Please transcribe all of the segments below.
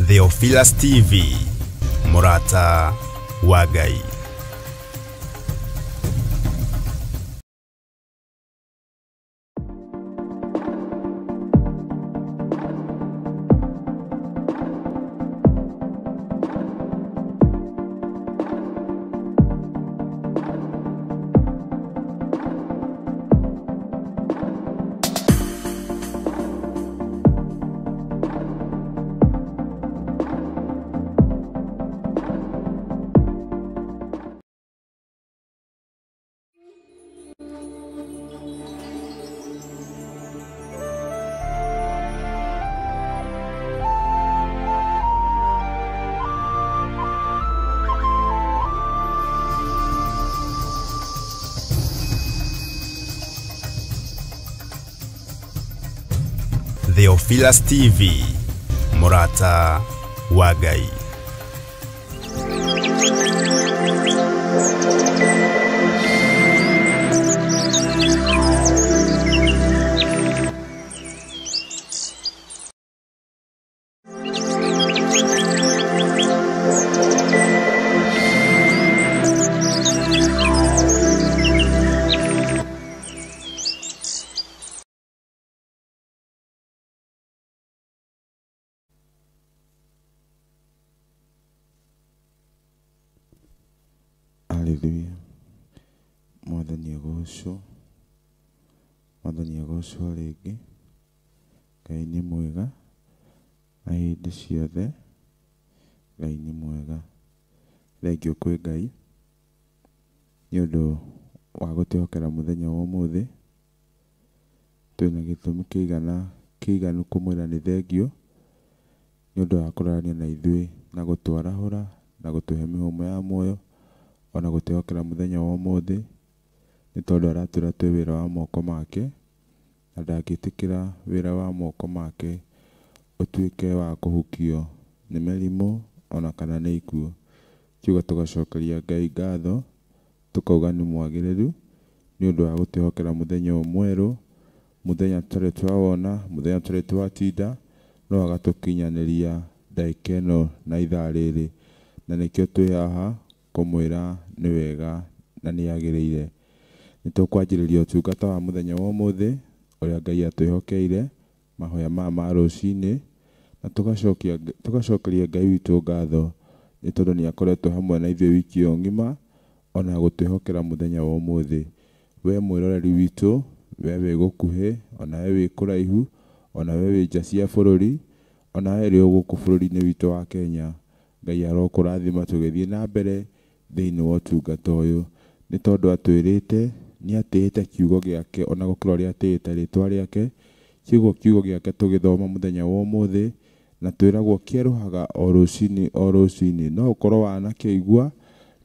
Theophilus TV, Murata wa Ngai. Theophilus TV, Murata wa Ngai. Hallelujah. Mwathani agocwo, Mwathani agocwo rĩngĩ. Ngai nĩ mwega na hĩndĩ ciothe. Ngai nĩ mwega. Thengiũ kwĩ Ngai nĩ ũndũ wa gũtwĩhokera mũthenya wa ũmũthĩ. Twĩna gĩtũmi kĩiganu kũmwĩra nĩ thengiũ nĩ ũndũ wa kũrorania na ithuĩ na gũtwarahũra na gũtũhe mĩhũmũ ya muoyo ona gũtwĩhokera mũthenya wa ũmũthĩ, nĩ tondũ aratwĩra twĩ wĩra wa moko make na ndangĩtĩkĩra wĩra wa moko make ũtuĩke wa kũhukio nĩ mĩrimũ ona kana nĩ ikuũ. Kiugo tũgacokeria Ngai ngatho tũkauga nĩ mwagĩrĩru nĩ ũndũ wa gũtwĩhokera mũthenya ũyũ mwerũ, mũthenya tũtarĩ twawona, mũthenya tũtarĩ twatinda, no agatũkinyanĩria ndagĩka ĩno na ithaa rĩrĩ, na nĩkĩo twĩ haha kũmwĩra nĩ wega na nĩ agĩrĩire. Nĩ tũkwanjĩrĩria ũtungata wa mũthenya wa ũmũthĩ ũrĩa Ngai atwĩhokeire, mahoya maya ma rũcinĩ, na tũgacokeria Ngai witũ ngatho nĩ tondũ nĩ akoretwo hamwe na ithuĩ wiki ĩyo ng'ima ona gũtwĩhokera mũthenya wa ũmũthĩ. We mwĩroreri witũ, we wĩ gũkuhĩ, ona we wĩ kũraihu, ona we wĩ nja cia bũrũri, ona we wĩ gũkũ bũrũri-inĩ witũ wa Kenya, Ngai arokũrathima tũgĩthiĩ na mbere thĩinĩ wa ũtungata ũyũ, nĩ tondũ atwĩrĩte nĩ atĩĩte kiugo gĩake ona gũkĩra ũrĩa atĩĩte rĩtwa rĩake. Kiugo gĩake tũgĩthoma mũthenya wa ũmũthĩ na twĩragwo kĩerũhaga o rũcinĩ o rũcinĩ. No ũkorwo wanakĩigua,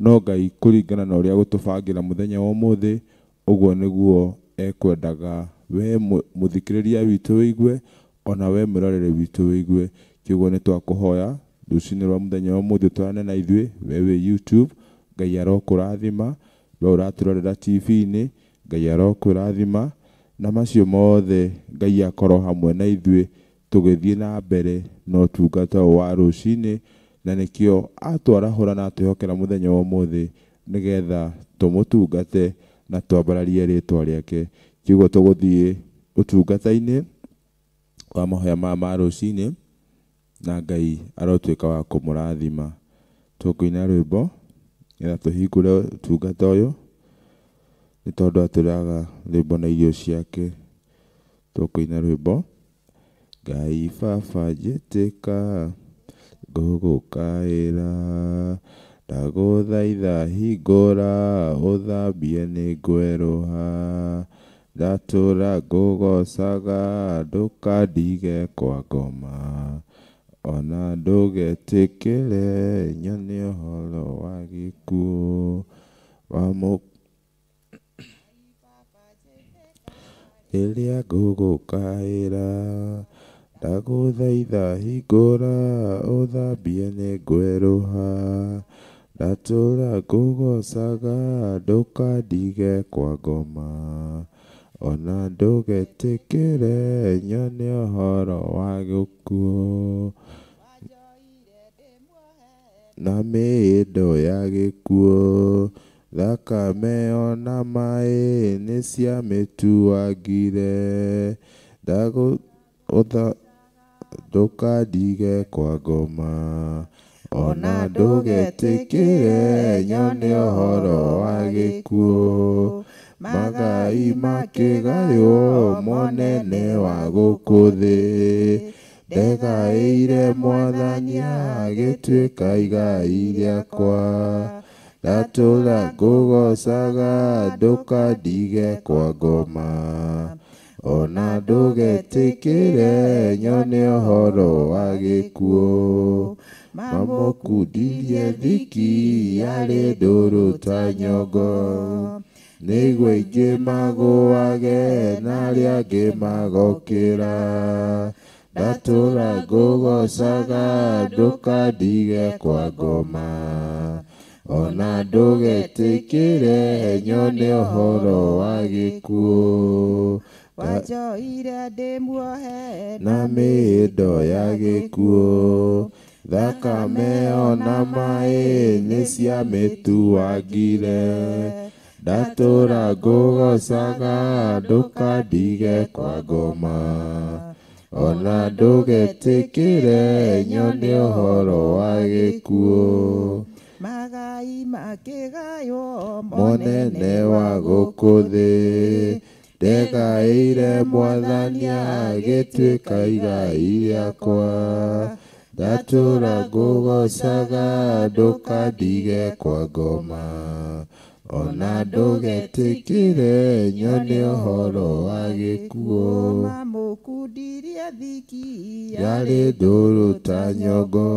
no Ngai kũringana na ũrĩa gũtũbangĩra mũthenya wa ũmũthĩ, ũguo nĩguo ekwendaga we mũthikĩrĩria witũ wĩigue, ona we mwĩroreri witũ wĩigue. Kiugo nĩ twakũhoya rũcinĩ rwa mũthenya wa ũmũthĩ ũtwarane na ithuĩ, we wĩ YouTube, Ngai arokũrathima, we ũratũrorera TV-inĩ, Ngai arokũrathima, na macio mothe Ngai akorwo hamwe na ithuĩ tũgĩthiĩ na mbere na ũtungata ũyũ wa rũcinĩ, na nĩkĩo atwarahũra na atwĩhokera mũthenya wa ũmũthĩ nĩgetha tũmũtungate na twambararie rĩtwa rĩake. Kiugo tũgũthiĩ ũtungata-inĩ wa mahoya maya ma rũcinĩ na Ngai arotuĩka wa kũmũrathima. Tũkũina rwĩmbo nĩgetha tũhingũre ũtungata ũyũ, nĩ tondũ atwĩraga rwĩmbo na irio ciake. Tũkũina rwĩmbo Ngai baba njĩtĩka ngũgũkaĩra, ndagũthaitha hingũra ũthambie nĩ ngwerũha, ndatũra ngũgocaga ndũkandige kwa ngoma, ona ndũgetĩkĩre nyone ũhoro wa gĩkuũ wa rĩrĩa ngũgũkaĩra, ndagũthaitha hingũra ũthambie nĩ ngwerũha, ndatũra ngũgocaga ndũkandige kwa ngoma, ona ndũgetĩkĩre nyone ũhoro wa gĩkuũ. Na mĩĩndo ya gĩkuũ, thakame ona maĩ nĩ ciamĩtuangire. Ndagũtha ndũkandige kwa ngoma, ona ndũgetĩkĩre nyone ũhoro wa gĩkuũ. Magai makĩgaywo monene wa gũkũ thĩ, ndegaĩire Mwathani agĩtuĩka igai rĩakwa. Ndatũra ngũgoocaga ndũkandige kwa ngoma, ona ndũgetĩkĩre nyone ũhoro wa gĩkuũ. Mamũkundirie thiki yarĩ ndũrũ ta nyongo, nĩguo aingĩ magũage na arĩa angĩ magokĩra. Ndatũra ngũgoocaga ndũkandige kwa ngoma, ona ndũgetĩkĩre nyone ũhoro wa gĩkuũ. Wanjoire ndĩ muohe Na mĩĩndo ya gĩkuũ, thakame ona maĩ nĩ ciamĩtuangire. Ndatũra ngũgoocaga ndũkandige kwa ngoma, ona ndũgetĩkĩre nyone ũhoro wa gĩkuũ. Magai makĩgaywo Monene wa gũkũ thĩ, ndegaĩire Mwathani agĩtuĩka igai rĩakwa. Ndatũra ngũgoocaga ndũkandige kwa ngoma, ona ndũgetĩkĩre nyone ũhoro wa gĩkuũ. Mamũkundirie thiki Yarĩ ndũrũ ta nyongo,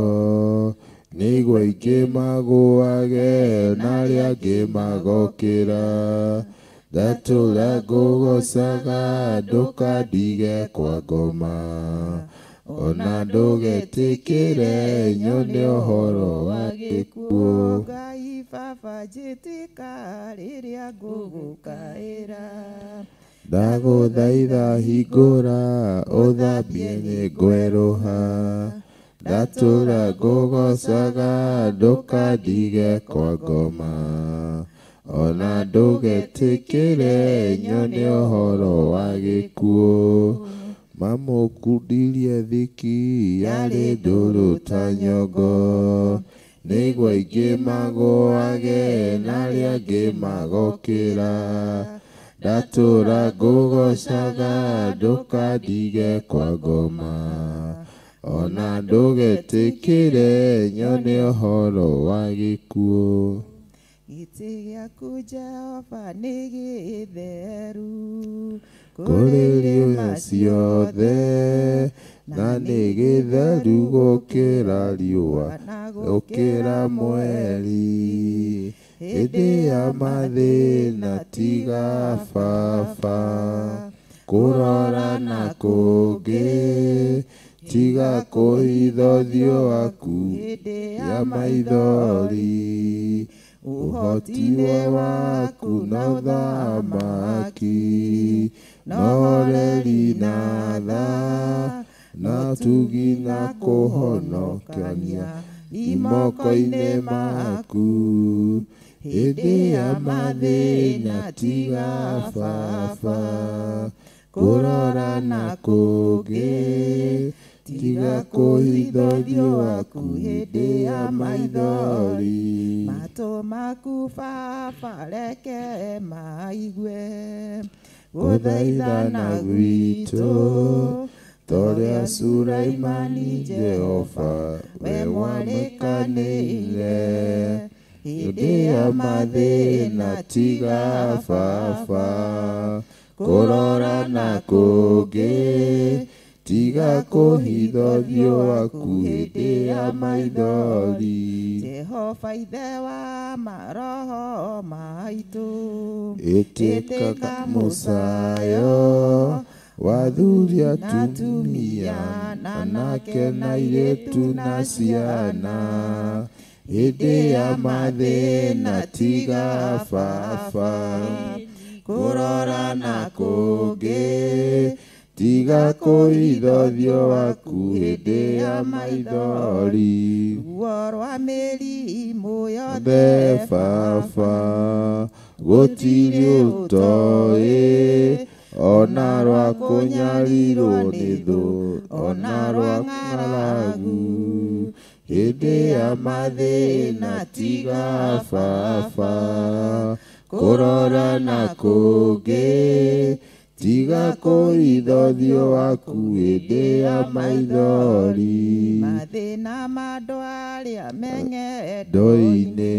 nĩguo aingĩ magũage na arĩa angĩ magokĩra. Ndatũra ngũgoocaga ndũkandige kwa ngoma, ona ndũgetĩkĩre nyone ũhoro wa gĩkuũ. Ngai baba njĩtĩka rĩrĩa ngũgũkaĩra. Ndagũthaitha hingũra ũthambie nĩngwerũha. Ndatũra ngũgoocaga ndũkandige kwa ngoma, ona ndũgetĩkĩre nyone ũhoro wa gĩkuũ. Mamũkundirie thiki yarĩ ndũrũ ta nyongo, nĩguo aingĩ magũage na arĩa angĩ magokĩra. Ndatũra ngũgoocaga ndũkandige kwa ngoma, ona ndũgetĩkĩre nyone ũhoro wa gĩkuũ. Gĩtĩ gĩaku Jehova nĩ gĩtheru, Kũrĩ riũa ciothe, na nĩ gĩtheru gũkĩra riũa, gũkĩra mweri. Hĩndĩ ya mathĩna tiga baba, kũrora na kũngĩ, tiga kũhitha ũthiũ waku hĩndĩ ya maithori. Ũhoti we waku na ũthamaki, na ũhoreri na tha, na ũtugi na kũhonokania imoko-inĩ maku. Hĩndĩ ya mathĩna tiga baba, kũrora na kũngĩ, tiga kũhitha ũthiũ waku hĩndĩ ya maithori. Matũ maku baba reke maigue Gũthaithana gwitũ, torĩa Sulaimani Jehova we wamũkanĩire. Hĩndĩ ya mathĩna tiga baba, kũrora na kũngĩ, tiga kũhitha ũthiũ waku hĩndĩ ya maithori. Jehova ithe wa maroho maitũ, Ĩtĩkaga mũcayo wa athuri atumia, anake na airĩtu na ciana. Hĩndĩ ya mathĩna tiga baba, kũrora na kũngĩ, Tiga kũhitha ũthiũ waku hĩndĩ ya maithori. Ruo rwa mĩrimũ yothe Othe baba gũtirĩ ũtoĩ, ona rwa kũnyarirwo nĩ thũ, ona rwa ng'aragu. Hĩndĩ ya mathĩna tiga baba kũrora na kũngĩ, tiga kũhitha ũthiũ waku hĩndĩ ya maithori. Mathĩna ma andũ arĩa me Ndo-inĩ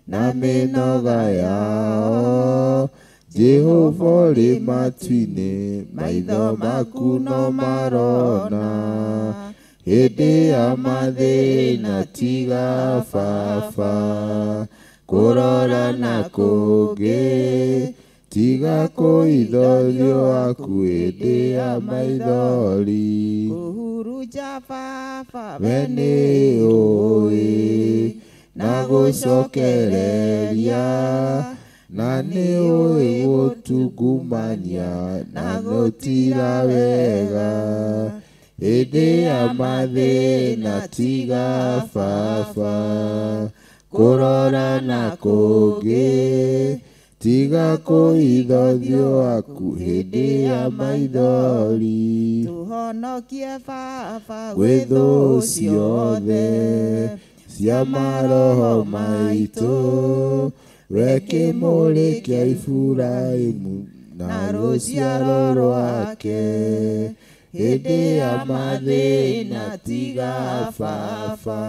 na mĩnoga yao, Jehova ũrĩ matu-inĩ, maitho maku no marona. Hĩndĩ ya mathĩna tiga baba kũrora na kũngĩ, tiga kũhitha ũthiũ waku hĩndĩ ya maithori. Kũhurunja baba We nĩ ũĩ na gũcokereria, na nĩ ũĩ gũtungumania na gũtira wega. Hĩndĩ ya mathĩna tiga baba kũrora na kũngĩ, tiga kũhitha ũthiũ waku hĩndĩ ya maithori. Tũhonokie baba Gwĩ thũ ciothe cia maroho maitũ, we kĩmũrĩ kĩa Iburahĩmu na rũciaro rwake. Hĩndĩ ya mathĩna tiga baba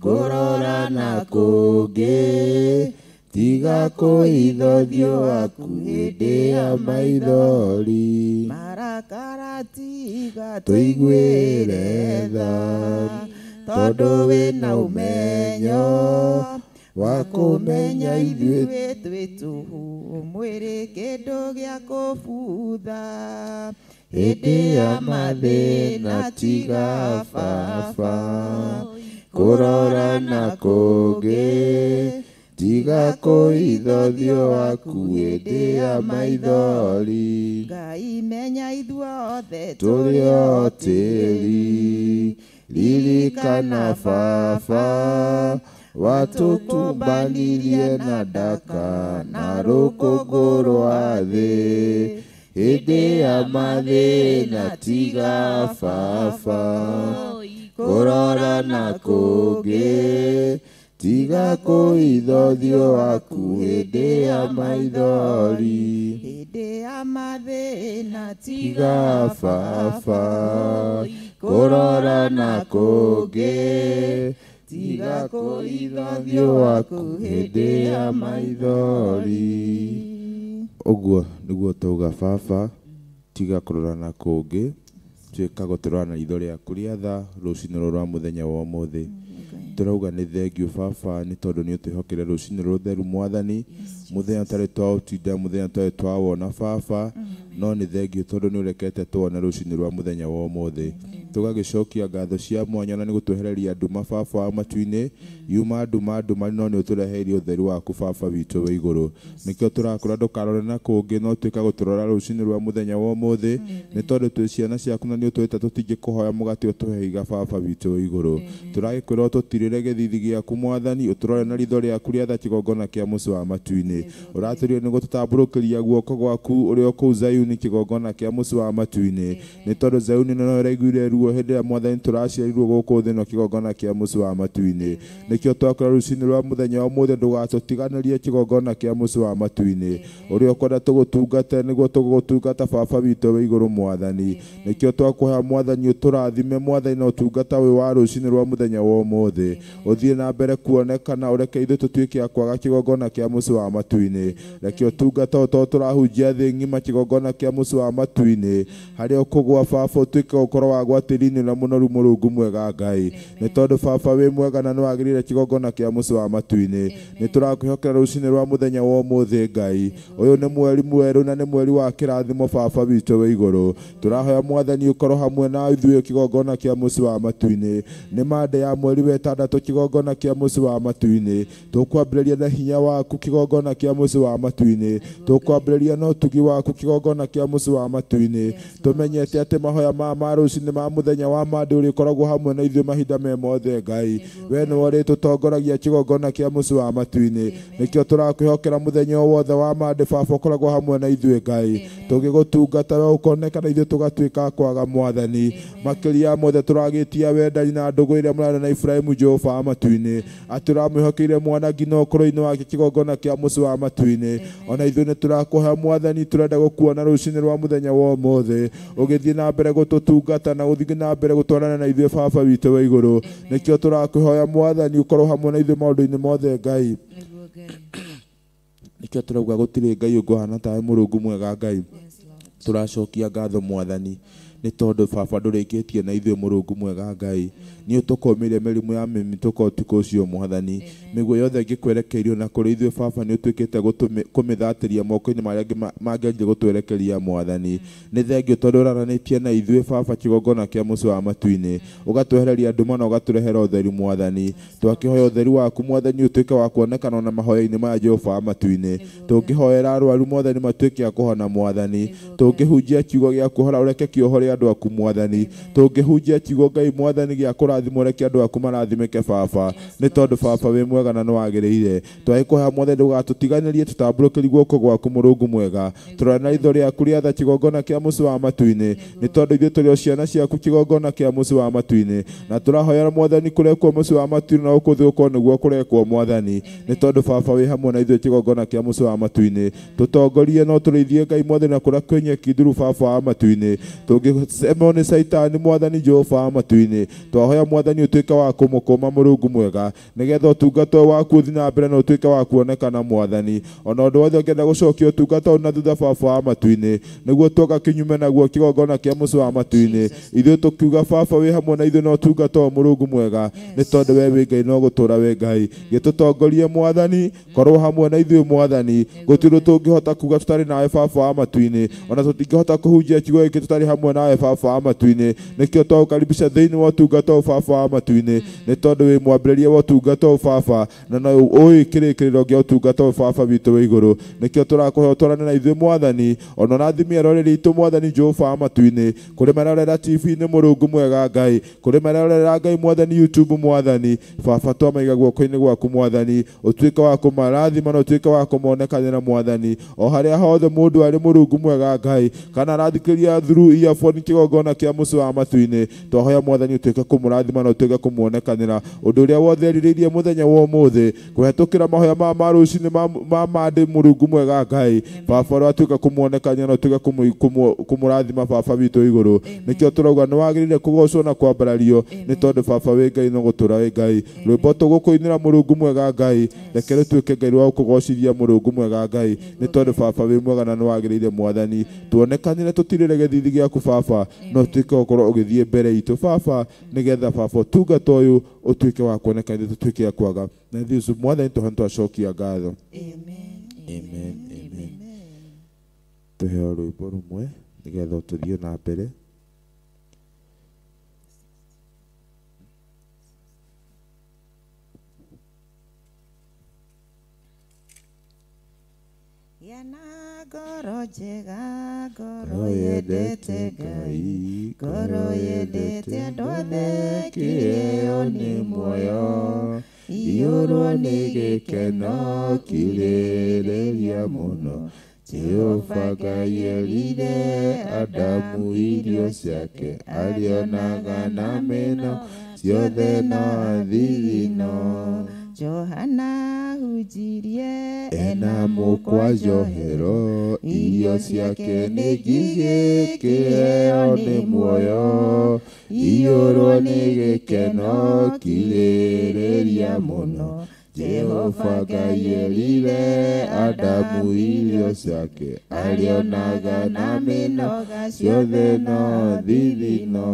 kũrora na kũngĩ, tiga kũhitha ũthiũ waku hĩndĩ ya maithori. Marakara tiga Tũiguĩre tha, tondũ wĩna ũmenyo wa kũmenya ithuĩ twĩ tũhũ mwĩrĩ kĩndũ gĩa kũbutha. Hĩndĩ ya mathĩna tiga baba kũrora na kũngĩ, tiga kũhitha ũthiũ waku hĩndĩ ya maithori. Ngai menya ithuothe Tũrĩ o tĩri, ririkana baba watũtumbanirie na ndaka na rũkũngũ rwa thĩ. Hĩndĩ ya mathĩna tiga baba kũrora na kũngĩ, tiga kũhitha ũthiũ waku hĩndĩ ya maithori. Hĩndĩ ya mathĩna Tiga baba kũrora na kũngĩ, tiga kũhitha ũthiũ waku hĩndĩ ya maithori. Ũguo nĩguo twauga baba, tiga kũrora na kũngĩ, tuĩka gũtũrora na ritho rĩaku rĩa tha rũcinĩ rũrũ rwa mũthenya wa ũmũthĩ. Tũrauga nĩ thengiũ baba nĩ tondũ nĩ ũtwĩhokere rũcinĩ rũtheru mwathani, mũthenya ũtarĩ twaũtinda, mũthenya ũtarĩ twawona baba, no nĩ thengiũ tondũ nĩ ũrekete tuone rũcinĩ rwa mũthenya wa ũmũthĩ. Tũgagĩcokia ngatho cia mwanya na nĩ gũtwehereria nduma baba wa matu-inĩ, yuma nduma nduma no nĩ ũtũreheirie ũtheru waku baba witũ wĩ igũrũ. Nĩkĩo tũrakũra ndũkarore na kũngĩ, no tuĩka gũtũrora rũcinĩ rwa mũthenya wa ũmũthĩ, nĩ tondũ twĩ ciana ciaku na nĩ ũtwĩte tũtingĩkũhoya mũgate ũtũhe iga baba witũ wĩ igũrũ. Tũragĩkwĩra ũtũtirĩre gĩthithi gĩaku mwathani, ũtũrore na ritho rĩaku rĩa tha kĩgongona kĩa mũciĩ wa matu-inĩ. Ũratũrio nĩ gũtũtambũrũkĩria guoko gwaku ũrĩ o kũu Zayuni kĩgongona kĩa mũciĩ wa matu-inĩ, nĩ tondũ Zayuni no ĩraiguire ruo hĩndĩ ĩrĩa mwathani tũraciarirwo gũkũ thĩ ĩno kĩgongona kĩa mũciĩ wa matu-inĩ. Nĩkĩo twakũra rũcinĩ rwa mũthenya wa ũmũthĩ ndũgatũtiganĩrie kĩgongona kĩa mũciĩ wa matu-inĩ. Ũrĩa ũkwenda tũgũtungate nĩguo tũgũgũtungata baba witũ wĩ igũrũ mwathani. Nĩkĩo twakũhoya mwathani ũtũrathime mwathani na ũtungata ũyũ wa rũcinĩ rwa mũthenya wa ũmũthĩ. Ũthiĩ na mbere kuonekana ũreke ithuĩ tũtuĩke a kwaga kĩgongona kĩa mũciĩ wa matu-inĩ. Reke ũtungata ũyũ tondũ tũrahunjia thĩ ng'ima kĩgongona kĩa mũciĩ wa matu-inĩ, harĩa ũkũgũa baba ũtuĩke gũkorwo wa tĩri-inĩ ũrĩa mũnoru Mũrungu mwega Ngai nĩ tondũ baba wĩ mwega na nĩwagĩrĩire kĩgongona kĩa mũciĩ wa matu-inĩ nĩ tũrakwĩhokera rũcinĩ rwa mũthenya wa ũmũthĩ Ngai ũyũ nĩ mweri mwerũ na nĩ mweri wa kĩrathimo baba witũ wĩ igũrũ tũrahoya mwathani ũkorwo hamwe na ithuĩ kĩgongona kĩa mũciĩ wa matu-inĩ nĩ mande ya mweri wa ĩtandatũ kĩgongona kĩa mũciĩ wa matu-inĩ tũkwambĩrĩria na hinya waku kĩgongona kĩa mũciĩ wa matu-inĩ tũkwambĩrĩria na ũtugi waku kĩgongona kĩa mũciĩ wa matu-inĩ tũmenyete atĩ mahoya ma rũcinĩ ma mũthenya wa mande ũrĩkoragwo hamwe na ithuĩ mahinda me mothe Ngai we nĩwe ũrĩtũtongoragia kĩgongona kĩa mũciĩ wa matu-inĩ nĩkĩo tũrakwĩhokera mũthenya o wothe wa mande baba ũkoragwo hamwe na ithuĩ Ngai tũgĩgũtungata we ũkonekana ithuĩ tũgatuĩka kwaga mwathani makĩria mothe tũragĩtia wendani na ndũgũ ĩrĩa mũrarĩ na Ibrahimu Jehova wa matu-inĩ atĩ ũramwĩhokeire mwana nginya ũkũrũ-inĩ wake kĩgongona kĩa mũciĩ wa matu-inĩ ona ithuĩ nĩ tũrakũhe mwathani tũrenda gũkuona rũcinĩ rwa mũthenya wa ũmũthĩ ũgĩthiĩ na mbere gũtũtungata na gũthiĩ na mbere gũtwarana na ithuĩ baba witũ wa igũrũ nĩkĩo tũrakũhoya mwathani ũkorwo hamwe na ithuĩ maũndũ-inĩ mothe Ngai nĩkĩo tũrauga gũtirĩ Ngai ũngĩhana tawe Mũrungu mwega Ngai tũracokia ngatho mwathani nĩ tondũ baba ndũrĩkĩtie na ithuĩ Mũrungu mwega Ngai nĩ ũtũkũmĩire mĩrimũ ya mĩmitũko ũtukũ ũcio mwathani mĩguo yothe ĩngĩkwerekeirio na kũrĩ ithuĩ baba nĩ ũtuĩkĩte kũmĩthatĩria moko-inĩ marĩa mangĩanjia gũtwerekeria mwathani nĩ thengio tondũ ũraranĩtie na ithuĩ baba kĩgongona kĩa mũciĩ wa matu-inĩ ũgatwehereria nduma na ũgatũrehera ũtheri mwathani twakĩhoya ũtheri waku mwathani ũtuĩke wa kuonekana ona mahoya-inĩ maya Jehova wa matu-inĩ tũngĩhoera arwaru mwathani matuĩke a kũhona mwathani tũngĩhunjia kiugo gĩa kuohora ũreke kĩohore andũ aku mwathani tũngĩhunjia kiugo Ngai mwathani gĩa kũrathimwo reke andũ aku marathimĩke baba nĩ tondũ baba wĩ mwega na nĩwagĩrĩire twagĩkũhoya mwathani ndũgatũtiganĩrie tũtambũrũkĩrie guoko gwaku Mũrungu mwega tũrore na ritho rĩaku rĩa tha kĩgongona kĩa mũciĩ wa matu-inĩ nĩ tondũ ithuĩ tũrĩ o ciana ciaku kĩgongona kĩa mũciĩ wa matu-inĩ na tũrahoera mwathani kũrekwo mũciĩ wa matu-inĩ na gũkũ thĩ gũkorwo nĩguo kũrekwo mwathani nĩ tondũ baba wĩ hamwe na ithuĩ kĩgongona kĩa mũciĩ wa matu-inĩ tũtongorie no tũrĩithie Ngai mwathani na kũrĩa kwĩ nyeki nduru baba wa matu-inĩ tũngĩcemwo nĩ Caitani mwathani Jehova wa matu-inĩ twahoya mwathani ũtuĩke wa kũmũkũma Mũrungu mwega nĩgetha ũtungata waku ũthiĩ na mbere na ũtuĩke wa kuonekana mwathani ona ũndũ wothe ũngĩenda gũcokia ũtungata ũyũ na thutha baba wa matu-inĩ nĩguo twoka kĩnyume naguo kĩgongona kĩa mũciĩ wa matu-inĩ ithuĩ tũkiuga baba wĩ hamwe na ithuĩ na ũtungata ũyũ Mũrungu mwega nĩ tondũ we wĩ Ngai no gũtũũra wĩ Ngai gĩtũtongorie mwathani korwo hamwe na ithuĩ mwathani gũtirĩ tũngĩhota kuga tũtarĩ nawe baba wa matu-inĩ ona tũtingĩhota kũhunjia kiugo gĩkĩ tũtarĩ hamwe nawe baba wa matu-inĩ nĩkĩo twagũkaribisha thĩinĩ wa ũtungata ũyũ baba wa matu-inĩ nĩ tondũ wĩ mwambĩrĩria wa ũtungata ũyũ baba na no ũĩ kĩrĩkĩrĩro kĩa ũtungata ũyũ baba witũ wĩ igũrũ nĩkĩo tũrakũhe ũtwarane na ithuĩ mwathani ona ũrathime aroreri aitũ mwathani Jehova wa matu-inĩ kũrĩ mararorera TV-inĩ Mũrungu mwega Ngai kũrĩ mararorera Ngai mwathani YouTube mwathani baba twamaiga guoko-inĩ gwaku mwathani ũtuĩke wa kũmarathima na ũtuĩke wa kũmonekanĩra mwathani o harĩa hothe mũndũ arĩ Mũrungu mwega Ngai kana arathikĩrĩria through earphone kĩgongona kĩa mũciĩ wa matu-inĩ twahoya mwathani ũtuĩke kũmũrathima na ũtuĩke kũmuonekanĩra ũndũ ũrĩa wothe erirĩirie mũthenya wa ũmũthĩ kũhetũkĩra mahoya ma rũcinĩ ma mande Mũrungu mwega Ngai baba ũrĩa watuĩka kũmuonekanĩra na ũtuĩke kũmũrathima baba witũ igũrũ nĩkĩo tũrauga nĩ wagĩrĩire kũgocwo na kwambarario nĩ tondũ baba wĩ Ngai no gũtũũra wĩ Ngai rwĩmbo tũgũkũinĩra Mũrungu mwega Ngai reke rũtuĩke Ngai rwa gũkũgocithia Mũrungu mwega Ngai nĩ tondũ baba wĩ mwega na nĩ wagĩrĩire mwathani tuonekanĩre tũtirĩre gĩthithi gĩaku baba no ũtuĩke gũkorwo ũgĩthiĩ mbere itũ baba nĩgetha baba ũtungata ũyũ ũtuĩke wa kuoneka ithuĩ tũtuĩke a kwaga na ithuĩ mwathani tũhane twacokia ngatho. Amen, amen. Tũheo rwĩmbo rũmwe nĩgetha tũthiĩ na mbere. Gĩa na ngoro njega, ngoro yendete Ngai, ngoro yendete andũ othe, kĩheo nĩ muoyo, iyũrwo nĩ gĩkeno, kirĩrĩria mũno. Jehova Ngai erire Adamu irio ciake, arĩonaga na mĩno ciothe no thithino. Johana hunjirie ena mũkwa njohero, irio ciake nĩ ngigĩ, kĩheo nĩ muoyo, iyũrwo nĩ gĩkeno, kirĩrĩria mũno. Jehova Ngai erire Adamu irio ciake arĩonaga na mĩnoga ciothe no thithino.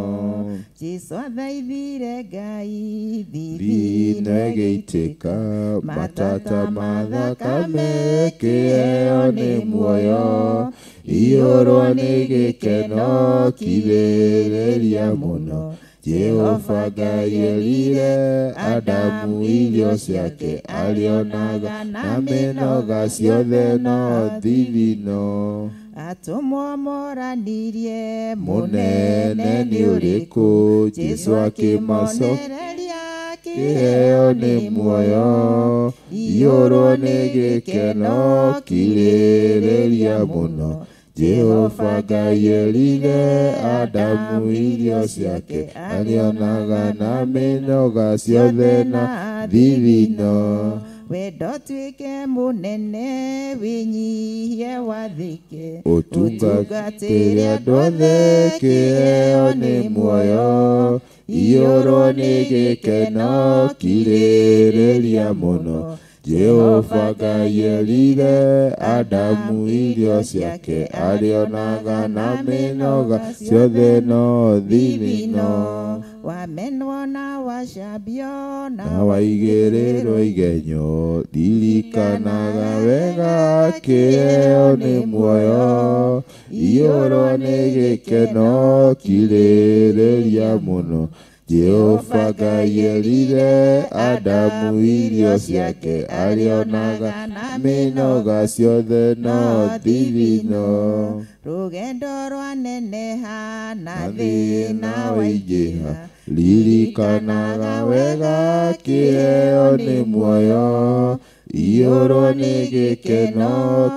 Jesu athaithire Ngai thithino ĩgĩitĩka matata ma thakame kĩheo nĩ muoyo iyũrwo nĩ gĩkeno kirĩrĩria mũno. Jehova Ngai erire Adamu irio ciake arĩonaga na mĩnoga ciothe no thithino. Atũmwo moranirie mũnene nĩ ũrĩkũ Jesu akĩmacokeria kĩheo nĩ muoyo iyũrwo nĩ gĩkeno kirĩrĩria mũno. Jehova Ngai erire Adamu irio ciake arĩonaga na mĩnoga ciothe na thithino. Wendo tuĩke mũnene wĩnyihie wathĩke ũtungatĩre andũ othe kĩheo nĩ muoyo iyũrwo nĩ gĩkeno kirĩrĩria mũno. Jehova Ngai erire Adamu irio ciake arĩonaga na mĩnoga ciothe no thithino. Wamenwo na wacambio na waigĩrĩrwo igenyo ririkanaga wega kĩheo nĩ muoyo iyũrwo nĩ gĩkeno kirĩrĩria mũno. Jehova Ngai erire Adamu irio ciake arĩonaga na mĩnoga ciothe no thithino. Rũgendo rwaneneha na thĩna waingĩha ririkanaga wega kĩheo nĩ muoyo iyũrwo nĩ gĩkeno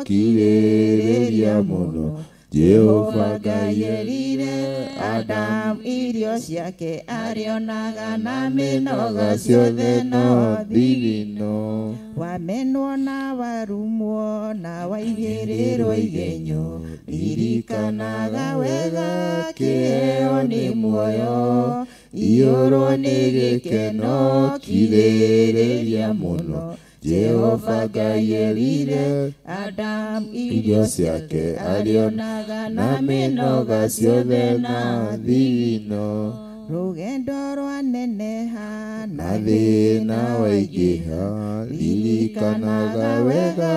kirĩrĩria mũno. Jehova Ngai erire Adamu irio ciake arĩonaga na mĩnoga ciothe no thithino. Wamenwo na warumwo na waigĩrĩrwo igenyo ririkanaga wega kĩheo nĩ muoyo iyũrwo nĩ gĩkeno kirĩrĩria mũno. Jehova Ngai erire Adamu irio ciake arĩonaga na mĩnoga ciothe na thithino. Rũgendo rwaneneha na thĩna waingĩha ririkanaga wega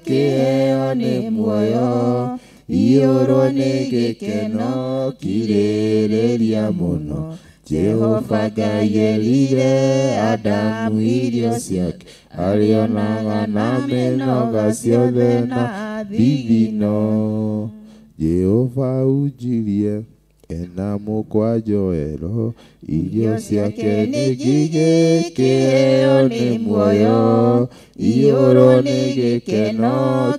kĩheo nĩ muoyo iyũrwo nĩ gĩkeno kirĩrĩria mũno. Jehova Ngai erire Adamu irio ciake arĩonaga na mĩnoga ciothe na thithino. Jehova unjirie ena mũkwanjoero irio ciake nĩ ngigĩ kĩheo nĩ muoyo iyũrwo nĩ gĩkeno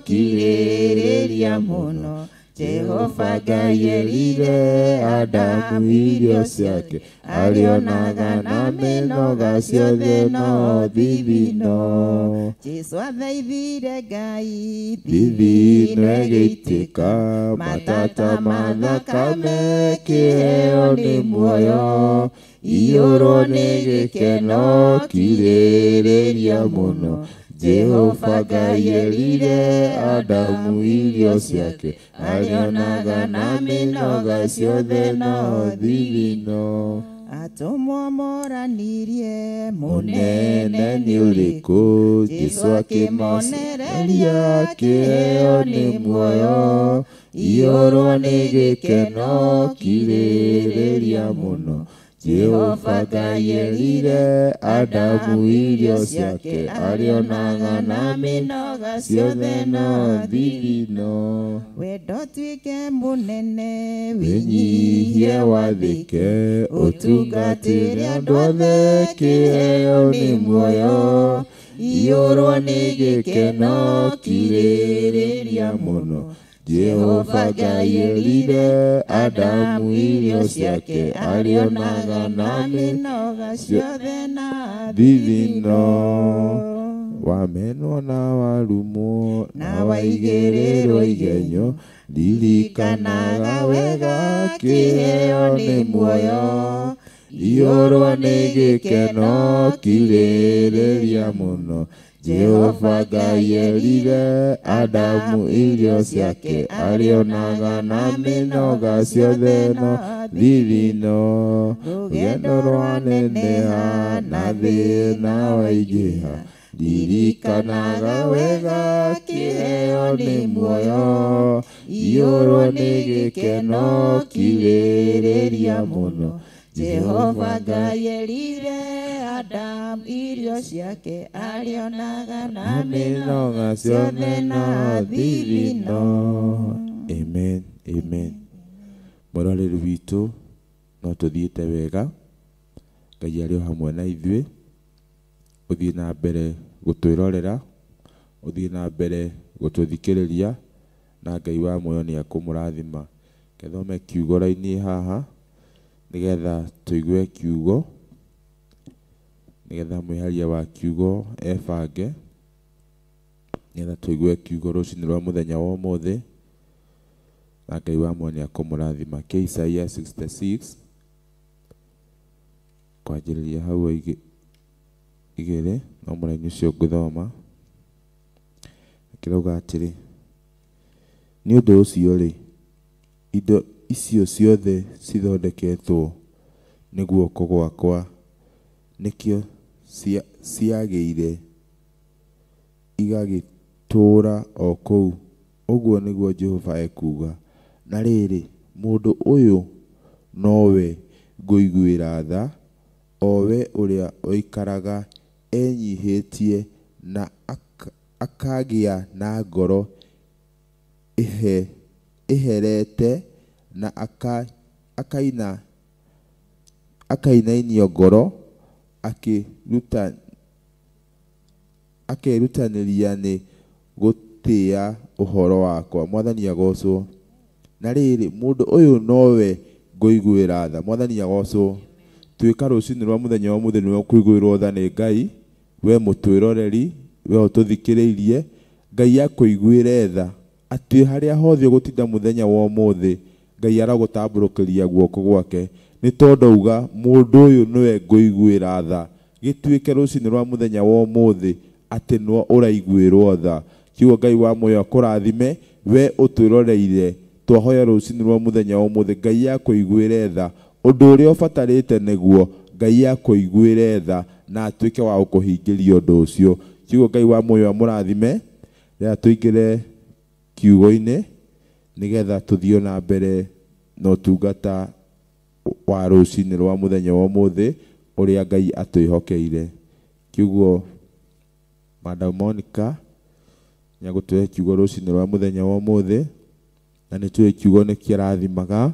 kirĩrĩria mũno. Jehova Ngai erire Adamu irio ciake arĩonaga na mĩnoga ciothe no thithino. Jesu athaithire Ngai thithino ĩgĩitĩka matata ma thakame kĩheo nĩ muoyo iyũrwo nĩ gĩkeno kirĩrĩria mũno. Jehova Ngai erire Adamu irio ciake arĩonaga na mĩnoga ciothe no thithino. Atũmwo moranirie mũnene nĩ ũrĩkũ Jesu akĩmonereria kĩheo nĩ muoyo iyũrwo nĩ gĩkeno kirĩrĩria mũno. Jehova Ngai erire Adamu irio ciake arĩonaga na mĩnoga ciothe no thithino. Wendo tuĩke mũnene wĩnyihie wathĩke ũtungatĩre andũ othe kĩheo nĩ muoyo iyũrwo nĩ gĩkeno kirĩrĩria mũno. Jehova Ngai erire Adamu irio ciake arĩonaga na mĩnoga ciothe na thithino. Wamenwo na warumwo na waigĩrĩrwo igenyo ririkanaga wega kĩheo nĩ muoyo. Iyũrwo nĩ gĩkeno kirĩrĩria mũno. Jehova Ngai erire Adamu irio ciake arĩonaga na mĩnoga ciothe no thithino. Rũgendo rwaneneha na thĩna waingĩha, ririkanaga wega kĩheo nĩ muoyo. Iyũrwo nĩ gĩkeno kirĩrĩria mũno. Jehova Ngai erire Adamu irio ciake arĩonaga na mĩnoga ciothe no thithino. Amen, amen. Mwĩroreri witũ, no tũthiĩte wega. Ngai arĩ o hamwe na ithuĩ. Ũthiĩ na mbere gũtwĩrorera, ũthiĩ na mbere gũtũthikĩrĩria, na Ngai wa muoyo nĩ ekũmũrathima. Kethome kiugo raini haha nĩgetha tũigue kiugo, nĩgetha mwĩharia wa kiugo ebange, nĩgetha tũigue kiugo rũcinĩ rwa mũthenya wa ũmũthĩ, na Ngai wa muoyo nĩ ekũmũrathima. Kĩ Isaia 66 kwanjĩrĩria hau igĩrĩ no mũraini ũcio ngũthoma. Kĩrauga atĩrĩ, nĩ ũndũ ũcio rĩ, indo icio ciothe cithondeketwo nĩ guoko gwakwa, nĩkĩo ciagĩire igagĩtũũra o kũu, ũguo nĩguo Jehova ekuuga. Na rĩrĩ, mũndũ ũyũ nowe ngũiguĩra tha, o we ũrĩa ũikaraga enyihĩtie na akagĩa na ngoro ĩherete, na akainainio ngoro, akerutanĩria nĩ gũtĩa ũhoro wakwa. Mwathani agocwo. Na rĩrĩ, mũndũ ũyũ nowe ngũiguĩra tha. Mwathani agocwo. Tuĩka rũcinĩ rwa mũthenya wa ũmũthĩ nĩwe ũkũiguĩrwo tha nĩ Ngai, we mũtwĩroreri, we ũtũthikĩrĩirie, Ngai akũiguĩre tha atĩ harĩa hothe ũgũtinda mũthenya wa ũmũthĩ, Ngai aragũtambũrũkĩria guoko gwake, nĩ tondũ auga mũndũ ũyũ nĩwe ngũiguĩra tha. Gĩtuĩke rũcinĩ rwa mũthenya wa ũmũthĩ atĩ nĩwe ũraiguĩrwo tha. Kiugo Ngai wa muoyo akũrathime, we ũtwĩroreire. Twahoya rũcinĩ rwa mũthenya wa ũmũthĩ Ngai akũiguĩre tha. Ũndũ ũrĩa ũbatarĩte nĩguo Ngai akũiguĩre tha na atuĩke wa gũkũhingĩria ũndũ ũcio. Kiugo Ngai wa muoyo amũrathime. Rĩrĩa tũingĩre kiugo-inĩ nĩgetha tũthiĩ na mbere na ũtungata wa rũcinĩ rwa mũthenya wa ũmũthĩ ũrĩa Ngai atwĩhokeire. Kiugo Madam Monica nĩegũtũhe kiugo rũcinĩ rwa mũthenya wa ũmũthĩ, na nĩtũĩ kiugo nĩkĩrathimaga,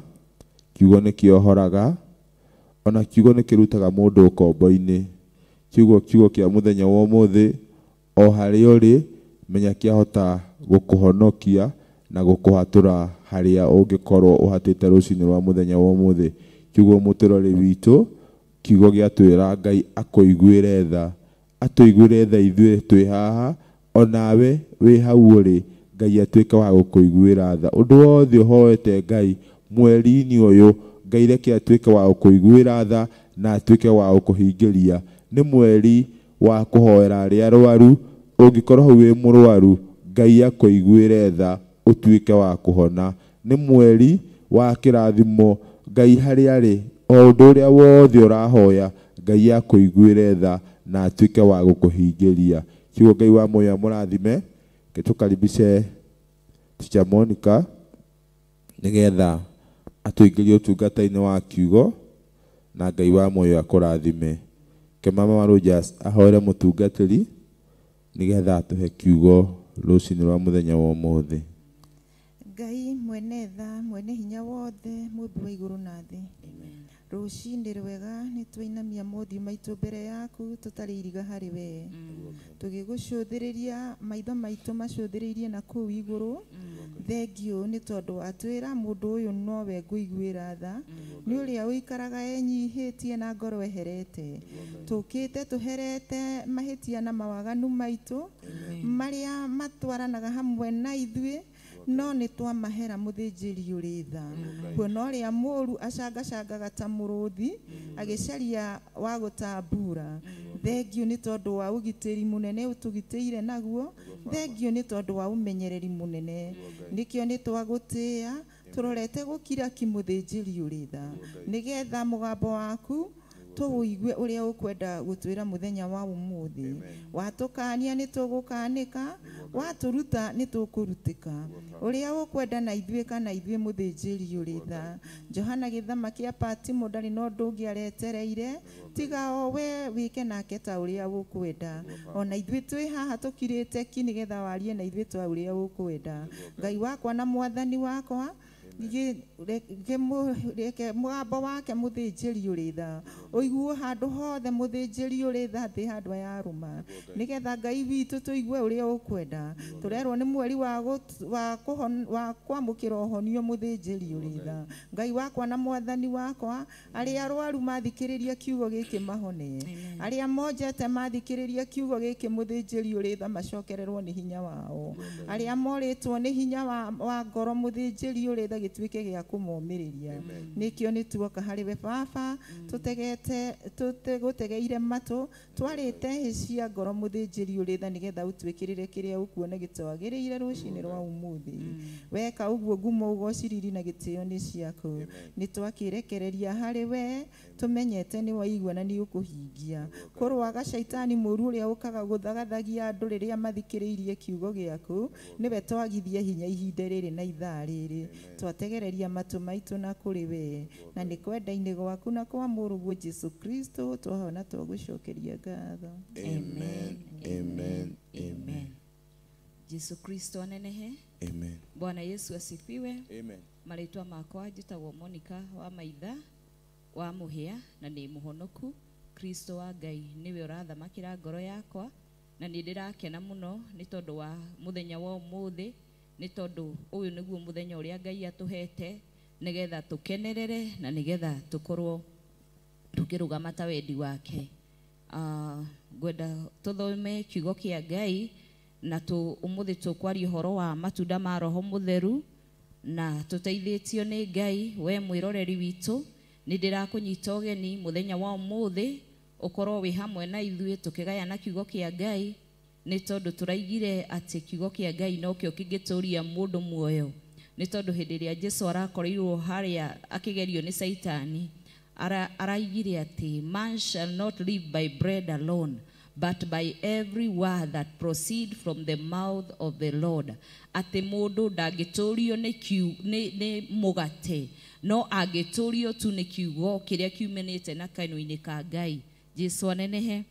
kiugo nĩkĩohoraga, ona kiugo nĩkĩrutaga mũndũ ũkombo-inĩ. Kiugo kiugo kĩa mũthenya wa ũmũthĩ o harĩa ũrĩ, menya kĩahota gũkũhonokia na gũkũhatũra harĩa ũngĩkorwo ũhatĩte rũcinĩ rwa mũthenya wa ũmũthĩ. Kiugo mũtũrori witũ, kiugo gĩatwĩra Ngai akũiguĩre tha, atũiguĩre tha ithuĩ twĩ haha, onawe wĩ hau ũrĩ, Ngai atuĩke wa gũkũiguĩra tha. Ũndũ wothe ũhoete Ngai mweri-inĩ ũyũ, Ngai reke atuĩke wa gũkũiguĩra tha na atuĩke wa gũkũhingĩria. Nĩ mweri wa kũhoera arĩa arwaru, ũngĩkorwo hau wĩ mũrwaru, Ngai akũiguĩre tha ũtuĩke wa kũhona. Nĩ mweri wa kĩrathimo, Ngai harĩa arĩ, o ũndũ ũrĩa wothe ũrahoya, Ngai akũiguĩre tha na atuĩke wa gũkũhingĩria. Kiugo Ngai wa muoyo amũrathime. Tũkaribishe Teacher Monica nĩgetha atũingĩrie ũtungata-inĩ wa kiugo, na Ngai wa muoyo akũrathime. Ke Mama Rogers ahoere mũtungatĩri nĩgetha atũhe kiugo rũcinĩ rwa mũthenya wa ũmũthĩ. Ngai mwene tha, mwene hinya wothe, mũmbi wa igũrũ na thĩ, rũcinĩ rwega nĩtwainamia mothiũ maitũ mbere yaku tũtarĩ iriga harĩ we, tũgĩgũcũthĩrĩria maitho maitũ macũthĩrĩirie na kũu igũrũ. Thengiũ nĩ tondũ watwĩra mũndũ ũyũ nowe ngũiguĩra tha, nĩ ũrĩa ũikaraga enyihĩtie na ngoro eherete. Tũkĩte tũherete mahĩtia na mawaganu maitũ marĩa matwaranaga hamwe na ithuĩ, No nĩ twamahera mũthĩnjĩri ũrĩ tha. Kuona ũrĩa mũũru acangacangaga ta mũrũthi agĩcaria wa gũtambura. Thengiũ nĩ tondũ wa ũgitĩri mũnene ũtũgitĩire naguo. Thengiũ nĩ tondũ wa ũmenyereri mũnene. Nĩkĩo nĩ twagũtĩĩa tũrorete gũkira ki mũthĩnjĩri ũrĩ tha, nĩgetha mũgambo waku tũwũigue ũrĩa ũkwenda gũtwĩra mũthenya wa ũmũthĩ. Watũkania nĩ tũgũkanĩka, watũruta nĩ tũkũrutĩka. Ũrĩa ũkwenda na ithuĩ kana ithuĩ mũthĩnjĩri ũrĩ tha. Johana gĩthama kĩa Patimo ndarĩ na ũndũ ũngĩ aretereire tiga o we wĩke nake ta ũrĩa ũkwenda. Ona ithuĩ twĩ haha tũkirĩte ki nĩgetha warie na ithuĩ ta ũrĩa ũkwenda. Ngai wakwa na mwathani wakwa, reke mũgambo wake mũthĩnjĩri ũrĩ tha ũiguo handũ hothe mũthĩnjĩri ũrĩ tha thĩ handũ ya rũma, nĩgetha Ngai witũ tũigue ũrĩa ũkwenda. Tũrerwo nĩ mweri wa kwamũkĩra ũhonio mũthĩnjĩri ũrĩ tha. Ngai wakwa na mwathani wakwa, arĩa arwaru mathikĩrĩria kiugo gĩkĩ mahone, arĩa monjete mathikĩrĩria kiugo gĩkĩ mũthĩnjĩri ũrĩ tha macokererwo nĩ hinya wao, arĩa morĩtwo nĩ hinya wa ngoro mũthĩnjĩri ũrĩ tha gĩtuĩke gĩa kũmomĩrĩria. Nĩkĩo nĩ tuoka harĩ we baba, tũtegete tũtegũtegeire matũ, twarĩte hĩ cia ngoro mũthĩnjĩri ũrĩ tha, nĩgetha ũtwĩkĩrĩre kĩrĩa ũkuona gĩtwagĩrĩire rũcinĩ rwa ũmũthĩ. Weka ũguo ngumo ũgociriri na gĩtĩo nĩ ciaku. Nĩ twakĩrekereria harĩ we tũmenyete nĩ waigua na nĩ ũkũhingia. Kũrũaga caitani mũũru ũrĩa ũkaga gũthagathagia andũ rĩrĩa mathikĩrĩirie kiugo gĩaku, nĩwe twagithie hinya ihinda rĩrĩ na ithaa rĩrĩ. Twategereria matũ maitũ na kũrĩ we, na nĩ kwenda-inĩ gwaku na kwa mũrũguo Jesu Kristo twahona twagũcokeria ngatho. Amen. Amen. Amen. Jesu Kristo anenehe. Amen. Bwana Yesu asifiwe. Amen. Marĩtwa makwa njĩtagwo Monica wa Maitha wa Mũhĩa na nĩ mũhonoku. Kristo wa Ngai nĩwe ũrathamakĩra ngoro yakwa, na nĩ ndĩrakena mũno nĩ tondũ wa mũthenya wa ũmũthĩ, nĩ tondũ ũyũ nĩguo mũthenya ũrĩa Ngai atũhete nĩgetha tũkenerere na nĩgetha tũkorwo tũkĩrũgama ta wendi wake. Ngwenda tũthome kiugo kĩa Ngai na ũmũthĩ tũkwaria ũhoro wa matunda ma Roho Mũtheru, na tũteithĩtio nĩ Ngai. We mwĩroreri witũ, nĩ ndĩrakũnyita ũgeni mũthenya wa ũmũthĩ ũkorwo wĩ hamwe na ithuĩ tũkĩgayana kiugo kĩa Ngai, nĩ tondũ tũraigire atĩ kiugo kĩa Ngai nokĩo kĩngĩtũria mũndũ muoyo. Nĩ tondũ hĩndĩ ĩrĩa Jesu arakorirwo harĩa akĩgerio nĩ Saitani, araigire atĩ man shall not live by bread alone, but by every word that proceed from the mouth of the Lord. Atĩ mũndũ ndangĩtũrio nĩ mũgate, no angĩtũrio tu nĩ kiugo kĩrĩa kiumanĩte na kanua-inĩ ka Ngai. Jesu anenehe.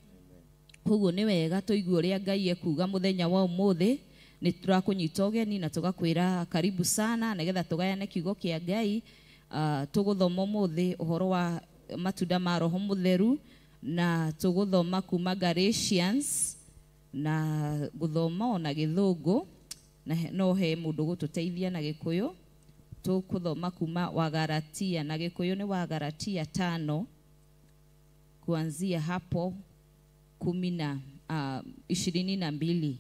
Koguo nĩ wega tũigue ũrĩa Ngai ekuga mũthenya wa ũmũthĩ. Nĩ tũrakũnyita ũgeni na tũgakwĩra karibu sana nĩgetha tũgayane kiugo kĩa Ngai. Tũgũthoma ũmũthĩ ũhoro wa matunda ma Roho Mũtheru, na tũgũthoma kuma Galatians na gũthoma ona Gĩthũngũ, na no he mũndũ gũtũteithia na Gĩkũyũ. Tũkũthoma kuma Wagalatia, na Gĩkũyũ nĩ Wagalatia 5 kuanzia hapo 22.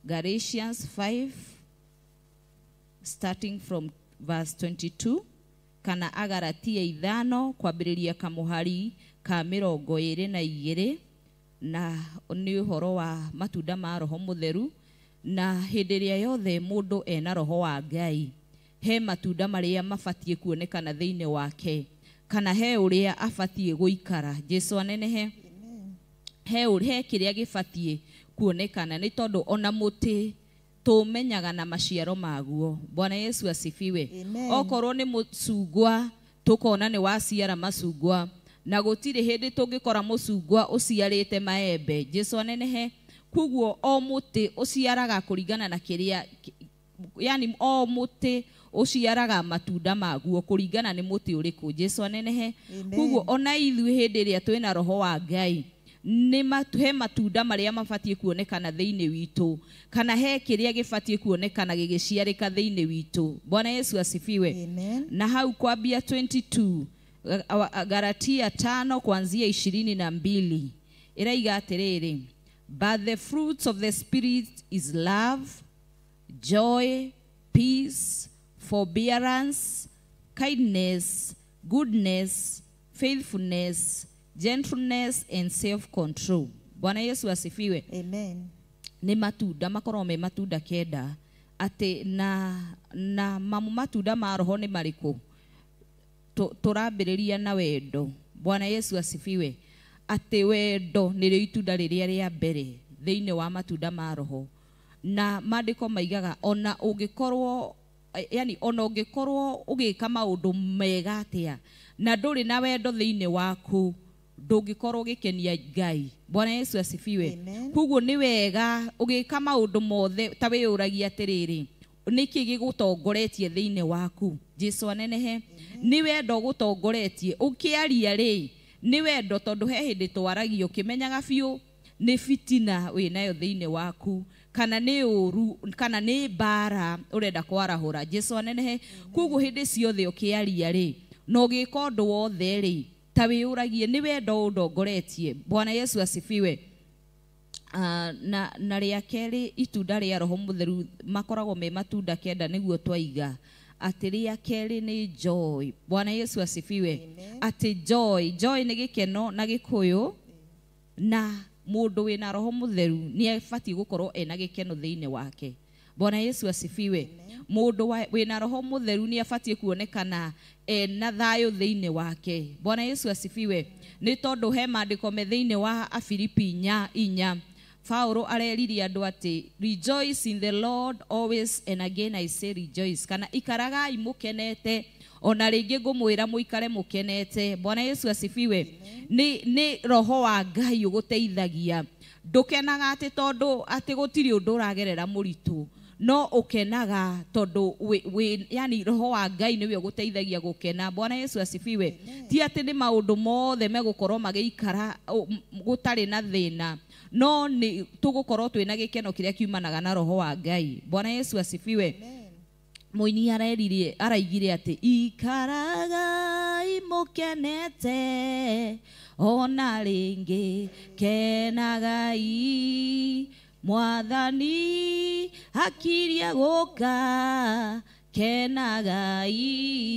Galatians 5 starting from verse 22, kana Agalatia 5 kwambĩrĩria kamũhari ka 22, na nĩ ũhoro wa matunda ma Roho Mũtheru. Na hĩndĩ ĩrĩa yothe mũndũ ena Roho wa Ngai, he matunda marĩa mabatiĩ kuonekana thĩinĩ wake, kana he ũrĩa abatiĩ gũikara. Jesu anenehe. He kĩrĩa gĩbatiĩ kuonekana, nĩ tondũ ona mũtĩ tũmenyaga na maciaro maguo. Bwana Yesu asifiwe. Okorwo nĩ mũcungwa tũkona nĩ waciara macungwa, na gũtirĩ hĩndĩ tũngĩkora mũcungwa ũciarĩte maembe. Jesu anenehe. Koguo o mũtĩ ũciaraga kũringana na kĩrĩa, yani o mũtĩ ũciaraga matunda maguo kũringana nĩ mũtĩ ũrĩkũ. Jesu anenehe. Koguo ona ithuĩ hĩndĩ ĩrĩa twĩna Roho wa Ngai, nĩ he matunda marĩa mabatiĩ kuonekana thĩinĩ witũ, kana he kĩrĩa gĩbatiĩ kuonekana gĩgĩciarĩka thĩinĩ witũ. Bwana Yesu asifiwe. Amen. Na hau kwambia 22 Galatia 5 kuanzia 22 ĩraiga atĩrĩrĩ, but the fruits of the Spirit is love, joy, Peace, forbearance, kindness, goodness, faithfulness, gentleness and self-control. Bwana Yesu asifiwe. Amen. Nĩ matunda makoragwo me matunda 9 atĩ na mamu matunda ma roho nĩ marĩkũ? Tũrambĩrĩria na wendo. Bwana Yesu asifiwe. Atĩ wendo nĩrĩo itunda rĩrĩa rĩa mbere thĩinĩ wa matunda ma roho. Na maandĩko maigaga ona ũngĩkorwo yani ona ũngĩkorwo ũgĩka maũndũ mega atĩa na ndũrĩ na wendo thĩinĩ waku ndũngĩkorwo ũgĩkenia Ngai. Bwana Yesu asifiwe. Koguo nĩ wega ũgĩka maũndũ mothe ta wĩyũragia atĩrĩrĩ, nĩkĩ gĩgũtongoretie thĩinĩ waku? Jesu anenehe. Nĩ wendo ũgũtongoretie ũkĩaria rĩ, nĩ wendo, tondũ he hĩndĩ twaragio ũkĩmenyaga biũ nĩ fitina wĩnayo thĩinĩ waku kana nĩ ũru kana nĩ mbara ũrenda kwarahũra. Jesu anenehe. Koguo hĩndĩ ciothe ũkĩaria rĩ na ũgĩka ũndũ wothe rĩ, ta wĩyũragie nĩ wendo ũndongoretie. Bwana Yesu asifiwe. Na rĩa kerĩ itunda rĩa roho mũtheru makoragwo me matunda 9 nĩguo twaiga atĩ rĩa kerĩ nĩ joy. Bwana Yesu asifiwe. Atĩ joy, joy nĩ gĩkeno na Gĩkũyũ, na mũndũ wĩna roho mũtheru nĩ abatiĩ gũkorwo ena gĩkeno thĩinĩ wake. Bwana Yesu asifiwe. Mũndũ wĩna roho mũtheru nĩ abatiĩ kuonekana ena thayũ thĩinĩ wake. Bwana Yesu asifiwe. Nĩ tondũ he maandĩko me thĩinĩ wa Afilipi 4:4 Paulo areririe andũ atĩ rejoice in the Lord always and again I say rejoice, kana ikaragai mũkenete, ona rĩngĩ ngũmwĩra mũikare mũkenete. Bwana Yesu asifiwe. Nĩ roho wa Ngai ũgũteithagia. Ndũkenaga atĩ tondũ atĩ gũtirĩ ũndũ ũragerera mũritũ, no ũkenaga tondũ yani roho wa Ngai nĩwe ũgũteithagia gũkena. Bwana Yesu asifiwe. Ti atĩ nĩ maũndũ mothe megũkorwo magĩikara gũtarĩ na thĩna, no nĩ tũgũkorwo twĩna gĩkeno kĩrĩa kiumanaga na roho wa Ngai. Bwana Yesu asifiwe. Mũini areririe araigire atĩ ikaragai mũkenete ona rĩngĩ kenagai, Mwathani akirie gũka, kenagai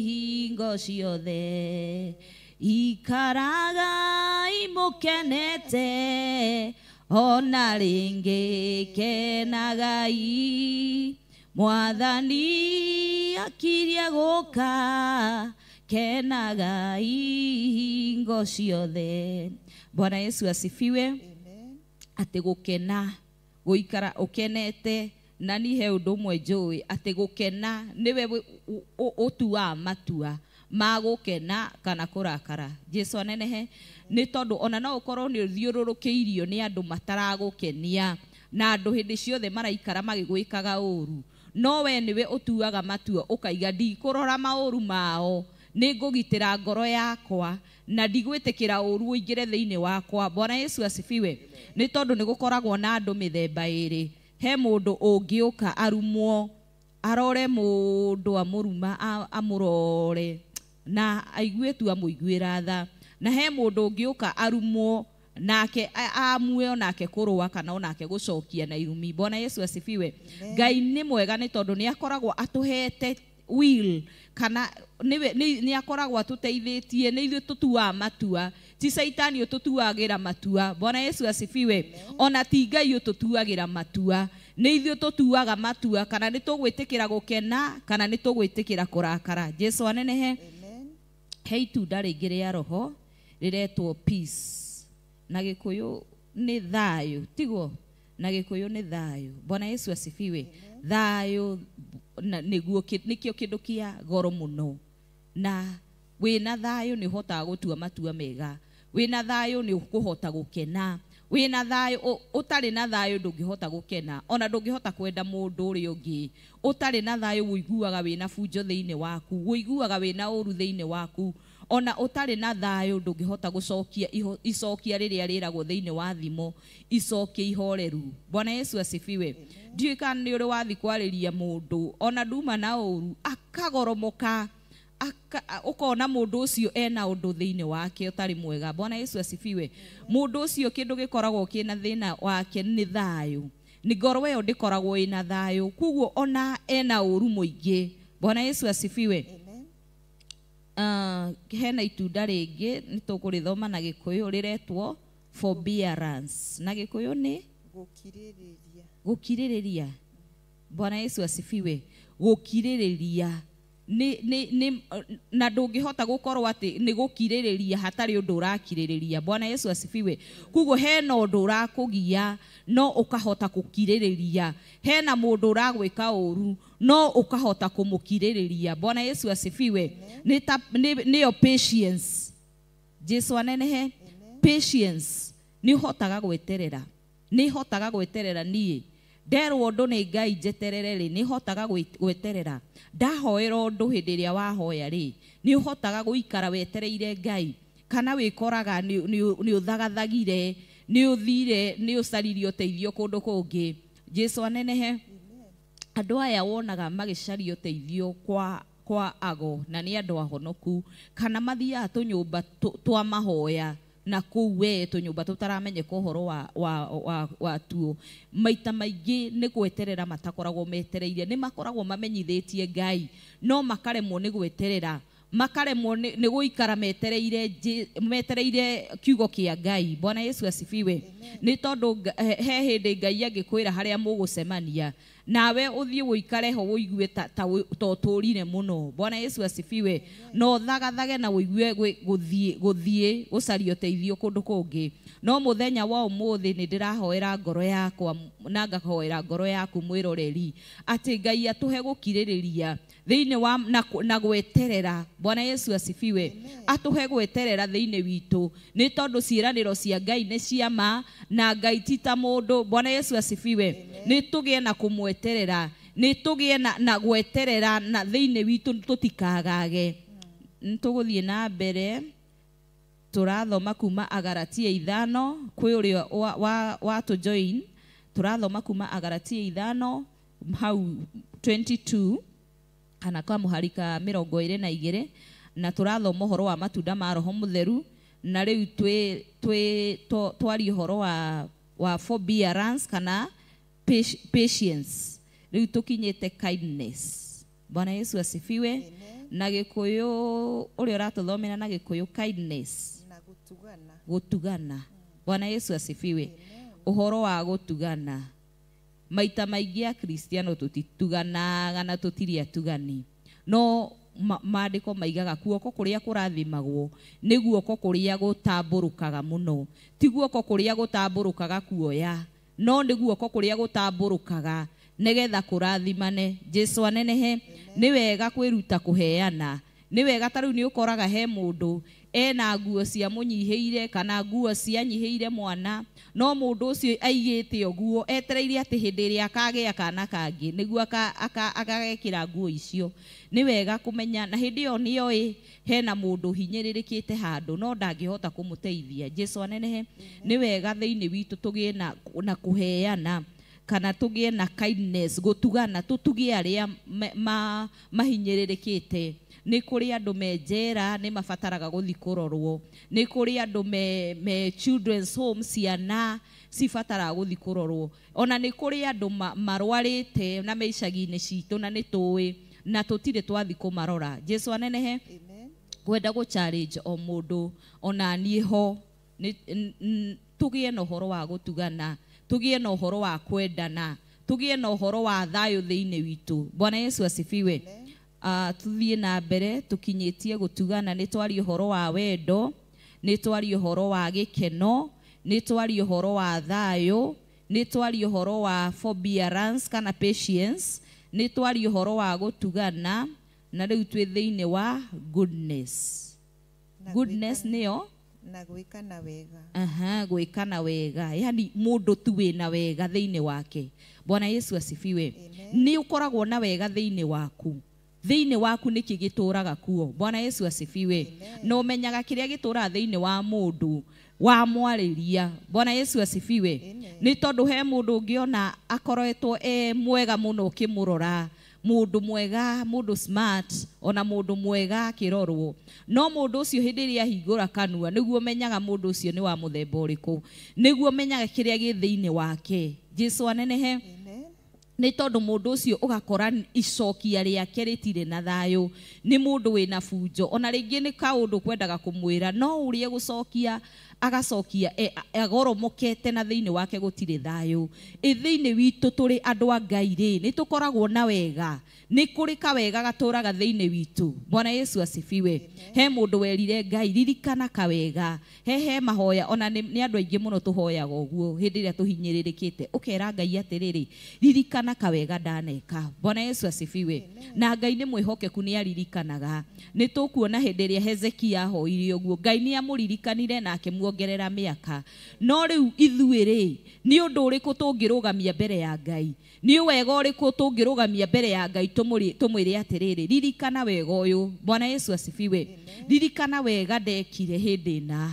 hingo ciothe. Ikaragai mũkenete ona rĩngĩ kenagai, Mwathani akirie gũka, kenagai hingo ciothe. Bwana Yesu asifiwe. Atĩ gũkena, gũikara ũkenete, na ni he ũndũ ũmwe njũĩ atĩ gũkena nĩwe ũtuaga matua ma gũkena kana kũrakara. Jesu anenehe. Nĩ tondũ ona no ũkorwo nĩ ũthiũrũrũkĩirio nĩ andũ mataragũkenia na andũ hĩndĩ ciothe maraikara magĩgwĩkaga ũru, no we nĩwe ũtuaga matua ũkaiga ndikũrora maũru mao, nĩ ngũgitĩra ngoro yakwa na ndigwĩtĩkĩra ũru ũingĩre thĩinĩ wakwa. Bwana Yesu asifiwe. Nĩ tondũ nĩ gũkoragwo na andũ mĩthemba ĩrĩ. He mũndũ ũngĩũka arumwo, arore mũndũ amũruma, amũrore na aigue tu amũiguĩra tha, na he mũndũ ũngĩũka arumwo nake amue onake kũrũa kana onake gũcokia na irumi. Bwana Yesu asifiwe. Ngai nĩ mwega nĩ tondũ nĩ akoragwo atũhete will, kana nĩ akoragwo atũteithĩtie, nĩ ithuĩ tũtuaga matua, ti Caitani ũtũtuagĩra matua. Bwana Yesu asifiwe. Ona ti Ngai ũtũtuagĩra matua, nĩ ithuĩ tũtuaga matua, kana nĩ tũgwĩtĩkĩra gũkena kana nĩ tũgwĩtĩkĩra kũrakara. Jesu anenehe. He itunda rĩngĩ rĩa roho rĩretwo peace, na Gĩkũyũ nĩ thayũ, tiguo? Na Gĩkũyũ nĩ thayũ. Bwana Yesu asifiwe. Thayũ nĩguo nĩkĩo kĩndũ kĩa goro mũno, na wĩna thayũ nĩ ũhotaga gũtua matua mega, wĩna thayũ nĩ ũkũhota gũkena, wĩna thayũ, ũtarĩ na thayũ ndũngĩhota gũkena, ona ndũngĩhota kwenda mũndũ ũrĩa ũngĩ. Ũtarĩ na thayũ ũiguaga wĩna bunjo thĩinĩ waku, ũiguaga wĩna ũru thĩinĩ waku. Ona ũtarĩ na thayũ ndũngĩhota gũcokia icokia rĩrĩa rĩragwo thĩinĩ wa thimo, icokia ihoreru. Bwana Yesu asifiwe. Ndiũĩ kana nĩ ũrĩ wathiĩ kwarĩria mũndũ ona nduma na ũru akagoromoka, ũkona mũndũ ũcio ena ũndũ thĩinĩ wake ũtarĩ mwega. Bwana Yesu asifiwe. Mũndũ ũcio kĩndũ gĩkoragwo kĩna thĩna wake nĩ thayũ. Nĩ ngoro ĩyo ndĩkoragwo ĩna thayũ, koguo ona ena ũru mũingĩ. Bwana Yesu asifiwe. Hena itunda rĩngĩ nĩ tũkũrĩthoma na Gĩkũyũ rĩretwo forbearance. Na Gĩkũyũ nĩ gũkirĩrĩria. Gũkirĩrĩria. Bwana Yesu asifiwe. Gũkirĩrĩria nĩ na ndũngĩhota gũkorwo atĩ nĩ gũkirĩrĩria hatarĩ ũndũ ũrakirĩrĩria. Bwana Yesu asifiwe. Koguo hena ũndũ ũrakũgia no ũkahota gũkirĩrĩria, hena mũndũ ũragwĩka ũru no ũkahota kũmũkirĩrĩria. Bwana Yesu asifiwe. Nĩyo patience. Jesu anenehe. Patience nĩ ũhotaga gweterera, nĩ hotaga gweterera. Niĩ nderwo ũndũ nĩ Ngai njeterere rĩ, nĩ hotaga gweterera. Ndahoera ũndũ hĩndĩ ĩrĩa wahoya rĩ, nĩ ũhotaga gũikara wetereire Ngai, kana wĩkoraga nĩ ũthagathagire, nĩ ũthire, nĩ ũcaririe ũteithio kũndũ kũngĩ. Jesu anenehe. Andũ aya wonaga magĩcaria ũteithio kwa ago na nĩ andũ ahonoku, kana mathiaga tũnyũmba twa mahoya na kũu we tũnyũmba tũtaramenyeka ũhoro wa tuo. Maita maingĩ nĩ gweterera matakoragwo metereire, nĩ makoragwo mamenyithĩtie Ngai no makaremwo nĩ gweterera, makaremwo nĩ gũikara metereire kiugo kĩa Ngai. Bwana Yesu asifiwe. Nĩ tondũ he hĩndĩ Ngai angĩkwĩra harĩa mũgũcemania nawe ũthiĩ ũikare ho ũigue ta ũtũrire mũno. Bwana Yesu asifiwe. No thagathage na ũigue gũthiĩ gũcaria ũteithio kũndũ kũngĩ. No mũthenya wa ũmũthĩ nĩ ndĩrahoera ngoro yakwa na ngahoera ngoro yaku mwĩroreri atĩ Ngai atũhe gũkirĩrĩria thĩinĩ wa na gweterera. Bwana Yesu asifiwe. Atũhe gweterera thĩinĩ witũ, nĩ tondũ ciĩranĩro cia Ngai nĩ cia ma na Ngai ti ta mũndũ. Bwana Yesu asifiwe. Nĩ tũgĩe na kũmweterera, nĩ tũgĩe na gweterera na thĩinĩ witũ tũtikagage. Nĩ tũgũthiĩ na mbere, tũrathoma kuma Agalatia 5 kwĩ ũrĩa wa tũ join. Tũrathoma kuma Agalatia 5 hau 22 kana kwa mũhari ka 22, na tũrathoma ũhoro wa matunda ma Roho Mũtheru. Na rĩu twarie ũhoro wa forbearance kana patience. Rĩu tũkinyĩte kindness. Bwana Yesu asifiwe. Na Gĩkũyũ ũrĩa ũratũthomera na Gĩkũyũ kindness na gũtugana. Gũtugana. Bwana Yesu asifiwe. Ũhoro wa gũtugana, maita maingĩ Akristiano tũtituganaga na tũtirĩ atugani, no maandĩko maigaga guoko kũrĩa kũrathimagwo nĩ guoko kũrĩa gũtambũrũkaga mũno, ti guoko kũrĩa gũtambũrũkaga kuoya, no nĩ guoko kũrĩa gũtambũrũkaga nĩgetha kũrathimane. Jesu anenehe. Nĩ wega kwĩruta kũheana, nĩ wega. Ta rĩu nĩ ũkoraga he mũndũ ena nguo cia mũnyihĩire kana nguo cia nyihĩire mwana, no mũndũ ũcio aigĩte ũguo etereire atĩ hĩndĩ ĩrĩa akagĩa kana kangĩ nĩguo agekĩra nguo icio. Nĩ wega kũmenya na hĩndĩ ĩyo nĩoĩ hena mũndũ hinyĩrĩrĩkĩte handũ no ndangĩhota kũmũteithia. Jesu anenehe. Nĩ wega thĩinĩ witũ tũgĩe na kũheana kana tũgĩe na kindness, gũtugana, tũtugie arĩa mahinyĩrĩrĩkĩte. Nĩ kũrĩ andũ me njera nĩ mabataraga gũthiĩ kũrorwo, nĩ kũrĩ andũ me children's home, ciana cibataraga gũthiĩ kũrorwo, ona nĩ kũrĩ andũ marwarĩte na me icagi-inĩ citũ na nĩ tũĩ na tũtirĩ twathiĩ kũmarora. Jesu anenehe. Kwenda gũ challenge o mũndũ ona niĩ ho tũgĩe na ũhoro wa gũtugana, tũgĩe na ũhoro wa kwendana, tũgĩe na ũhoro wa thayũ thĩinĩ witũ. Bwana Yesu asifiwe. Tuthiĩ na mbere tũkinyĩtie gũtugana. Nĩ twarie ũhoro wa wendo, nĩ twarie ũhoro wa gĩkeno, nĩ twarie ũhoro wa thayũ, nĩ twarie ũhoro wa forbearance kana patience, nĩ twarie ũhoro wa gũtugana, na rĩu twĩ thĩinĩ wa goodness. Goodness nĩyo na gwĩkana wega. Aha, gwĩkana wega, yani mũndũ tu wĩna wega thĩinĩ wake. Bwana Yesu asifiwe. Nĩ ũkoragwo na wega thĩinĩ waku, thĩinĩ waku nĩkĩ gĩtũraga kuo. Bwana Yesu asifiwe. Na ũmenyaga kĩrĩa gĩtũraga thĩinĩ wa mũndũ wa mwarĩria. Bwana Yesu asifiwe. Nĩ tondũ he mũndũ ũngĩona akoretwo e mwega mũno ũkĩmũrora, Mundu mwega, mundu smart, ona mundu mwega akirorwo. No mundu ucio hindi ria hingura kanua niguo menyaga mundu ucio ni wa muthemba uriku, niguo menyaga kiria gi thiini wake. Jesu anenehe. Nĩ tondũ mũndũ ũcio ũgakora icokia rĩake rĩtirĩ na thayũ, nĩ mũndũ wĩna bunjo, ona rĩngĩ nĩ kaũndũ kwendaga kũmwĩra no ũrĩa gũcokia agacokia agoromokete na thĩinĩ wake gũtirĩ thayũ. Ĩ thĩinĩ witũ tũrĩ andũ a Ngai rĩ, nĩ tũkoragwo na wega, nĩ kũrĩ kawega gatũraga thĩinĩ witũ. Bwana Yesu asifiwe. He mũndũ werire Ngai ririkana kawega, he mahoya, ona nĩ andũ aingĩ mũno tũhoyaga ũguo hĩndĩ ĩrĩa tũhinyĩrĩrĩkĩte, ũkera Ngai atĩrĩrĩ, ririkana kawega ndaneka. Bwana Yesu asifiwe. Na Ngai nĩ mwĩhokeku, nĩ aririkanaga. Nĩ tũkuona hĩndĩ ĩrĩa Hezekia ahoire ũguo, Ngai nĩ amũririkanire na akĩmuongerera mĩaka. No rĩu ithuĩ rĩ, nĩ ũndũ ũrĩkũ tũngĩrũgamia mbere ya Ngai? Nĩ wega ũrĩkũ tũngĩrũgamia mbere ya Ngai tũmwĩre atĩrĩrĩ, ririkana wega ũyũ. Bwana Yesu asifiwe. Ririkana wega ndekire hĩndĩ ĩna.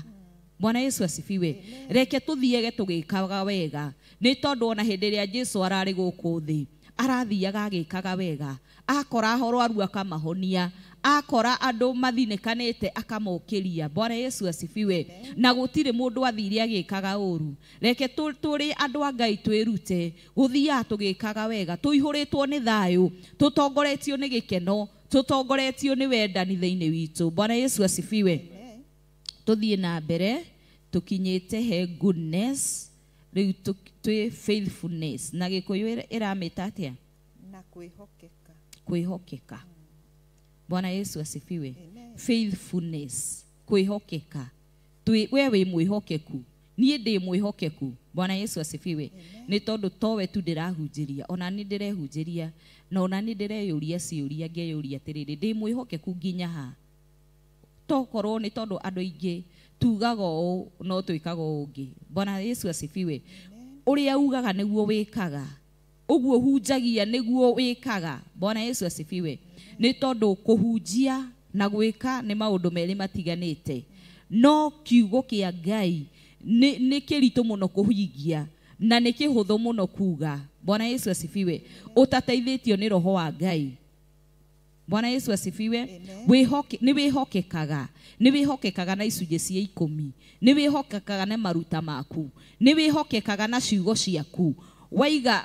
Bwana Yesu asifiwe. Reke tũthiage tũgĩkaga wega, nĩ tondũ ona hĩndĩ ĩrĩa Jesu ararĩ gũkũ thĩ arathiaga agĩkaga wega, akora arwaru akamahonia, akora andũ mathinĩkanĩte akamokĩria. Bwana Yesu asifiwe. Na gũtirĩ mũndũ athire agĩkaga ũru. Reke tũrĩ andũ a Ngai twĩrute gũthiaga tũgĩkaga wega, tũihũrĩtwo nĩ thayũ, tũtongoretio nĩ gĩkeno, tũtongoretio nĩ wendani thĩinĩ witũ. Bwana Yesu asifiwe. Tũthiĩ na mbere, tũkinyĩte he goodness, rĩu twĩ faithfulness. Na Gĩkũyũ ĩramĩta atĩa? Na kwĩhokeka. Kwĩhokeka. Bwana Yesu asifiwe. Faithfulness, kwĩhokeka. We wĩ mwĩhokeku, niĩ ndĩ mwĩhokeku. Bwana Yesu asifiwe. Nĩ tondũ towe tu ndĩrahunjĩria, ona nĩ ndĩrehunjĩria, na ona nĩ ndĩreyũria ciũria, ngeyũria atĩrĩrĩ, ndĩ mwĩhokeku nginya ha? Tokorwo nĩ tondũ andũ aingĩ tugaga ũũ no twĩkaga ũũ ũngĩ. Bwana Yesu asifiwe. Ũrĩa ugaga nĩguo wĩkaga, ũguo hunjagia nĩguo wĩkaga. Bwana Yesu asifiwe. Nĩ tondũ kũhunjia na gwĩka nĩ maũndũ merĩ matiganĩte, no kiugo kĩa Ngai nĩ kĩritũ mũno kũhingia na nĩ kĩhũthũ mũno kuga. Bwana Yesu asifiwe. Ũtateithĩtio nĩ Roho wa Ngai. Bwana Yesu asifiwe. Nĩ wĩhokekaga, nĩ wĩhokekaga na icunjĩ cia 10, nĩ wĩhokekaga na maruta maku, nĩ wĩhokekaga na ciugo ciaku. Waiga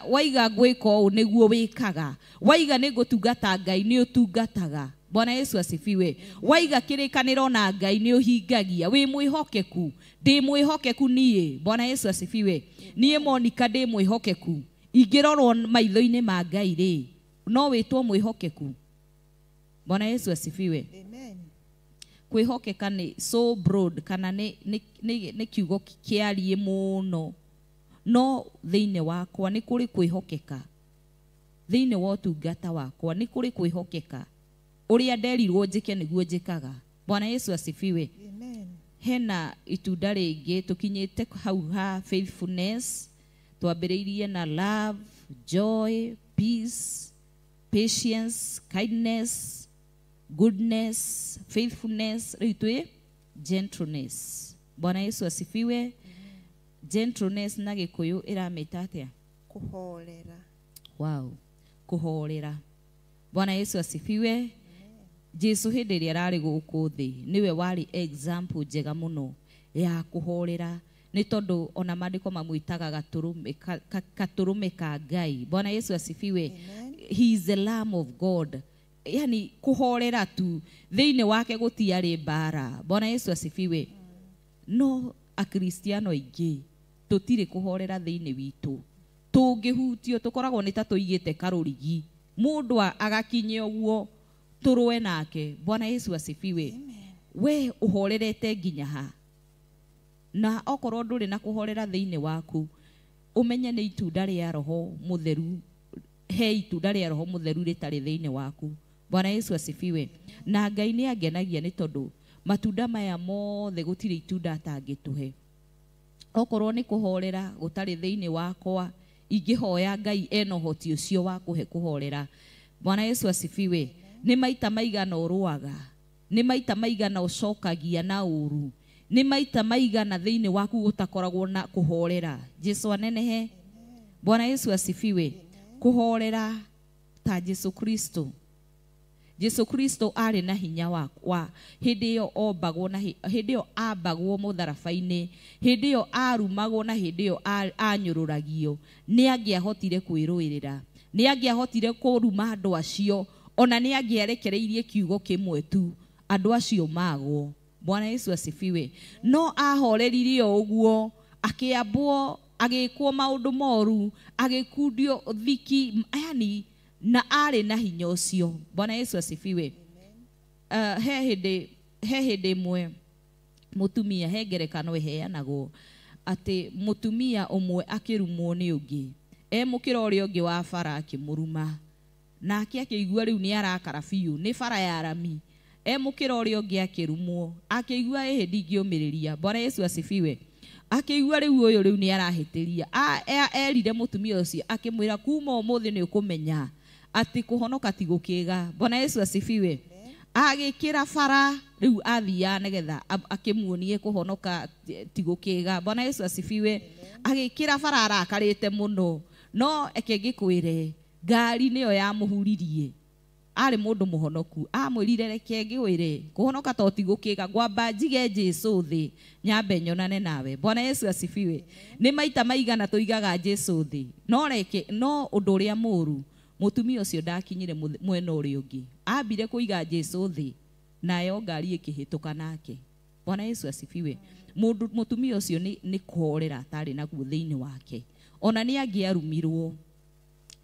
gwĩka ũũ nĩguo wĩkaga, waiga nĩ ngũtungata Ngai nĩ ũtungataga. Bwana Yesu asifiwe. Waiga kĩrĩkanĩro na Ngai nĩ ũhingagia. Wĩ mwĩhokeku, ndĩ mwĩhokeku niĩ. Bwana Yesu asifiwe. Niĩ Monica ndĩ mwĩhokeku. Ingĩrorwo maitho-inĩ ma Ngai rĩ, no wĩtwo mwĩhokeku. Bwana Yesu asifiwe. Amen. Kwĩhokeka nĩ so broad, kana nĩ kiugo kĩariĩ mũno, no thĩinĩ wakwa nĩ kũrĩ kwĩhokeka, thĩinĩ wa ũtungata wakwa nĩ kũrĩ kwĩhokeka. Ũrĩa nderirwo njĩke nĩguo njĩkaga. Bwana Yesu asifiwe. Amen. Hena itunda rĩngĩ tũkinyĩte hau ha faithfulness, twambĩrĩirie na love, joy, peace, patience, kindness, goodness, faithfulness, rĩu twĩ gentleness. Bwana Yesu asifiwe. Gentleness na Gĩkũyũ ĩramĩta atĩa? Kũhorera. Wow, kũhorera. Bwana Yesu asifiwe. Jesu hĩndĩ ĩrĩa ararĩ gũkũ thĩ nĩwe warĩ example njega mũno ya kũhorera, nĩ tondũ ona maandĩko mamwĩtaga gatũrũme ka Ngai. Bwana Yesu asifiwe. He is the Lamb of God. Yani kũhorera tu thĩinĩ wake gũtiarĩ mbara. Bwana Yesu asifiwe. No akristiano aingĩ tũtirĩ kũhorera thĩinĩ witũ, tũngĩhutio tũkoragwo nĩ ta tũigĩte karũrigi, mũndũ agakinyia ũguo tũrũe nake. Bwana Yesu asifiwe. We ũhorerete nginya ha? Na okorwo ndũrĩ na kũhorera thĩinĩ waku, ũmenye nĩ itunda rĩa Roho Mũtheru, he itunda rĩa Roho Mũtheru rĩtarĩ thĩinĩ waku. Bwana Yesu asifiwe. Na Ngai nĩ angenagia nĩ tondũ matunda maya mothe gũtirĩ itunda atangĩtũhe. Okorwo nĩ kũhorera gũtarĩ thĩinĩ wakwa, ingĩhoya Ngai ena ũhoti ũcio wa kũhe kũhorera. Bwana Yesu asifiwe. Nĩ maita maigana ũrũaga, nĩ maita maigana ũcokagia na ũru, nĩ maita maigana thĩinĩ waku gũtakoragwo na kũhorera. Jesu anenehe. Bwana Yesu asifiwe. Kũhorera Ta Jesu Kristo. Jesu Kristo arĩ na hinya wa hĩndĩ ĩyo ombagwo na hĩndĩ ĩyo ambagwo mũtharaba-inĩ, hĩndĩ ĩyo arumagwo na hĩndĩ ĩyo anyũrũragio, nĩ angĩahotire kwĩrũĩrĩra, nĩ angĩahotire kũruma andũ acio, ona nĩ angĩarekereirie kiugo kĩmwe tu andũ acio magwo. Bwana Yesu asifiwe. No ahoreririe ũguo, akĩambwo, agĩkwo maũndũ moru, agĩkundio thiki, yani na arĩ na hinya ũcio. Bwana Yesu asifiwe. He hĩndĩ ĩmwe mũtumia, he ngerekano ĩheanagwo atĩ mũtumia ũmwe akĩrumwo nĩ ũngĩ, e mũkĩra ũrĩa ũngĩ wa bara akĩmũruma, nake akĩigua rĩu nĩ arakara biũ, nĩ bara ya rami, e mũkĩra ũrĩa ũngĩ akĩrumwo, akĩigua ĩhĩ ndingĩũmĩrĩria. Bwana Yesu asifiwe. Akĩigua rĩu ũyũ rĩu nĩ arahĩtĩria, erire mũtumia ũcio akĩmwĩra kuma ũmũthĩ nĩ ũkũmenya atĩ kũhonoka ti gũkĩga. Bwana Yesu asifiwe. Agĩkĩra bara rĩu athiaga nĩgetha akĩmuonie kũhonoka ti gũkĩga. Bwana Yesu asifiwe. Agĩkĩra bara arakarĩte mũno, no eke ngĩkwĩre ngari nĩyo yamũhuririe. Arĩ mũndũ mũhonoku, amwĩrire reke ngĩkwĩre kũhonoka to ti gũkĩga, ngwamba njige Jesu thĩ nyambe nyonane nawe. Bwana Yesu asifiwe. Nĩ maita maigana tũigaga Jesu thĩ, no reke no ũndũ ũrĩa mũru mũtumia ũcio ndakinyire mwena ũrĩa ũngĩ, ambire kũiga Jesu thĩ nayo ngari ĩkĩhĩtũka nake. Bwana Yesu asifiwe. Mũndũ mũtumia ũcio nĩ kũhorera atarĩ naguo thĩinĩ wake, ona nĩ angĩarumirwo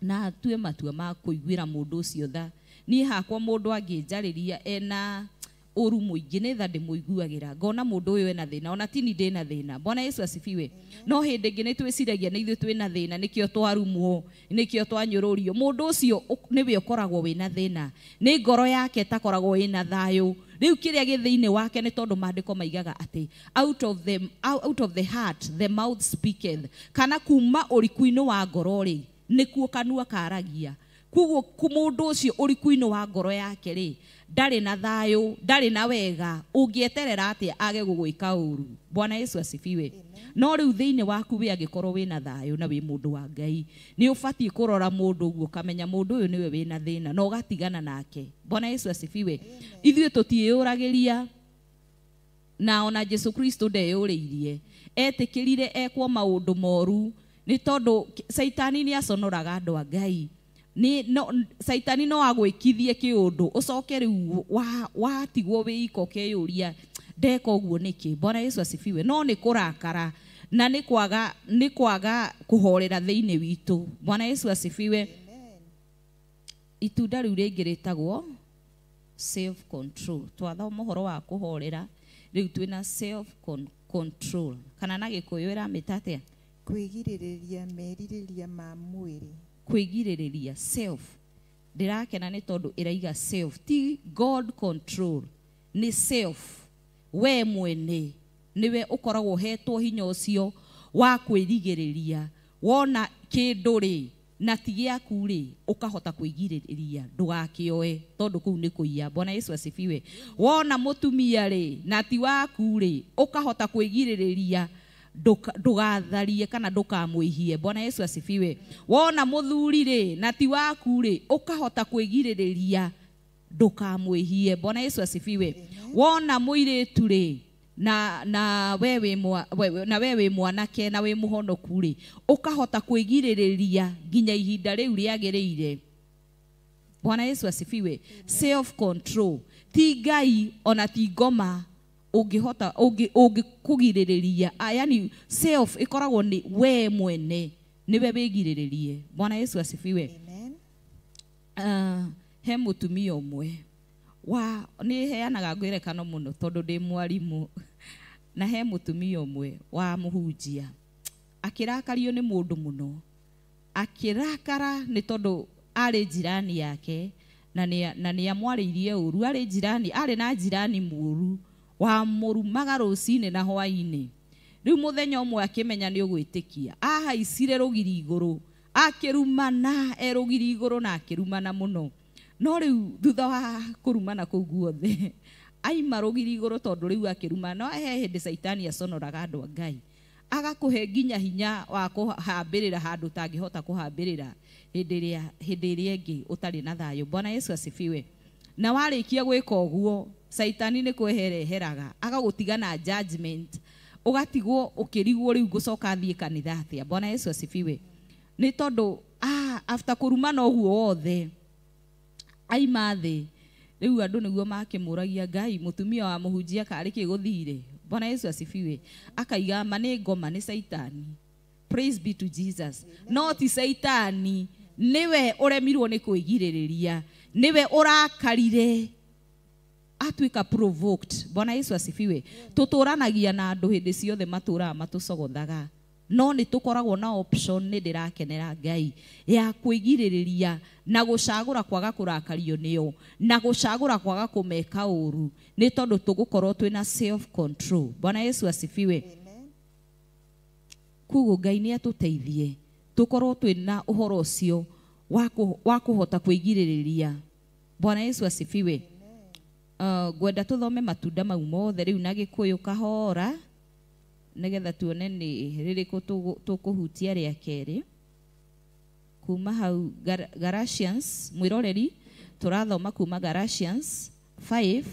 na atue matua ma kũiguĩra mũndũ ũcio tha. Niĩ hakwa mũndũ angĩnjarĩria ena ũru mũingĩ nĩ tha ndĩmũiguagĩra, ngona mũndũ ũyũ ena thĩna, ona tini ndĩna thĩna. Bwana Yesu asifiwe. No hĩndĩ ĩngĩ nĩ twĩciragia nĩ ithuĩ twĩna thĩna, nĩkĩo twarumwo, nĩkĩo twanyũrũrio. Mũndũ ũcio nĩwe ũkoragwo wĩna thĩna, nĩ ngoro yake ĩtakoragwo ĩna thayũ. Rĩu kĩrĩa gĩ thĩinĩ wake, nĩ tondũ maandĩko maigaga atĩ out of the heart the mouth speaketh, kana kuma ũriku-inĩ wa ngoro rĩ nĩkuo kanua karagia. Koguo mũndũ ũcio ũriku-inĩ wa ngoro yake rĩ ndarĩ na thayũ, ndarĩ na wega, ũngĩeterera atĩa age gũgwĩka ũru. Bwana Yesu asifiwe. No rĩu thĩinĩ waku we angĩkorwo wĩna thayũ na wĩ mũndũ wa Ngai, nĩ ũbatiĩ kũrora mũndũ ũguo ũkamenya mũndũ ũyũ nĩwe wĩna thĩna na ũgatigana nake. Bwana Yesu asifiwe. Ithuĩ tũtiĩyũragĩria, na ona Jesu Kristo ndeyũrĩirie, etĩkĩrire ekwo maũndũ moru nĩ tondũ Caitani nĩ aconoraga andũ a Ngai. Caitani no agwĩkithie kĩũndũ ũcoke rĩu watigwo wĩ iko ũkeyũria ndeka ũguo nĩkĩ. Bwana Yesu asifiwe. No nĩ kũrakara na nĩ kwaga kũhorera thĩinĩ witũ. Bwana Yesu asifiwe. Itunda rĩu rĩngĩ rĩtagwo self control. Twathoma ũhoro wa kũhorera, rĩu twĩna self control, kana na Gĩkũyũ ĩramĩta atĩa? Kwĩgirĩrĩria merirĩria ma mwĩrĩ. Kwĩgirĩrĩria self. Ndĩrakena nĩ tondũ ĩraiga self, ti God control, nĩ self. We mwene nĩwe ũkoragwo ũhetwo hinya ũcio wa kwĩrigĩrĩria. Wona kĩndũ rĩ na ti gĩaku rĩ, ũkahota kwĩgirĩrĩria ndũgakĩoe tondũ kũu nĩ kũiya. Bwana Yesu asifiwe. Wona mũtumia rĩ na ti waku rĩ, ũkahota kwĩgirĩrĩria ndũgatharie kana ndũkamwĩhie. Bwana Yesu asifiwe. Wona mũthuri rĩ na ti waku rĩ, ũkahota kwĩgirĩrĩria ndũkamwĩhie. Bwana Yesu asifiwe. Wona mũirĩtu rĩ na we wĩ mwanake na wĩ mũhonoku rĩ, ũkahota kwĩgirĩrĩria nginya ihinda rĩu rĩagĩrĩire. Bwana Yesu asifiwe. Self control ti Ngai ona ti ngoma ũngĩhota ũngĩkũgirĩrĩria, yani self ĩkoragwo nĩ we mwene nĩwe wĩgirĩrĩrie. Bwana Yesu asifiwe. He mũtumia ũmwe wa nĩ heanaga ngerekano mũno tondũ ndĩ mwarimũ, na he mũtumia ũmwe wa mũhunjia akĩrakario nĩ mũndũ mũno, akĩrakara nĩ tondũ arĩ jirani yake na nĩ amwarĩirie ũru. Arĩ jirani, arĩ na jirani mũru wamũrumaga rũcinĩ na hwaĩ-inĩ. Rĩu mũthenya ũmwe akĩmenya nĩ ũgwĩtĩkia, ahaicire rũgiri igũrũ, akĩrumana e rũgiri igũrũ na akĩrumana mũno. No rĩu thutha wa kũrumana kũu guothe aima rũgiri igũrũ tondũ rĩu akĩrumana, no he hĩndĩ Caitani aconoraga andũ a Ngai. Agakũhe nginya hinya wa kũhambĩrĩra handũ ũtangĩhota kũhambĩrĩra hĩndĩ ĩrĩa ĩngĩ ũtarĩ na thayũ. Bwana Yesu asifiwe. Na warĩkia gwĩka ũguo, Saitani nĩ kwehereheraga, agagũtiga na judgment, ũgatigwo ũkĩrigwo rĩu ngũcoka thiĩ kanitha atĩa. Bwana Yesu asifiwe. Nĩ tondũ after kũrumana ũguo wothe aima thĩ, rĩu andũ nĩguo makĩmũragia Ngai mũtumia wa mũhunjia karĩ kĩ gũthire. Bwana Yesu asifiwe. Akaiga ma nĩ ngoma nĩ Saitani. Praise be to Jesus. No ti Saitani, nĩwe ũremirwo nĩ kwĩgirĩrĩria, nĩwe ũrakarire, atuĩka provoked. Bwana Yesu asifiwe. Tũtũranagia na andũ hĩndĩ ciothe matũraga matũcogothaga, no nĩ tũkoragwo na option nĩ ndĩrakenera Ngai ya kwĩgirĩrĩria na gũcagũra kwaga kũrakario nĩo na gũcagũra kwaga kũmeka ũru, nĩ tondũ tũgũkorwo twĩna self control. Bwana Yesu asifiwe. Koguo Ngai nĩ atũteithie tũkorwo twĩna ũhoro ũcio wa kũhota kwĩgirĩrĩria. Bwana Yesu asifiwe. Ngwenda tũthome matunda mau mothe rĩu na Gĩkũyũ kahora, nĩgetha tuone nĩ rĩrĩkũ tũkũhutia rĩa kerĩ. Kuma hau Galatians, mwĩroreri, tũrathoma kuma Galatians 5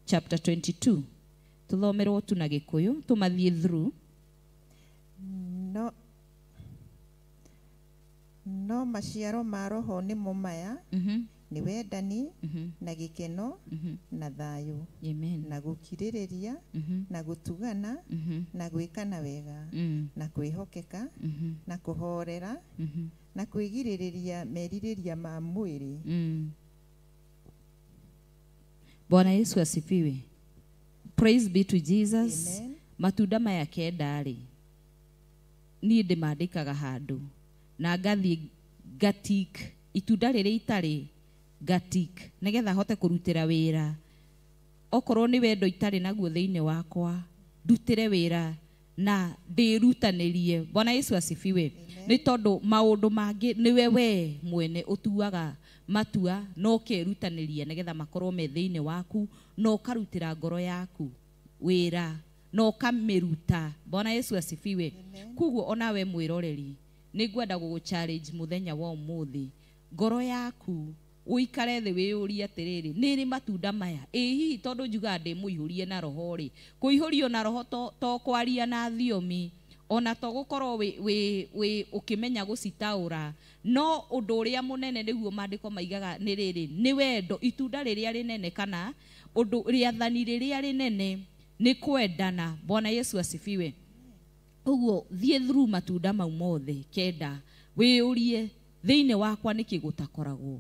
chapter 22. Tũthomerwo tu na Gĩkũyũ, tũmathiĩ through. No maciaro ma Roho nĩmo maya, nĩ wendani, na gĩkeno, na thayũ, na gũkirĩrĩria, na gũtugana, na gwĩkana wega, na kwĩhokeka, na kũhoorera, na kwĩgirĩrĩria merirĩria ma mwĩrĩ. Bwana Yesu asifiwe. Praise be to Jesus. Amen. Matunda maya kenda rĩ, niĩ ndĩmandĩkaga handũ na ngathiĩ ngatik itunda rĩrĩa itarĩ ngatik, nĩgetha hote kũrutĩra wĩra. Okorwo nĩ wendo itarĩ naguo thĩinĩ wakwa, ndutĩre wĩra na ndĩrutanĩrie. Bwana Yesu asifiwe. Nĩ tondũ maũndũ mangĩ nĩwe we mwene ũtuaga matua na ũkerutanĩria nĩgetha makorwo me thĩinĩ waku, na ũkarutĩra ngoro yaku wĩra na ũkamĩruta. Bwana Yesu asifiwe. Koguo onawe mwĩroreri, nĩ ngwenda gũgũ challenge mũthenya wa ũmũthĩ, ngoro yaku ũikare thĩ wĩyũrie atĩrĩrĩ, nĩ rĩ matunda maya? Ĩ hihi tondũ njugaga ndĩmũihũrie na roho rĩ, kũihũrio na roho to kwaria na thiomi, ona to gũkorwo wĩ ũkĩmenya gũcitaũra, no ũndũ ũrĩa mũnene nĩguo maandĩko maigaga nĩ rĩrĩ, nĩ wendo. Itunda rĩrĩa rĩnene kana ũndũ rĩathani rĩrĩa rĩnene nĩ kwendana. Bwana Yesu asifiwe. Ũguo thiĩ through matunda mau mothe kenda, wĩyũrie thĩinĩ wakwa nĩkĩ gũtakoragwo.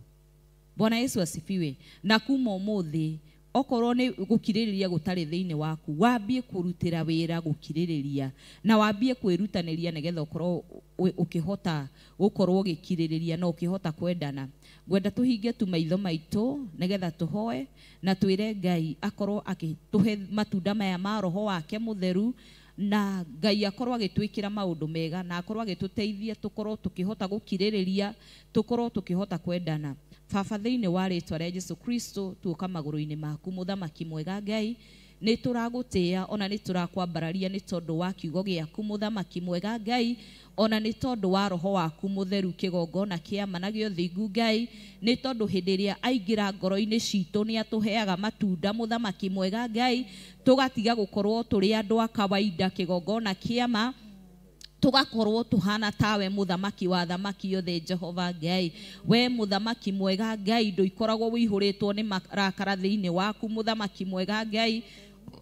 Bwana Yesu asifiwe. Na kuma ũmũthĩ okorwo nĩ gũkirĩrĩria gũtarĩ thĩinĩ waku, wambie kũrutĩra wĩra gũkirĩrĩria, na wambie kwĩrutanĩria nĩgetha ũkorwo ũkĩhota gũkorwo ũgĩkirĩrĩria na ũkĩhota kwendana. Ngwenda tũhinge tu maitho maitũ nĩgetha tũhoe na twĩre Ngai akorwo akĩtũhe matunda maya ma Roho wake mũtheru, na Ngai akorwo agĩtwĩkĩra maũndũ mega, na akorwo agĩtũteithia tũkorwo tũkĩhota gũkirĩrĩria, tũkorwo tũkĩhota kwendana. Baba, thĩinĩ wa rĩtwa rĩa Jesu Kristo, tuoka magũrũ-inĩ maku mũthamaki mwega Ngai, nĩ tũragũtĩĩa ona nĩ tũrakwambararia nĩ tondũ wa kiugo gĩaku mũthamaki mwega Ngai, ona nĩ tondũ wa Roho waku mũtheru kĩgongona kĩa ma na gĩa ũthingu Ngai, nĩ tondũ hĩndĩ ĩrĩa aingĩra ngoro-inĩ citũ nĩ atũheaga matunda mũthamaki mwega Ngai, tũgatiga gũkorwo tũrĩ andũ a kawaida kĩgongona kĩa ma, tũgakorwo tũhana tawe mũthamaki wa thamaki yothe Jehova Ngai. We mũthamaki mwega Ngai, ndũikoragwo wĩihũrĩtwo nĩ marakara thĩinĩ waku mũthamaki mwega Ngai,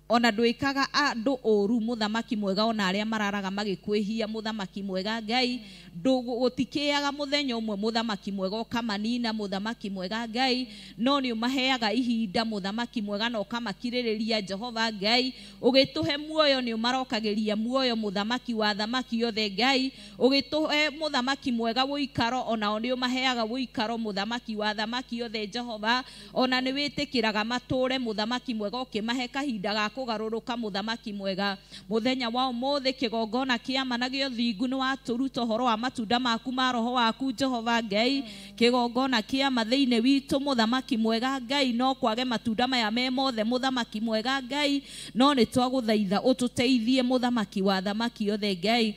ona ndwĩkaga andũ ũru mũthamaki mwega, ona arĩa mararaga magĩkwĩhia mũthamaki mwega Ngai, gũtikĩaga mũthenya ũmwe mũthamaki mwega ũkamanina mũthamaki mwega Ngai, no nĩ ũmaheaga ihinda mũthamaki mwega na ũkamakirĩrĩria Jehova Ngai. Ũgĩtũhe muoyo nĩ ũmarokagĩria muoyo mũthamaki wa thamaki yothe Ngai, ũgĩtũhe mũthamaki mwega wũikaro, onao nĩ ũmaheaga wũikaro mũthamaki wa thamaki yothe Jehova, ona nĩ wĩtĩkĩraga matũre mũthamaki mwega ũkĩmahe kahinda ga kũgarũrũka mũthamaki mwega mũthenya wa ũmũthĩ kĩgongona kĩa ma na gĩa ũthingu nĩ watũruta ũhoro wa matunda maku ma roho waku Jehova Ngai kĩgongona kĩa ma thĩinĩ witũ mũthamaki mwega Ngai no kwage matunda maya me mothe mũthamaki mwega Ngai no nĩ twagũthaitha ũtũteithie mũthamaki wa thamaki othe Ngai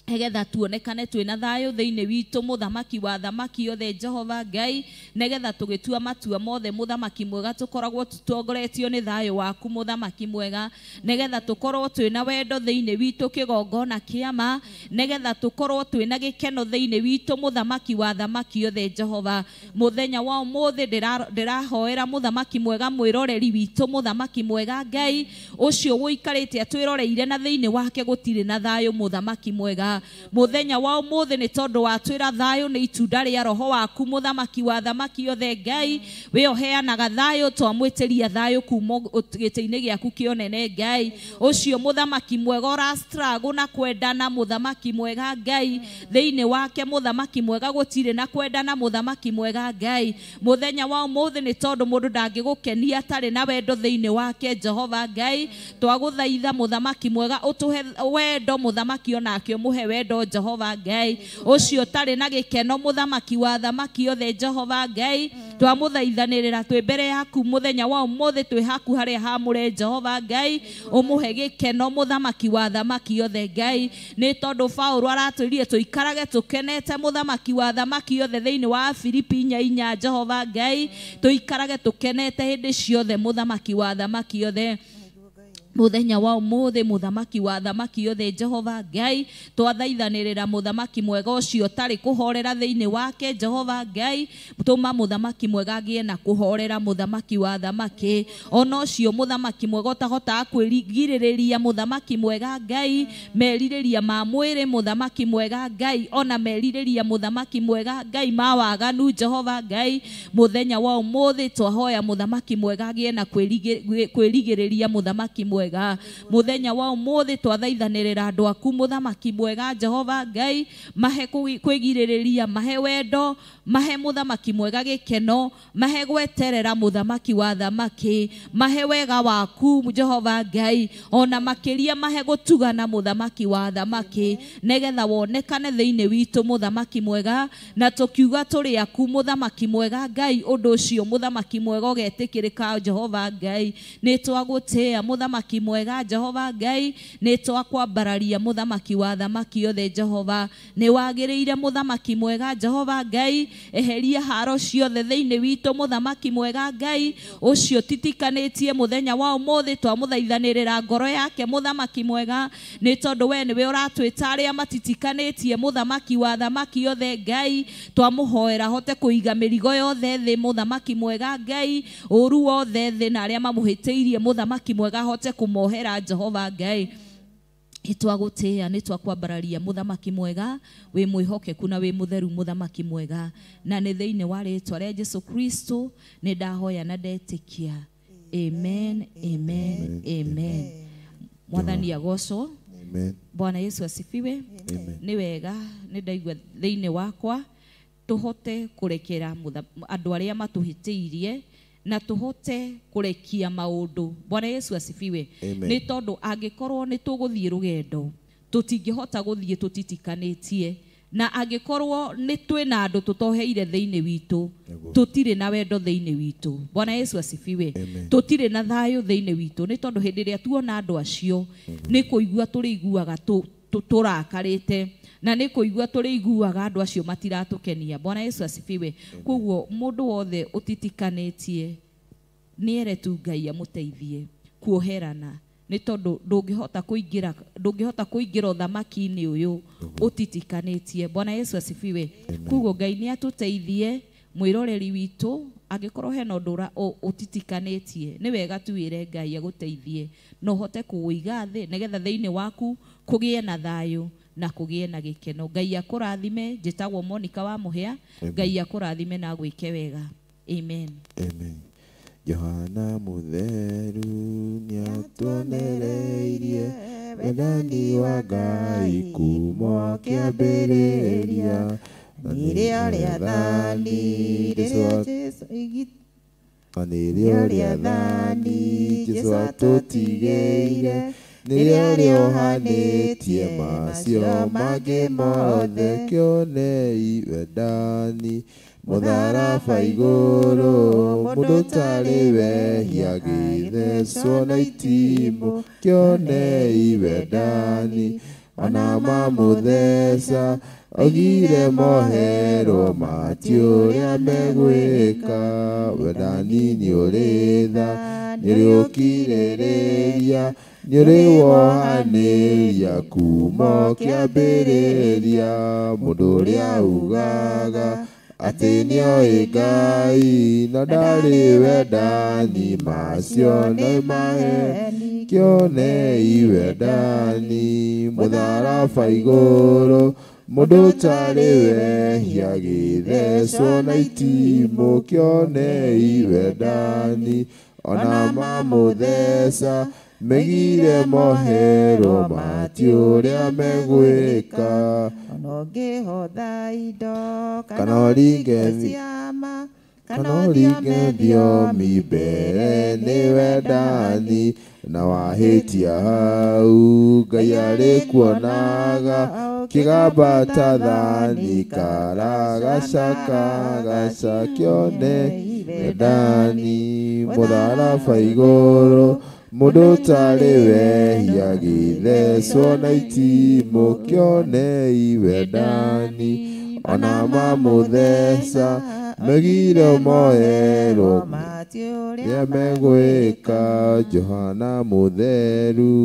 negetha tuonekane twĩna thayũ thĩinĩ witũ mũthamaki wa thamaki othe Jehova Ngai negetha tũgĩtua matua mothe mũthamaki mwega tũkoragwo tũtongoretio nĩ thayũ waku mũthamaki mwega negetha tũkorwo twĩna wendo thĩinĩ witũ kĩgongona kĩa ma negetha tũkorwo twĩna gĩkeno thĩinĩ witũ mũthamaki wa thamaki othe Jehova mũthenya wa ũmũthĩ ndĩrahoera mũthamaki mwega mwĩroreri witũ mũthamaki mwega Ngai ũcio ũikarĩte atwĩroreire na thĩinĩ wake gũtirĩ na thayũ mũthamaki mwega mũthenya wa ũmũthĩ nĩ tondũ watwĩra thayũ nĩ itunda rĩa roho waku mũthamaki wa thamaki othe Ngai we ũheanaga thayũ twamwĩtĩria thayũ kuma gĩtĩ-inĩ gĩaku kĩonene Ngai ũcio mũthamaki mwega ũra struggle na kwendana mũthamaki mwega Ngai thĩinĩ wake mũthamaki mwega gũtirĩ na kwendana mũthamaki mwega Ngai mũthenya wa ũmũthĩ nĩ tondũ mũndũ ndangĩgũkenia atarĩ na wendo thĩinĩ wake Jehova Ngai twagũthaitha mũthamaki mwega ũtũhe wendo mũthamaki onake ũmũhe wendo Jehova Ngai ũcio ũtarĩ na gĩkeno mũthamaki wa thamaki othe Jehova Ngai twamũthaithanĩrĩra twĩ mbere yaku mũthenya wa ũmũthĩ twĩ haku harĩa hamũre Jehova Ngai ũmũhe gĩkeno mũthamaki wa thamaki othe Ngai nĩ tondũ Paũlũ aratwĩrire tũikarage tũkenete mũthamaki wa thamaki othe thĩinĩ wa Filipi 4:4 Jehova Ngai tũikarage tũkenete hĩndĩ ciothe mũthamaki wa thamaki othe mũthenya wa ũmũthĩ mũthamaki wa thamaki othe Jehova Ngai twathaithanĩrĩra mũthamaki mwega ũcio ũtarĩ kũhorera thĩinĩ wake Jehova Ngai tũma mũthamaki mwega agĩe na kũhorera mũthamaki wa thamaki ona ũcio mũthamaki mwega ũtahotaga kwĩrigirĩrĩria mũthamaki mwega Ngai merirĩria ma mwĩrĩ mũthamaki mwega Ngai ona merirĩria mũthamaki mwega Ngai ma waganu Jehova Ngai mũthenya wa ũmũthĩ twahoya mũthamaki mwega agĩe na kwĩrigĩrĩria mũthamaki mwega mũthenya wa ũmũthĩ twathaithanĩrĩra andũ aku mũthamaki mwega Jehova Ngai mahe kwĩgirĩrĩria mahe wendo mahe mũthamaki mwega gĩkeno mahe gweterera mũthamaki wa thamaki mahe wega waku Jehova Ngai ona makĩria mahe gũtugana mũthamaki wa thamaki negetha wonekane thĩinĩ witũ mũthamaki mwega na tũkiuga tũrĩ aku mũthamaki mwega Ngai ũndũ ũcio mũthamaki mwega ũgetĩkĩrĩka Jehova Ngai nĩ twagũtĩĩa mũthamaki mwega Jehova Ngai nĩ twakwambararia mũthamaki wa thamaki othe Jehova nĩ wagĩrĩire mũthamaki mwega Jehova Ngai eheria haro ciothe thĩinĩ witũ mũthamaki mwega Ngai ũcio titikanĩtie mũthenya wa ũmũthĩ twamũthaithanĩrĩra ngoro yake mũthamaki mwega nĩ tondũ we nĩwe ũratwĩta arĩa matitikanĩtie mũthamaki wa thamaki othe Ngai twamũhoera hote kũiga mĩrigo yothe thĩ mũthamaki mwega Ngai ũru wothe thĩ na arĩa mamũhĩtĩirie mũthamaki mwega hote kũmohera Jehova Ngai nĩtwagũtĩĩa nĩtwakwambararia mũthamaki mwega wĩ mwĩhokeku na wĩ mũtheru mũthamaki mwega na nĩ thĩinĩ wa rĩtwa rĩa Jesu Kristo nĩ ndahoya na ndetĩkia amen amen amen mwathani agocwo. Amen. Bwana Yesu asifiwe. Amen. Nĩ wega nĩ ndaigua thĩinĩ wakwa tũhote kũrekera andũ arĩa matũhĩtĩirie na tũhote kũrekia maũndũ. Bwana Yesu asifiwe. Nĩ tondũ angĩkorwo nĩ tũgũthiĩ rũgendo tũtingĩhota gũthiĩ tũtitikanĩtie na angĩkorwo nĩ twĩna andũ tũtoheire thĩinĩ witũ tũtirĩ na wendo thĩinĩ witũ. Bwana Yesu asifiwe. Tũtirĩ na thayũ thĩinĩ witũ nĩ tondũ hĩndĩ ĩrĩa tuona andũ acio nĩ kũigua tũrĩiguaga tũrakarĩte na nĩ kũigua tũrĩiguaga andũ acio matiratũkenia. Bwana Yesu asifiwe. Koguo mũndũ wothe ũtitikanĩtie nĩ ere tu Ngai amũteithie kuoherana nĩ tondũ ndũngĩhota kũingĩra ũthamaki-inĩ ũyũ ũtitikanĩtie. Bwana Yesu asifiwe. Koguo Ngai nĩ atũteithie mwĩroreri witũ angĩkorwo hena ũndũ ũtitikanĩtie nĩ wega tuwĩre Ngai agũteithie na ũhote kũũiga thĩ nĩgetha thĩinĩ waku kũgĩe na thayũ na kũgĩe na gĩkeno. Ngai akũrathime. Njĩtagwo Monica wa Mũhĩa. Ngai akũrathime na agwĩke wega. Amen. Amen. Yohana Mũtheru nĩatuonereirie wendani wa Ngai kuma kĩambĩrĩria na nĩrĩo rĩathani rĩrĩa Na nĩrĩo rĩathani Jesũ atũtigĩire, nĩrĩo rĩohanĩtie macio mangĩ mothe. Kĩonei wendani mũtharaba igũrũ, mũndũ ũtarĩ wehia agĩthecwo na itimũ. Kĩonei wendani ona mamũtheca, oigire moherwo mati ũrĩa megwĩka. Wendani nĩ ũrĩ tha, nĩ ũrĩ ũkirĩrĩria, nĩ ũrĩ wohanĩria kuma kĩambĩrĩria. Mũndũ ũrĩa ugaga atĩ nĩoĩ Ngai na ndarĩ wendani, macio nĩ maheni. Kĩonei wendani mũtharaba igũrũ, mũndũ ũtarĩ wehia agĩthecwo na itimũ. Kĩonei wendani ona mamũtheca, megire moherwo mati ũrĩa megwĩka. Ona ũngĩhotha indo kana ũringe ciama, kana ũringe thiomi mbere nĩ wendani, na wahĩtia hau Ngai arĩkuonaga. Kĩgamba ta thani karagaca kagaca. Kĩonei wendani mũtharaba igũrũ, mũndũ ũtarĩ wehia agĩthecwo na itimũ. Kĩonei wendani ona mamũtheca, megire moherwo mati ũrĩa megwĩka. Johana mũtheru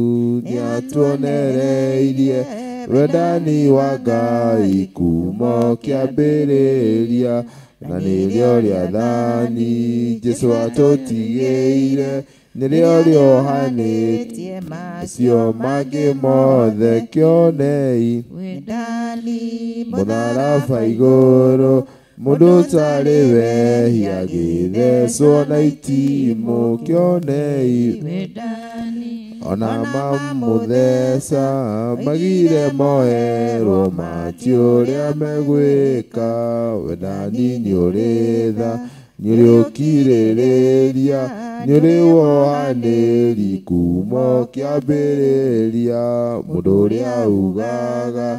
nĩatuonereirie wendani wa Ngai kuma kĩambĩrĩria, na nĩrĩo rĩathani Jesũ atũtigĩire, nĩrĩo rĩohanĩtie macio mangĩ mothe. Kĩonei wendani mũtharaba igũrũ, mũndũ ũtarĩ wehia agĩthecwo na itimũ. Kĩonei wendani ona mamũtheca, magire moherwo mati ũrĩa megwĩka. Wendani nĩ ũrĩ tha, nĩ ũrĩ ũkirĩrĩria, nĩ ũrĩ wohanĩri kuma kĩambĩrĩria. Mũndũ ũrĩa ugaga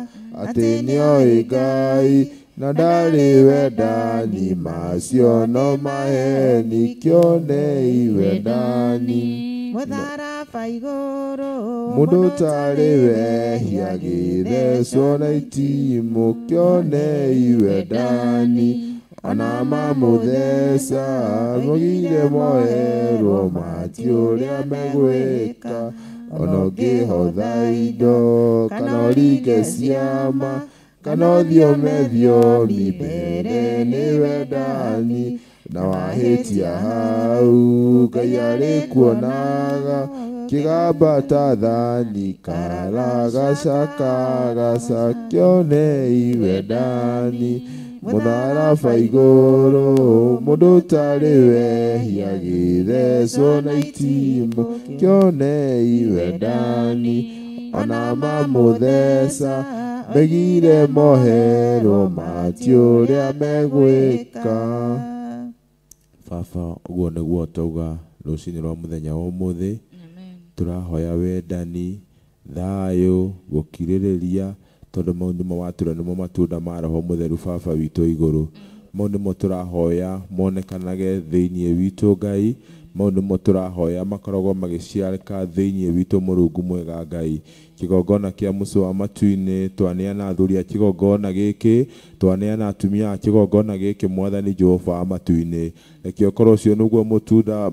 atĩ nĩoĩ Ngai na ndarĩ wendani, macio no maheni. Kĩonei wendani mũtharaba igũrũ, mũndũ ũtarĩ wehia agĩthecwo na itimũ. Kĩonei wendani ona mamũtheca, mogire moherwo mati ũrĩa megwĩka. Ona ũngĩhotha indo kana ũringe ciama, kana ũthiome thiomi mbere nĩ wendani, na wahĩtia hau Ngai arĩkuonaga. Kĩgamba ta thani karagaca kagaca. Kĩonei wendani mũtharaba igũrũ, mũndũ ũtarĩ wehia agĩthecwo na itimũ. Kĩonei wendani ona mamũtheca, megire moherwo mati ũrĩa megwĩka. Baba, ũguo nĩguo twauga rũcinĩ rwa mũthenya wa ũmũthĩ. Tũrahoya wendani, thayũ, gũkirĩrĩria, tondũ mau nĩmo watũra, nĩmo matunda ma Roho Mũtheru Baba witũ igũrũ. Mau nĩmo tũrahoya monekanage thĩinĩ witũ Ngai. Mau nĩmo tũrahoya makoragwo magĩciarĩka thĩinĩ witũ Mũrungu mwega Ngai. Kĩgongona kĩa mũciĩ wa matu-inĩ twaneana athuri a kĩgongona gĩkĩ, twaneana atumia a kĩgongona gĩkĩ Mwathani Jehova wa matu-inĩ. Reke ũkorwo ũcio nĩguo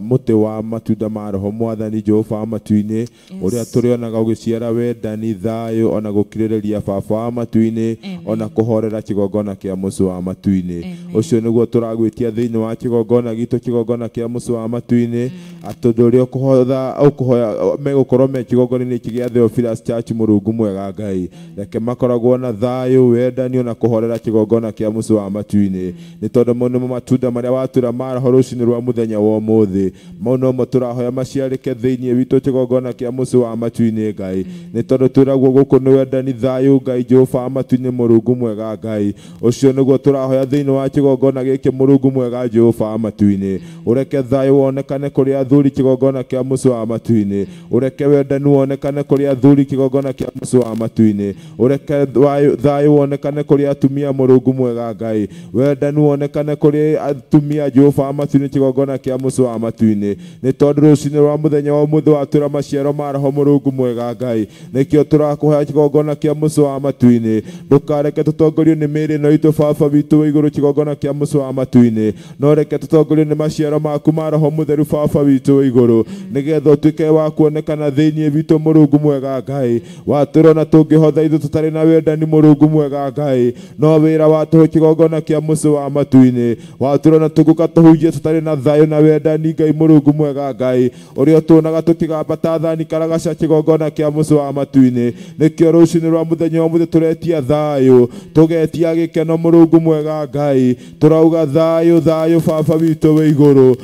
mũtĩ wa matunda ma Roho Mwathani Jehova wa matu-inĩ, ũrĩa tũrĩonaga ũgĩciara wendani, thayũ, ona gũkirĩrĩria Baba wa matu-inĩ, ona kũhorera kĩgongona kĩa mũciĩ wa matu-inĩ. Ũcio nĩguo tũragwĩtia thĩinĩ wa kĩgongona gitũ, kĩgongona kĩa mũciĩ wa matu-inĩ, atĩ ũndũ ũrĩa ũkũhoya megũkorwo me kĩgongona-inĩ gĩa Theophilus Church Church Mũrungu mwega Ngai reke makoragwo na thayũ wendani na kũhorera kĩgongona kĩa mũciĩ wa matu-inĩ nĩ tondũ mau nĩmo matunda marĩa watwĩra ma roho rũcinĩ rwa mũthenya wa ũmũthĩ mau nomo tũrahoya maciarĩke thĩinĩ witũ kĩgongona kĩa mũciĩ wa matu-inĩ Ngai nĩ tondũ twĩragwo gũkũ nĩ wendani thayũ Ngai Jehova wa matu-inĩ Mũrungu mwega Ngai ũcio nĩguo tũrahoya thĩinĩ wa kĩgongona gĩkĩ Mũrungu mwega Jehova wa matu-inĩ ũreke thayũ wonekane kũrĩ athuri kĩgongona kĩa mũciĩ wa matu-inĩ ũreke wendani wonekane kũrĩ athuri kĩgongona kĩa mũciĩ wa matu-inĩ ũreke thayũ wonekane kũrĩ atumia Mũrungu mwega Ngai wendani wonekane kũrĩ atumia Jehova wa matu-inĩ kĩgongona kĩa mũciĩ wa matu-inĩ nĩ tondũ rũcinĩ rwa mũthenya wa ũmũthĩ watwĩra maciaro ma roho Mũrungu mwega Ngai nĩkĩo tũrakũhoya kĩgongona kĩa mũciĩ wa matu-inĩ ndũkareke tũtongorio nĩ mĩĩrĩ ĩno itũ baba witũ wa igũrũ kĩgongona kĩa mũciĩ wa matu-inĩ no reke tũtongorio nĩ maciaro maku ma roho mũtheru baba witũ wa igũrũ nĩgetha ũtuĩke wa kuonekana thĩinĩ witũ Mũrungu mwega Ngai watwĩra ona tũngĩhotha ithuĩ tũtarĩ na wendani Mũrungu mwega Ngai no wĩra wa tũhũ kĩgongona kĩa mũciĩ wa matu-inĩ watwĩra ona tũngũka tũhunjie tũtarĩ na thayũ na wendani Ngai Mũrungu mwega Ngai ũrĩa tuonaga tũkĩgamba ta thani karagaca kĩgongona kĩa mũciĩ wa matu-inĩ nĩkĩo rũcinĩ rwa mũthenya wa ũmũthĩ tũretia thayũ tũgetia gĩkeno Mũrungu mwega Ngai tũrauga thayũ thayũ baba witũ wĩ igũrũ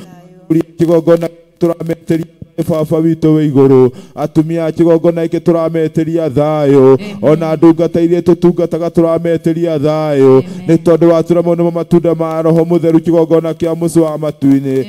kĩgongona tũrametĩria baba witũ wĩ igũrũ atumia a kĩgongona gĩkĩ tũrametĩria thayũ ona ndungata iria tũtungataga tũrametĩria thayũ nĩ tondũ watwĩra mau nĩmo matunda ma roho mũtheru kĩgongona kĩa mũciĩ wa matu-inĩ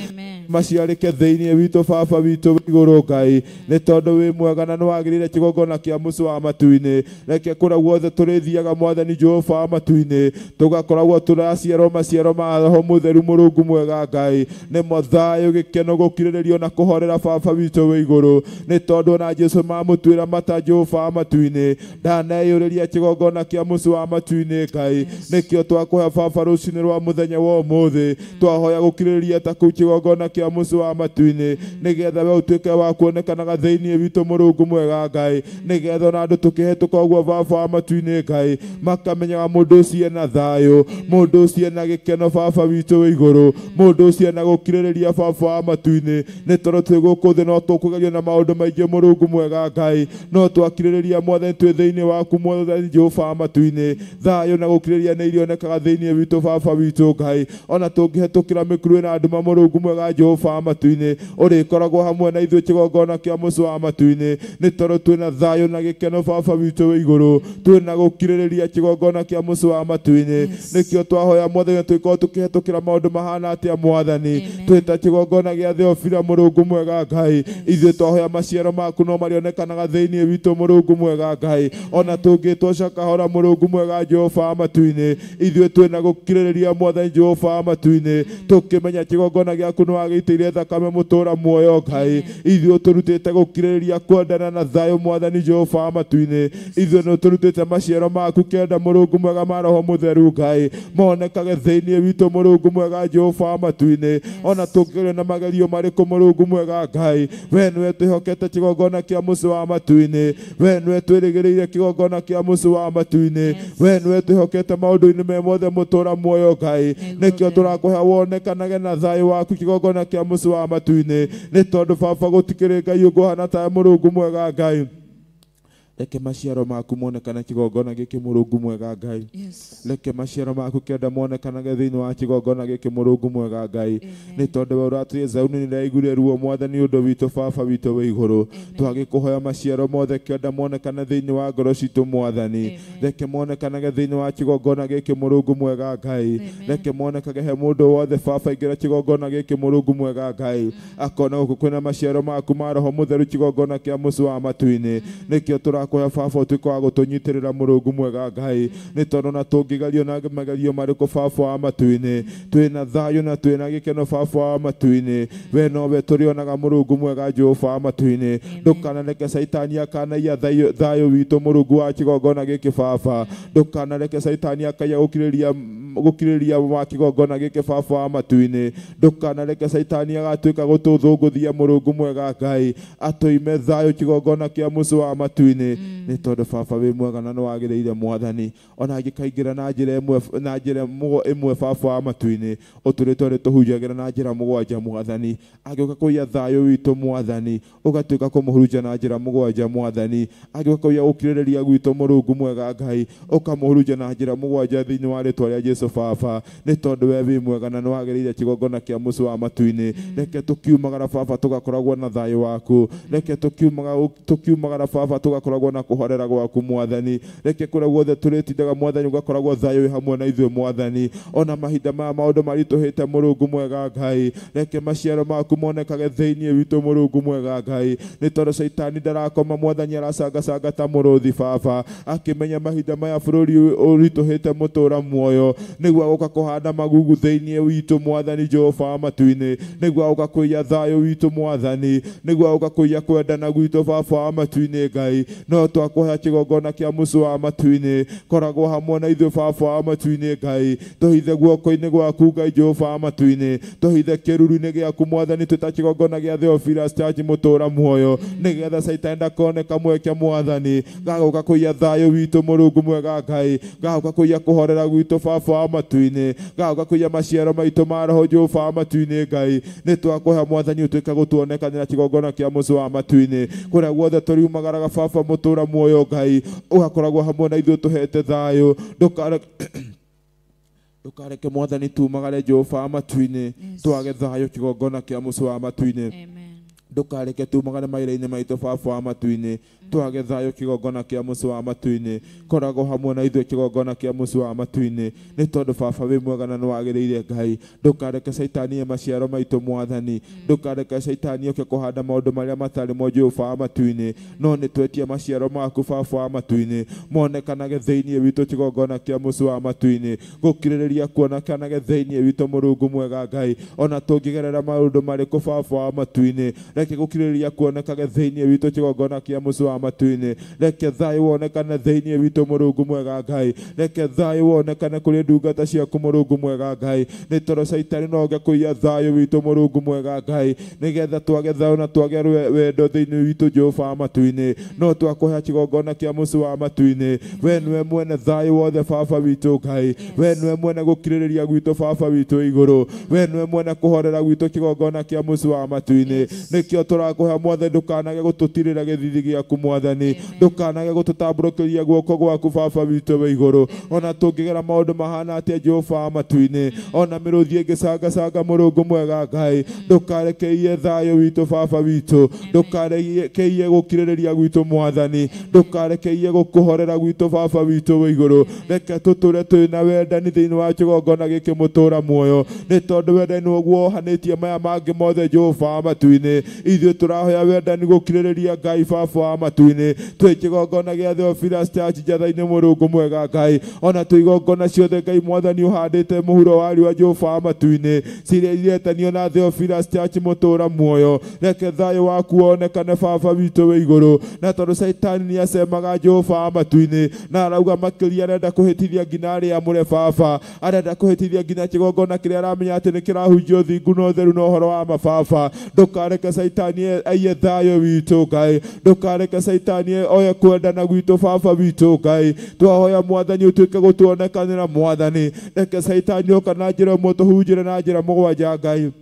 maciarĩke thĩinĩ witũ baba witũ wĩ igũrũ Ngai nĩ tondũ wĩ mwega na nĩwagĩrĩire kĩgongona kĩa mũciĩ wa matu-inĩ reke kũrĩa guothe tũrĩthiaga Mwathani Jehova wa matu-inĩ tũgakoragwo tũraciarwo maciaro ma roho mũtheru Mũrungu mwega Ngai nĩmo thayũ gĩkeno gũkirĩrĩrio na kũhorera baba witũ wĩ igũrũ nĩ tondũ ona Jesũ mamũtuĩra mata Jehova wa matu-inĩ ndaneyũrĩria kĩgongona kĩa mũciĩ wa matu-inĩ Ngai nĩkĩo twakũhe baba rũcinĩ rwa mũthenya wa ũmũthĩ twahoya gũkirĩrĩria ta kũu kĩgongona kĩa mũciĩ wa matu-inĩ nĩgetha we ũtuĩke wa kuonekanaga thĩinĩ witũ Mũrungu mwega Ngai nĩgetha ona andũ tũkĩhĩtũka ũguo baba wa matu-inĩ Ngai makamenyaga mũndũ ũcio ena thayũ mũndũ ũcio ena gĩkeno baba witũ wĩ igũrũ mũndũ ũcio ena gũkirĩrĩria baba wa matu-inĩ nĩ tondũ twĩ gũkũ thĩ no tũkũgerio na maũndũ maingĩ Mũrungu mwega Ngai no twakirĩrĩria Mwathani twĩ thĩinĩ waku Mwathani Jehova wa matu-inĩ thayũ na gũkirĩrĩria nĩ irionekaga thĩinĩ witũ baba witũ Ngai ona tũngĩhetũkĩra mĩkuru ĩna nduma Mũrungu mwega Jehova wa matu-inĩ ũrĩkoragwo hamwe na ithuĩ kĩgongona kĩa mũciĩ wa matu-inĩ nĩ tondũ twĩna thayũ na gĩkeno baba witũ wĩ igũrũ twĩna gũkirĩrĩria kĩgongona kĩa mũciĩ wa matu-inĩ nĩkĩo twahoya Mwathani tũkorwo tũkĩhetũkĩra maũndũ mahana atĩa Mwathani twĩta kĩgongona gĩa Theofila Mũrungu mwega Ngai ithuĩ twahoya maciaro maku no marĩonekanaga thĩinĩ witũ Mũrungu mwega Ngai ona tũngĩtwo cakahora Mũrungu mwega Jehova wa matu-inĩ ithuĩ twĩna gũkirĩrĩria Mwathani Jehova wa matu-inĩ tũkĩmenya kĩgongona gĩaku nĩwagĩitĩire thakame mũtũra muoyo Ngai ithuĩ tũrutĩte gũkirĩrĩria kwendana na thayũ Mwathani Jehova wa matu-inĩ ithuĩ nĩtũrutĩte maciaro maku kenda Mũrungu mwega ma roho mũtheru Ngai monekage thĩinĩ witũ Mũrungu mwega Jehova wa matu-inĩ ona tũngĩgerio na magerio marĩkũ Mũrungu mwega Ngai we nĩwe twĩhokete kĩgongona kĩa mũciĩ wa matu-inĩ we nĩwe twĩrĩgĩrĩire kĩgongona kĩa mũciĩ wa matu-inĩ we nĩwe twĩhokete maũndũ-inĩ me mothe mũtũra muoyo Ngai nĩkĩo tũrakũhe wonekanage na thayũ waku kĩgongona kĩa mũciĩ wa matu-inĩ nĩ tondũ baba gũtikĩrĩ Ngai ũngũhana tawe Mũrungu mwega Ngai reke maciaro maku monekane kĩgongona gĩkĩ Mũrungu mwega Ngai reke maciaro maku kenda monekanage thĩinĩ wa kĩgongona gĩkĩ Mũrungu mwega Ngai nĩ tondũ we ũratũire Zayuni nĩraiguire ruo Mwathani ũndũ witũ baba witũ wĩ igũrũ twagĩkũhoya maciaro mothe kenda monekane thĩinĩ wa ngoro citũ Mwathani reke monekanage thĩinĩ wa kĩgongona gĩkĩ Mũrungu mwega Ngai reke monekage he mũndũ wothe baba aingĩra kĩgongona gĩkĩ Mũrungu mwega Ngai akona gũkũ kwĩna maciaro maku ma roho mũtheru kĩgongona kĩa mũciĩ wa matu-inĩ nĩkĩo tũrakũhoya baba ũtuĩke wa gũtũnyitĩrĩra Mũrungu mwega Ngai nĩ tondũ na tũngĩgerio na magerio marĩkũ baba wa matu-inĩ twĩna thayũ na twĩna gĩkeno baba wa matu-inĩ we nowe tũrĩonaga Mũrungu mwega Jehova wa matu-inĩ ndũkanareke Caitani akanaiya thayũ witũ Mũrungu wa kĩgongona gĩkĩ baba ndũkanareke Caitani akaiya gũkirĩrĩria gũkirĩrĩria wa kĩgongona gĩkĩ baba wa matu-inĩ. Ndũkanareke caitani agatuĩka gũtũthũngũthia Mũrungu mwega Ngai atũime thayũ kĩgongona kĩa mũciĩ wa matu-inĩ, nĩ tondũ baba wĩ mwega na nĩwagĩrĩire mwathani. Ona angĩkaingĩra na njĩra ĩmwe na njĩra ĩmwe baba wa matu-inĩ ũtũrĩtwo nĩ tũhunjagĩra na njĩra mũgwanja mwathani. Angĩũka kũiya thayũ witũ mwathani ũgatuĩka kũmũhurunja na njĩra mũgwanja mwathani. Angĩũka kũiya gũkirĩrĩria gwitũ Mũrungu mwega Ngai ũkamũhurunja na njĩra mũgwanja thĩinĩ wa rĩtwa rĩa Jesũ baba, nĩ tondũ we wĩ mwega na nĩwagĩrĩire kĩgongona kĩa mũciĩ wa matu-inĩ. Reke tũkiumagara baba tũgakoragwo na thayũ waku, reke tũkiumagara baba tũgakoragwo na kũhorera gwaku mwathani. Reke kũrĩa guothe tũrĩtindaga mwathani ũgakoragwo thayũ wĩ hamwe na ithuĩ mwathani. Ona mahinda maya maũndũ maritũhĩte Mũrungu mwega Ngai, reke maciaro maku monekage thĩinĩ witũ Mũrungu mwega Ngai, nĩ tondũ caitani ndarakoma mwathani aracangacanga ta mũrũthi baba, akĩmenya mahinda maya bũrũri ũritũhĩte mũtũra muoyo, nĩguo agũka kũhanda magugu thĩinĩ witũ mwathani Jehova wa matu-inĩ, nĩguo agũka kũiya thayũ witũ mwathani, nĩguo agũka kũiya kwendana gwitũ baba wa matu-inĩ Ngai. No twakũhe kĩgongona kĩa mũciĩ wa matu-inĩ, koragwo hamwe na ithuĩ baba wa matu-inĩ Ngai, tũhithe guoko-inĩ gwaku Ngai Jehova wa matu-inĩ, tũhithe kĩruru-inĩ gĩaku mwathani twĩta kĩgongona gĩa Theophilus Church mũtũra muoyo, nĩgetha caitani ndakone kamweke mwathani gagũka kũiya thayũ witũ Mũrungu mwega Ngai, gagũka kũiya kũhorera gwitũ baba wa matu-inĩ, gagũka kũiya maciaro maitũ ma roho Jehova wa matu-inĩ Ngai. Nĩ twakũhe mwathani ũtuĩke gũtuonekanĩra kĩgongona kĩa mũciĩ wa matu-inĩ, kũrĩa guothe tũriumagaraga baba mũtũra muoyo Ngai ũgakoragwo hamwe na ithuĩ tũhete thayũ. Ndũkareke mwathani tumagare Jehova wa matu-inĩ twage thayũ kĩgongona kĩa mũciĩ wa matu-inĩ. Ndũkareke tumagare mawĩra-inĩ maitũ baba wa matu-inĩ twage thayũ kĩgongona kĩa mũciĩ wa matu-inĩ. Koragwo hamwe na ithuĩ kĩgongona kĩa mũciĩ wa matu-inĩ, nĩ tondũ baba wĩ mwega na nĩwagĩrĩire Ngai. Ndũkareke caitani ye maciaro maitũ mwathani, ndũkareke caitani oke kũhanda maũndũ marĩa matarĩ mo Jehova wa matu-inĩ, no nĩ twetie maciaro maku baba wa matu-inĩ monekanage thĩinĩ witũ kĩgongona kĩa mũciĩ wa matu-inĩ, gũkirĩrĩria kuonekanage thĩinĩ witũ Mũrungu mwega Ngai. Ona tũngĩgerera maũndũ marĩkũ baba wa matu-inĩ, reke gũkirĩrĩria kuonekage thĩinĩ witũ kĩgongona kĩa mũciĩ wa matu-inĩ. Reke thayũ wonekane thĩinĩ witũ Mũrungu mwega Ngai, reke thayũ wonekane kũrĩ ndungata ciaku Mũrungu mwega Ngai, nĩ tondũ caitani no oke kũiya thayũ witũ Mũrungu mwega Ngai, nĩgetha twage thayũ na twage wendo thĩinĩ witũ Jehova wa matu-inĩ. No twakũhe kĩgongona kĩa mũciĩ wa matu-inĩ, we nĩwe mwene thayũ wothe baba witũ Ngai, we nĩwe mwene gũkirĩrĩria gwitũ baba witũ igũrũ, we nĩwe mwene kũhorera gwitũ kĩgongona kĩa mũciĩ wa matu-inĩ. Nĩkĩo tũrakũhe mwathani, ndũkanage gũtũtirĩra gĩthithi gĩaku mwathani, ndũkanage gũtũtambũrũkĩria guoko gwaku baba witũ wĩ igũrũ. Ona tũngĩgera maũndũ mahana atĩa Jehova wa matu-inĩ, ona mĩrũthi ĩngĩcangacanga Mũrungu mwega Ngai, ndũkareke thayũ witũ baba witũ, ndũkareke gũkirĩrĩria gwitũ mwathani, ndũkareke gũkũhorera gwitũ baba witũ wĩ igũrũ. Reke tũtũre twĩ na wendani thĩinĩ wa kĩgongona gĩkĩ mũtũra muoyo, nĩ tondũ wendani nĩguo wohanĩtie maya mangĩ mothe Jehova wa matu-inĩ. Ithuĩ tũrahoya wendani gũkirĩrĩria Ngai baba wa matu-inĩ, twĩ kĩgongona gĩa Theophilus Church njatha-inĩ Mũrungu mwega Ngai, ona twĩ igongona ciothe Ngai mwathani ũhandĩte mũhuro wa riũa Jehova wa matu-inĩ ciria iretanio na Theophilus Church mũtũra muoyo, reke thayũ waku wonekane baba witũ wĩ igũrũ. Na tondũ caitani nĩ acemaga Jehova wa matu-inĩ na arauga makĩria arenda kũhĩtithia nginya arĩa amũre baba, arenda kũhĩtithia nginya kĩgongona kĩrĩa aramenya atĩ nĩ kĩrahunjia ũthingu na ũtheru na ũhoro wa mababa. Ndũkareke caitani aiye thayũ witũ Ngai, ndũkareke caitani oye kwendana gwitũ baba witũ Ngai. Twahoya mwathani ũtuĩke gũtuonekanĩra mwathani, reke caitani oka na njĩra ĩmwe tũhunjĩre na njĩra mũgwanja Ngai,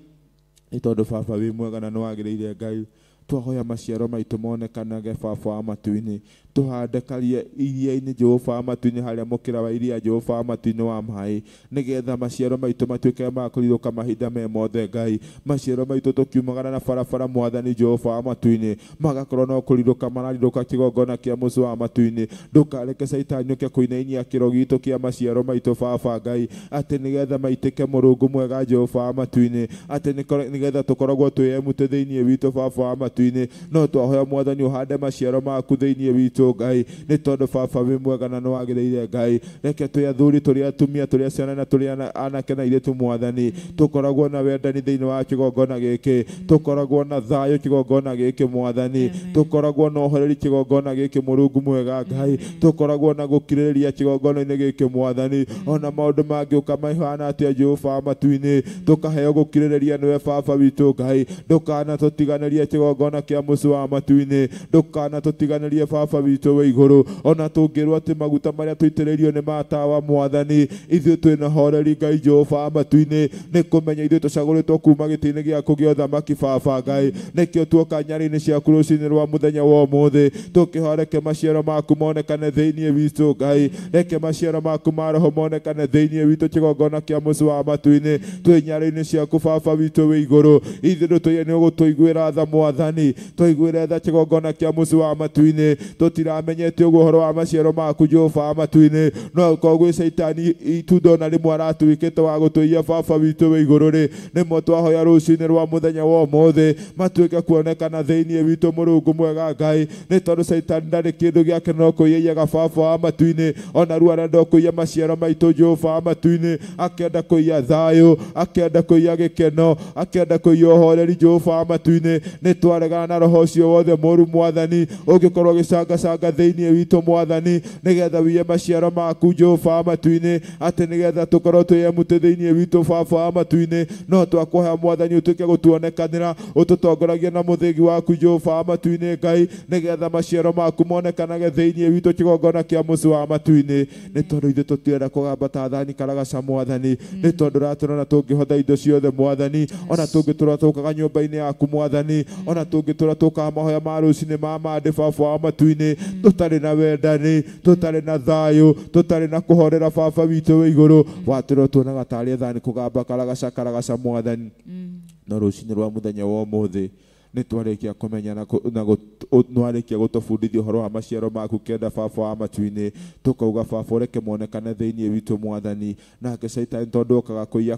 nĩ tondũ baba wĩ mwega na nĩwagĩrĩire Ngai. Twahoya maciaro maitũ monekanage baba wa matu-inĩ, tũhande karia iria-inĩ Jehova wa matu-inĩ, harĩa mũkĩra wa iria Jehova wa matu-inĩ wa maĩ, nĩgetha maciaro maitũ matuĩke ma kũrirũka mahinda me mothe Ngai. Maciaro maitũ tũkiumagara na barabara mwathani Jehova wa matu-inĩ magakorwo no kũrirũka mararirũka kĩgongona kĩa mũciĩ wa matu-inĩ. Ndũkareke caitani ũke kũinainia kĩro gitũ kĩa maciaro maitũ baba Ngai, atĩ nĩgetha maitĩke Mũrungu mwega Jehova wa matu-inĩ, atĩ nĩgetha tũkoragwo twĩ emute thĩinĩ witũ baba wa matu-inĩ. No twahoya mwathani ũhande maciaro maku thĩinĩ witũ, witũ Ngai nĩ tondũ baba wĩ mwega na nĩwagĩrĩire Ngai reke twĩ athuri tũrĩ atumia tũrĩ ciana na tũrĩ anake na airĩtu mwathani tũkoragwo na wendani thĩinĩ wa kĩgongona gĩkĩ tũkoragwo na thayũ kĩgongona gĩkĩ mwathani tũkoragwo na ũhoreri kĩgongona gĩkĩ Mũrungu mwega Ngai tũkoragwo na gũkirĩrĩria kĩgongona-inĩ gĩkĩ mwathani ona maũndũ mangĩũka maihana atĩa Jehova matu-inĩ tũkaheo gũkirĩrĩria nĩwe baba witũ Ngai ndũkanatũtiganĩrie kĩgongona kĩa mũciĩ wa matu-inĩ ndũkanatũtiganĩrie baba witũ wa igũrũ ona tũngĩrwo atĩ maguta marĩa tũitĩrĩirio nĩ matawa mwathani ithuĩ twĩna horeri Ngai Jehova matu-inĩ nĩ kũmenya ithuĩ tũcagũrĩtwo kuma gĩtĩ-inĩ gĩaku gĩa ũthamaki baba Ngai nĩkĩo tuoka nyarĩ-inĩ ciaku rũcinĩ rwa mũthenya wa ũmũthĩ tũkĩhoya reke maciaro maku monekane thĩinĩ witũ Ngai reke maciaro maku ma roho monekane thĩinĩ witũ kĩgongona kĩa mũciĩ wa matu-inĩ twĩ nyarĩ-inĩ ciaku baba witũ wĩ igũrũ ithuĩ ndũtũire nĩ ũgũtũiguĩra tha mwathani tũiguĩre tha kĩgongona kĩa mũciĩ wa matu-inĩ tũtiramenyete ũguo ũhoro wa maciaro maku Jehova matu-inĩ no ũkorwo gwĩ caitani itunda ona rĩmwe aratuĩkĩte wa gũtũiya baba witũ wĩ igũrũ rĩ nĩmo twahoya rũcinĩ rwa mũthenya wa ũmũthĩ matuĩke kuonekana thĩinĩ witũ Mũrungu mwega Ngai nĩ tondũ caitani ndarĩ kĩndũ gĩake no kũiyaiyaga baba wa matu-inĩ ona rĩu arenda kũiya maciaro maitũ Jehova matu-inĩ akĩenda kũiya thayũ akĩenda kũiya gĩkeno akĩenda kũiya ũhoreri Jehova matu-inĩ nĩ twaregana na roho ũcio wothe mũru mwathani ũngĩkorwo ũgĩcangacanga thĩinĩ witũ mwathani nĩgetha wiye maciaro maku Jehova matu-inĩ atĩ nĩgetha tũkorwo twĩ mũtĩ thĩinĩ witũ baba wa matu-inĩ no twakũhoya mwathani ũtuĩke gũtuonekanĩra ũtũtongoragie na mũthĩgi waku Jehova matu-inĩ Ngai nĩgetha maciaro maku monekanage thĩinĩ witũ kĩgongona kĩa mũciĩ wa matu-inĩ nĩ tondũ ithuĩ tũtirenda kũgamba ta thani karagaca mwathani nĩ tondũ ũratũrona tũngĩhotha indo ciothe mwathani ona tũngĩtũra tũkaga nyũmba-inĩ yaku mwathani ona tũngĩtũra tũkaga mahoya ma rũcinĩ ma mandĩ baba wa matu-inĩ tũtarĩ na wendani tũtarĩ na thayũ tũtarĩ na kũhorera baba witũ wĩ igũrũ watũra tuonaga tarĩ thani kũgamba karagaca karagaca mwathani no rũcinĩ rwa mũthenya wa ũmũthĩ nĩ twarĩkia kũmenya na nĩwarĩkia gũtũbundithia ũhoro wa maciaro maku kenda baba wa matu-inĩ tũkauga baba ũreke monekane thĩinĩ witũ mwathani nake caitani tondũ okaga kũiya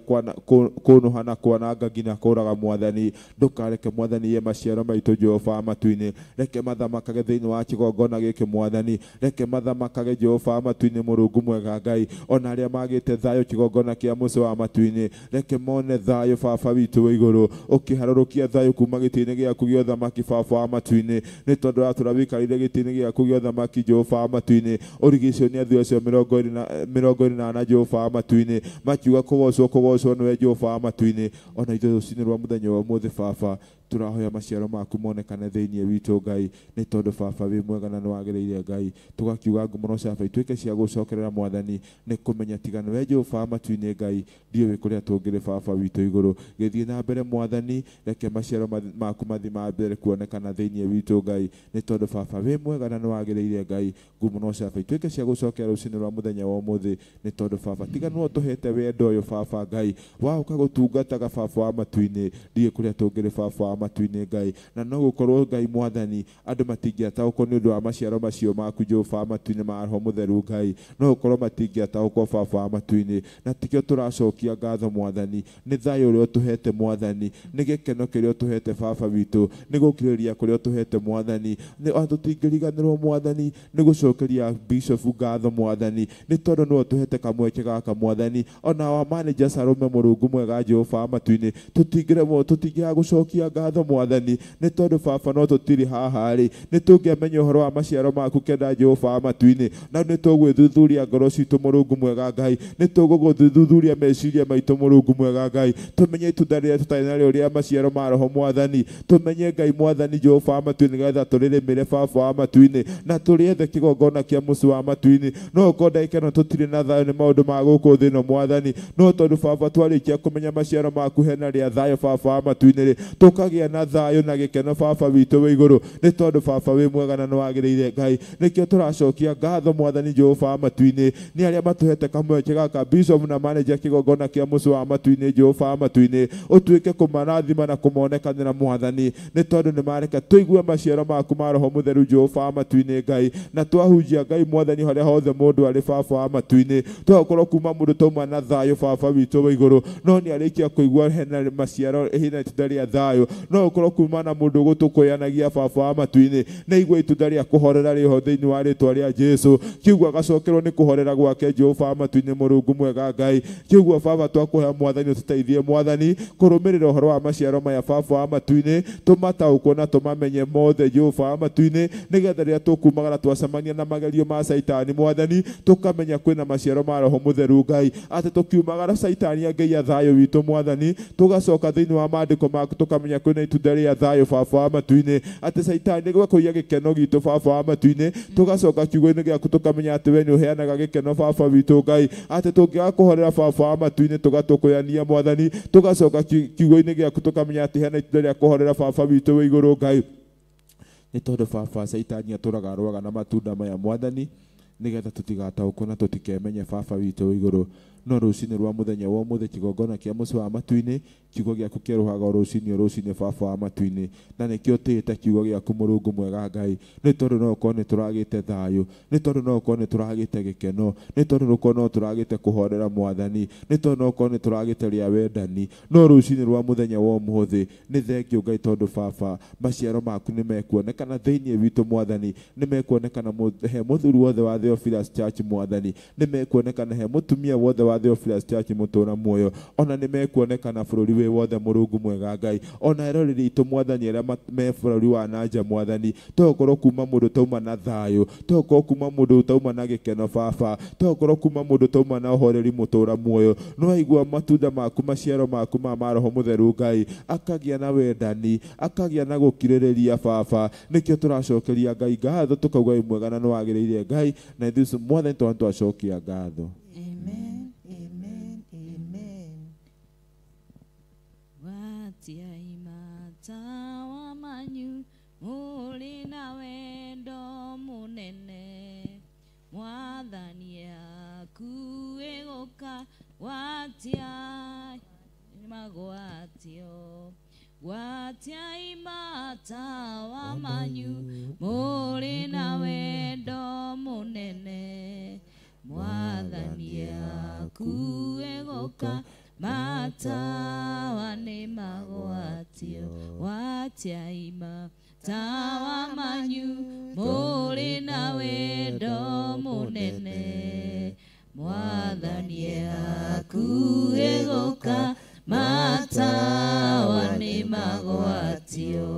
kũnũha na kwananga nginya kũraga mwathani ndũkareke mwathani ye maciaro maitũ Jehova matu-inĩ reke mathamakage thĩinĩ wa kĩgongona gĩkĩ mwathani reke mathamakage Jehova matu-inĩ Mũrungu mwega Ngai ona arĩa magĩte thayũ kĩgongona kĩa mũciĩ wa matu-inĩ reke mone thayũ baba witũ wa igũrũ ũkĩharũrũkia thayũ kuma gĩtĩ-inĩ gĩaku gĩa ũthamaki baba wa matu-inĩ nĩ tondũ ũratũra wĩikarĩire gĩtĩ-inĩ gĩaku gĩa ũthamaki Jehova wa matu-inĩ ũrigicĩirio nĩ athuri acio 24 Jehova wa matu-inĩ makiuga kũgocwo kũgocwo nĩwe Jehova wa matu-inĩ ona ithuĩ rũcinĩ rwa mũthenya wa ũmũthĩ baba tũrahoya maciaro maku monekane thĩinĩ witũ Ngai nĩ tondũ baba wĩ mwega na nĩwagĩrĩire Ngai tũgakiuga ngumo no cia ituĩke cia gũcokerera mwathani nĩ kũmenya tiga nĩwe Jehova wa matu-inĩ Ngai ndiũĩ kũrĩa tũngĩrĩ baba witũ igũrũ gĩthiĩ na mbere mwathani reke maciaro maku mathiĩ ma mbere kuonekana thĩinĩ witũ Ngai nĩ tondũ baba wĩ mwega na nĩwagĩrĩire Ngai ngumo no cia ituĩke cia gũcokera rũcinĩ rwa mũthenya wa ũmũthĩ nĩ tondũ baba tiga nĩwe ũtũhete wendo ũyũ baba Ngai wa ũka gũtungataga baba wa matu-inĩ ndiũĩ kũrĩa tũngĩrĩ baba wa matu-inĩ Ngai na no gũkorwo Ngai mwathani andũ matingĩataũkwo nĩ ũndũ wa maciaro macio maku Jehova matu-inĩ ma Roho Mũtheru Ngai no gũkorwo matingĩataũkwo baba wa matu-inĩ na tikĩo tũracokia ngatho mwathani nĩ thayũ ũrĩa ũtũhete mwathani nĩ gĩkeno kĩrĩa ũtũhete baba witũ nĩ gũkirĩrĩria kũrĩa ũtũhete mwathani nĩ ona tũtingĩriganĩrwo mwathani nĩ gũcokeria Bishop ngatho mwathani nĩ tondũ nĩwe ũtũhete kamweke gaka mwathani ona wa manager Salome Mũrungu mwega Jehova matu-inĩ tũtingĩremwo tũtingĩaga gũcokia ngatho mwathani nĩ tondũ baba no tũtirĩ haha rĩ nĩ tũngĩamenya ũhoro wa maciaro maku kenda Jehova matu-inĩ na nĩ tũgwĩthuthuria ngoro citũ Mũrungu mwega Ngai nĩ tũgũgũthuthuria meciria maitũ Mũrungu mwega Ngai tũmenye itunda rĩrĩa tũtarĩ narĩo rĩa maciaro ma Roho mwathani tũmenye Ngai mwathani Jehova matu-inĩ nĩgetha tũrĩrĩmĩre baba wa matu-inĩ na tũrĩethe kĩgongona kĩa mũciĩ wa matu-inĩ no ũkorwo ndagĩka ĩno tũtirĩ na thayũ nĩ maũndũ ma gũkũ thĩ ĩno mwathani no tondũ baba twarĩkia kũmenya maciaro maku hena rĩa thayũ baba wa matu-inĩ rĩ tũkagĩa na thayũ na gĩkeno baba witũ wĩ igũrũ nĩ tondũ baba wĩ mwega na nĩwagĩrĩire Ngai nĩkĩo tũracokia ngatho mwathani Jehova wa matu-inĩ nĩ arĩa matũhete kamweke gaka Bishop na manager kĩgongona kĩa mũciĩ wa matu-inĩ Jehova wa matu-inĩ ũtuĩke kũmarathima na kũmonekanĩra mwathani nĩ tondũ nĩ mareka tũigue maciaro maku ma Roho Mũtheru Jehova wa matu-inĩ Ngai na twahunjia Ngai mwathani harĩa hothe mũndũ arĩ baba wa matu-inĩ twakorwo kuma mũndũ tauma na thayũ baba witũ wa igũrũ no nĩ arĩkia kũigua hena maciaro hena itunda rĩa thayũ No ũkorwo kuma na mũndũ gũtũkũyanagia baba wa matu-inĩ na igua itunda rĩa kũhorera rĩho thĩinĩ wa rĩtwa rĩa Jesu kiugo agacokerwo nĩ kũhorera gwake Jehova wa matu-inĩ Mũrungu mwega Ngai kiugo baba twakũhe mwathani ũtũteithie mwathani kũrũmĩrĩra ũhoro wa maciaro maya baba wa matu-inĩ tũmataũkwo na tũmamenye mothe Jehova wa matu-inĩ nĩgetha rĩrĩa tũkumagara twacemania na magerio ma Caitani mwathani tũkamenya kwĩna maciaro ma Roho Mũtheru Ngai atĩ tũkiumagara Caitani angĩiya thayũ witũ mwathani tũgacoka thĩinĩ wa maandĩko maku tũkamenya kwĩna itunda rĩa thayũ baba wa matu-inĩ atĩ Caitani nĩgwe kũiya gĩkeno gitũ baba wa matu-inĩ tũgacoka kiugo-inĩ gĩaku tũkamenya atĩ we nĩ ũheanaga gĩkeno baba witũ Ngai atĩ tũngĩaga kũhorera baba wa matu-inĩ tũgatũkũyania mwathani tũgacoka kiugo-inĩ gĩaku tũkamenya atĩ hena itunda rĩa kũhorera baba witũ wĩ igũrũ Ngai nĩ tondũ baba Caitani atũraga arũaga na matunda maya mwathani nĩgetha tũtigataũkwo na tũtikemenye baba witũ wĩ igũrũ no rũcinĩ rwa mũthenya wa ũmũthĩ kĩgongona kĩa mũciĩ wa matu-inĩ kiugo gĩaku kĩerũhaga o rũcinĩ o rũcinĩ baba wa matu-inĩ na nĩkĩo tĩĩte kiugo gĩaku Mũrungu mwega Ngai nĩ tondũ no ũkorwo nĩ tũragĩte thayũ nĩ tondũ no ũkorwo nĩ tũragĩte gĩkeno nĩ tondũ no ũkorwo no tũragĩte kũhorera mwathani nĩ tondũ no ũkorwo nĩ tũragĩte rĩa wendani no rũcinĩ rwa mũthenya wa ũmũthĩ nĩ thengio Ngai tondũ baba maciaro maku nĩ mekuonekana thĩinĩ witũ mwathani nĩ mekuonekana he mũthuri wothe wa Theophilus Church mwathani nĩ mekuonekana he mũtumia wothe wa Theophilus Church mũtũra muoyo ona nĩ mekuonekana bũrũri wĩ wothe Mũrungu mwega Ngai ona eroreri itũ mwathani arĩa me bũrũri wa nanja mwathani tokorwo kuma mũndũ tauma na thayũ tokorwo kuma mũndũ tauma na gĩkeno baba tokorwo kuma mũndũ tauma na ũhoreri mũtũra muoyo no aigua matunda maku maciaro maku ma Roho Mũtheru Ngai akagĩa na wendani akagĩa na gũkirĩrĩria baba nĩkĩo tũracokeria Ngai ngatho tũkauga wĩ mwega na nĩwagĩrĩire Ngai na ithuĩ mwathani tondũ twacokia ngatho. Amen. Amen. Amen. Gwatiai matawa manyu mũrĩ na wendo mũnene mwathani akuĩ gũka gwatiai magwatio gwatiai matawa manyu mũrĩ na wendo mũnene mwathani akuĩ gũka matawa nĩ magwatio gwatiai matawa manyu mũrĩ na wendo mũnene mwathani akuĩ gũka matawa nĩ magwatio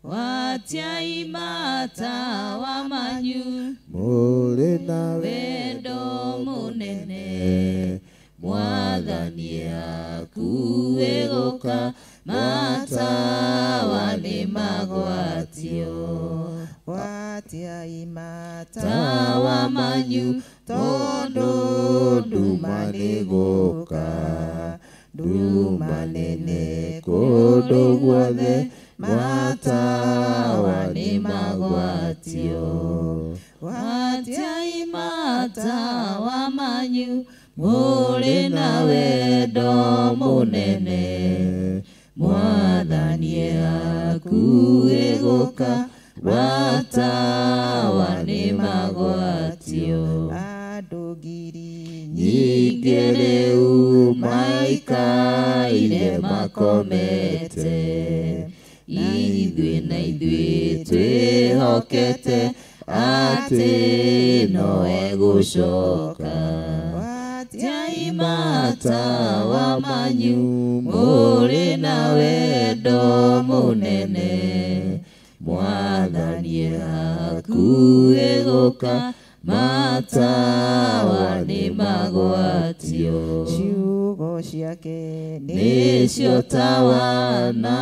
gwatiai matawa manyu mũrĩ na wendo mũnene mwathani akuĩ gũka matawa nĩ magwatio gwatiai matawa manyu tondũ nduma nĩ gũka nduma nene kũndũ guothe matawa nĩ magwatio gwatiai matawa manyu mũrĩ na wendo mũnene mwathani akuĩ gũka matawa nĩ magwatio andũ ngiri nyingĩ rĩu maikaire makomete ithuĩ na ithuĩ twĩhokete atĩ no egũcoka gwatiai matawa manyu mũrĩ na wendo mũnene mwathani akuĩ gũka matawa nĩ magwatio ciugo ciake nĩcio tawa na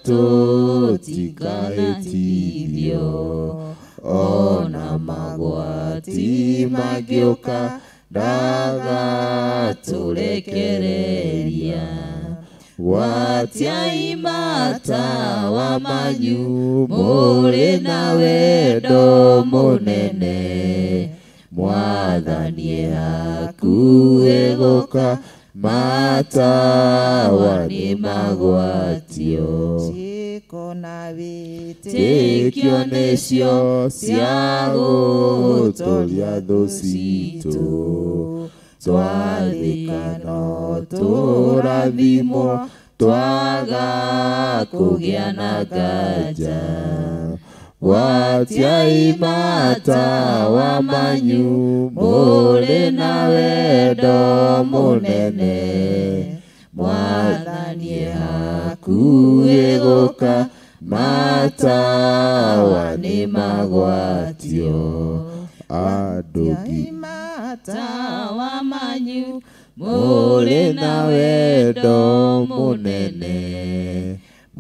tũtikahĩtithio ona magwati mangĩũka ndagatũrekereria gwatiai matawa manyu mũrĩ na wendo mũnene mwathani akuĩ gũka matawa nĩ magwatio ciĩko na wĩtĩkio nĩcio cia gũtũria thũ citũ twathĩka no tũrathimwo Twaga kũgĩa na nganja. Gwatiai matawa manyu mũrĩ na wendo mũnene. Mwathani e hakuhĩ gũka, matawa nĩ magwatio. Andũ matawa manyu mũrĩ na wendo mũnene.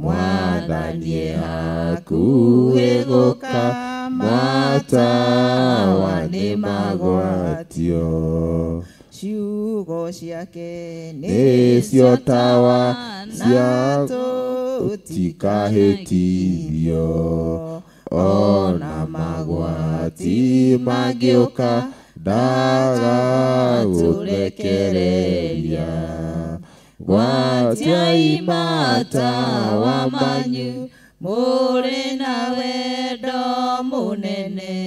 Mwathani e hakuhĩ gũka, matawa nĩ magwatio. Ciugo ciake nĩcio tawa cia tũtikahĩtithio. Ona magwati mangĩũka, ndagagũrekereria. Gwatiai matawa manyu mũrĩ na wendo mũnene.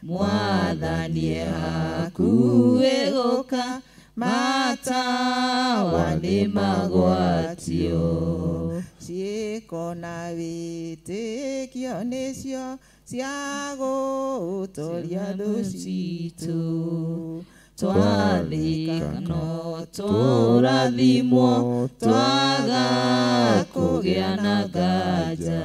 Mwathani e hakuhĩ gũka, matawa nĩ magwatio. Ciĩko na wĩtĩkio nĩcio cia gũtooria thũ citũ. Twathĩka no tũrathimwo, twaga kũgĩa na nganja.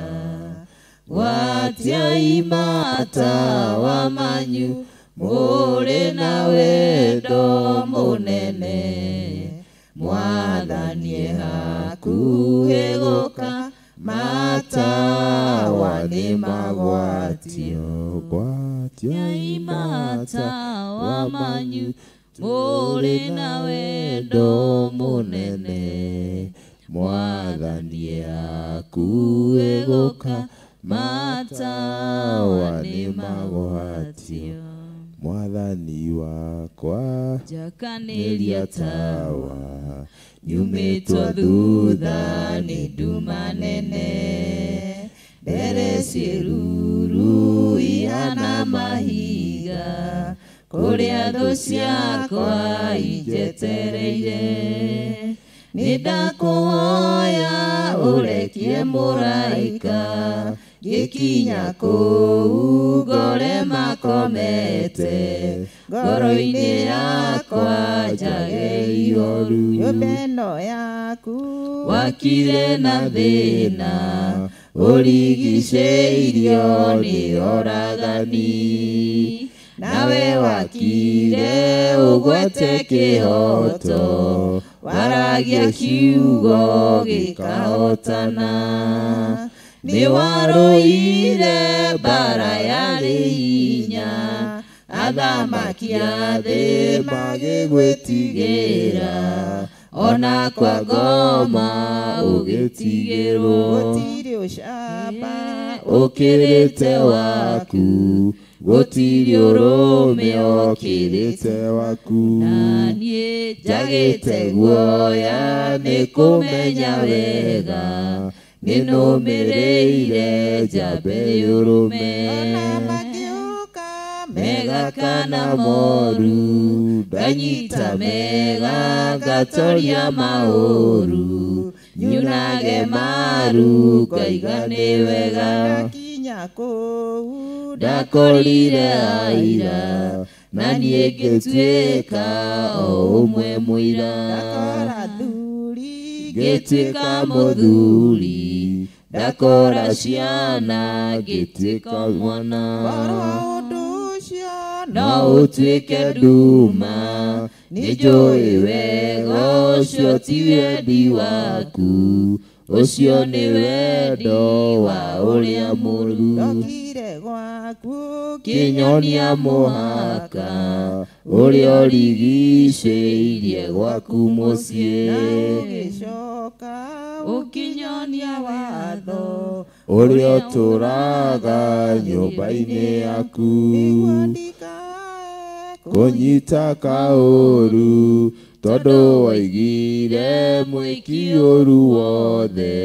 Gwatiai matawa manyu mũrĩ na wendo mũnene. Mwathani e hakuhĩ gũka, matawa nĩ magwatio. Gwatiai matawa manyu mũrĩ na wendo mũnene. Mwathani e hakuhĩ gũka, matawa nĩ magwatio. Mwathani wakwa njakanĩria tawa, nyumĩtwo thutha nĩ nduma nene. Mbere ciĩruru ihana mahiga, kũrĩa thũ ciakwa injetereire. Nĩ ndakũhoya ũrekie mũraika, ngĩkinya kũu ngore makomete. Ngoro-inĩ yakwa njage ihoru. Nyũmba ĩno yaku wakire na thĩna, ũrigicĩirio nĩ oragani. Nawe wakire ũgwete kĩhoto, waragia kiugo gĩkahotana. Nĩ warũire mbara yarĩ hinya, athamaki a thĩ magĩgwĩtigĩra. Ona kwa ngoma ũgĩtigĩrwo. Gũtirĩ ũcamba ũkĩrĩte waku, gũtirĩ ũrũme ũkĩrĩte waku. Na niĩ njagĩte guoya nĩ kũmenya wega, nĩ nũmĩrĩire njambe ũrũme. Ona mangĩũka mega kana moru, ndanyita mega ngatoria maũru. Nyunage maru ngaiga nĩ wega. Ndakinya kũu ndakorire aira, na niĩ ngĩtuĩka o ũmwe mũira. Ndakora athuri ngĩtuĩka mũthuri, ndakora ciana ngĩtuĩka mwana. Korwo ũndũ ũcio no ũtuĩke nduma, nĩ njũĩ wega ũcio ti wendi waku. Ũcio nĩ wendo wa ũrĩa mũru. Ndokire gwaku kĩnyonia mũhaka, ũrĩa ũrigicĩirie gwaku mũciĩ. Na ũgĩcoka ũkĩnyonia watho, ũrĩa ũtũũraga nyũmba-inĩ yaku. Nĩguo ndikae kũnyita kaũru, tondũ waigire mwĩki ũru wothe,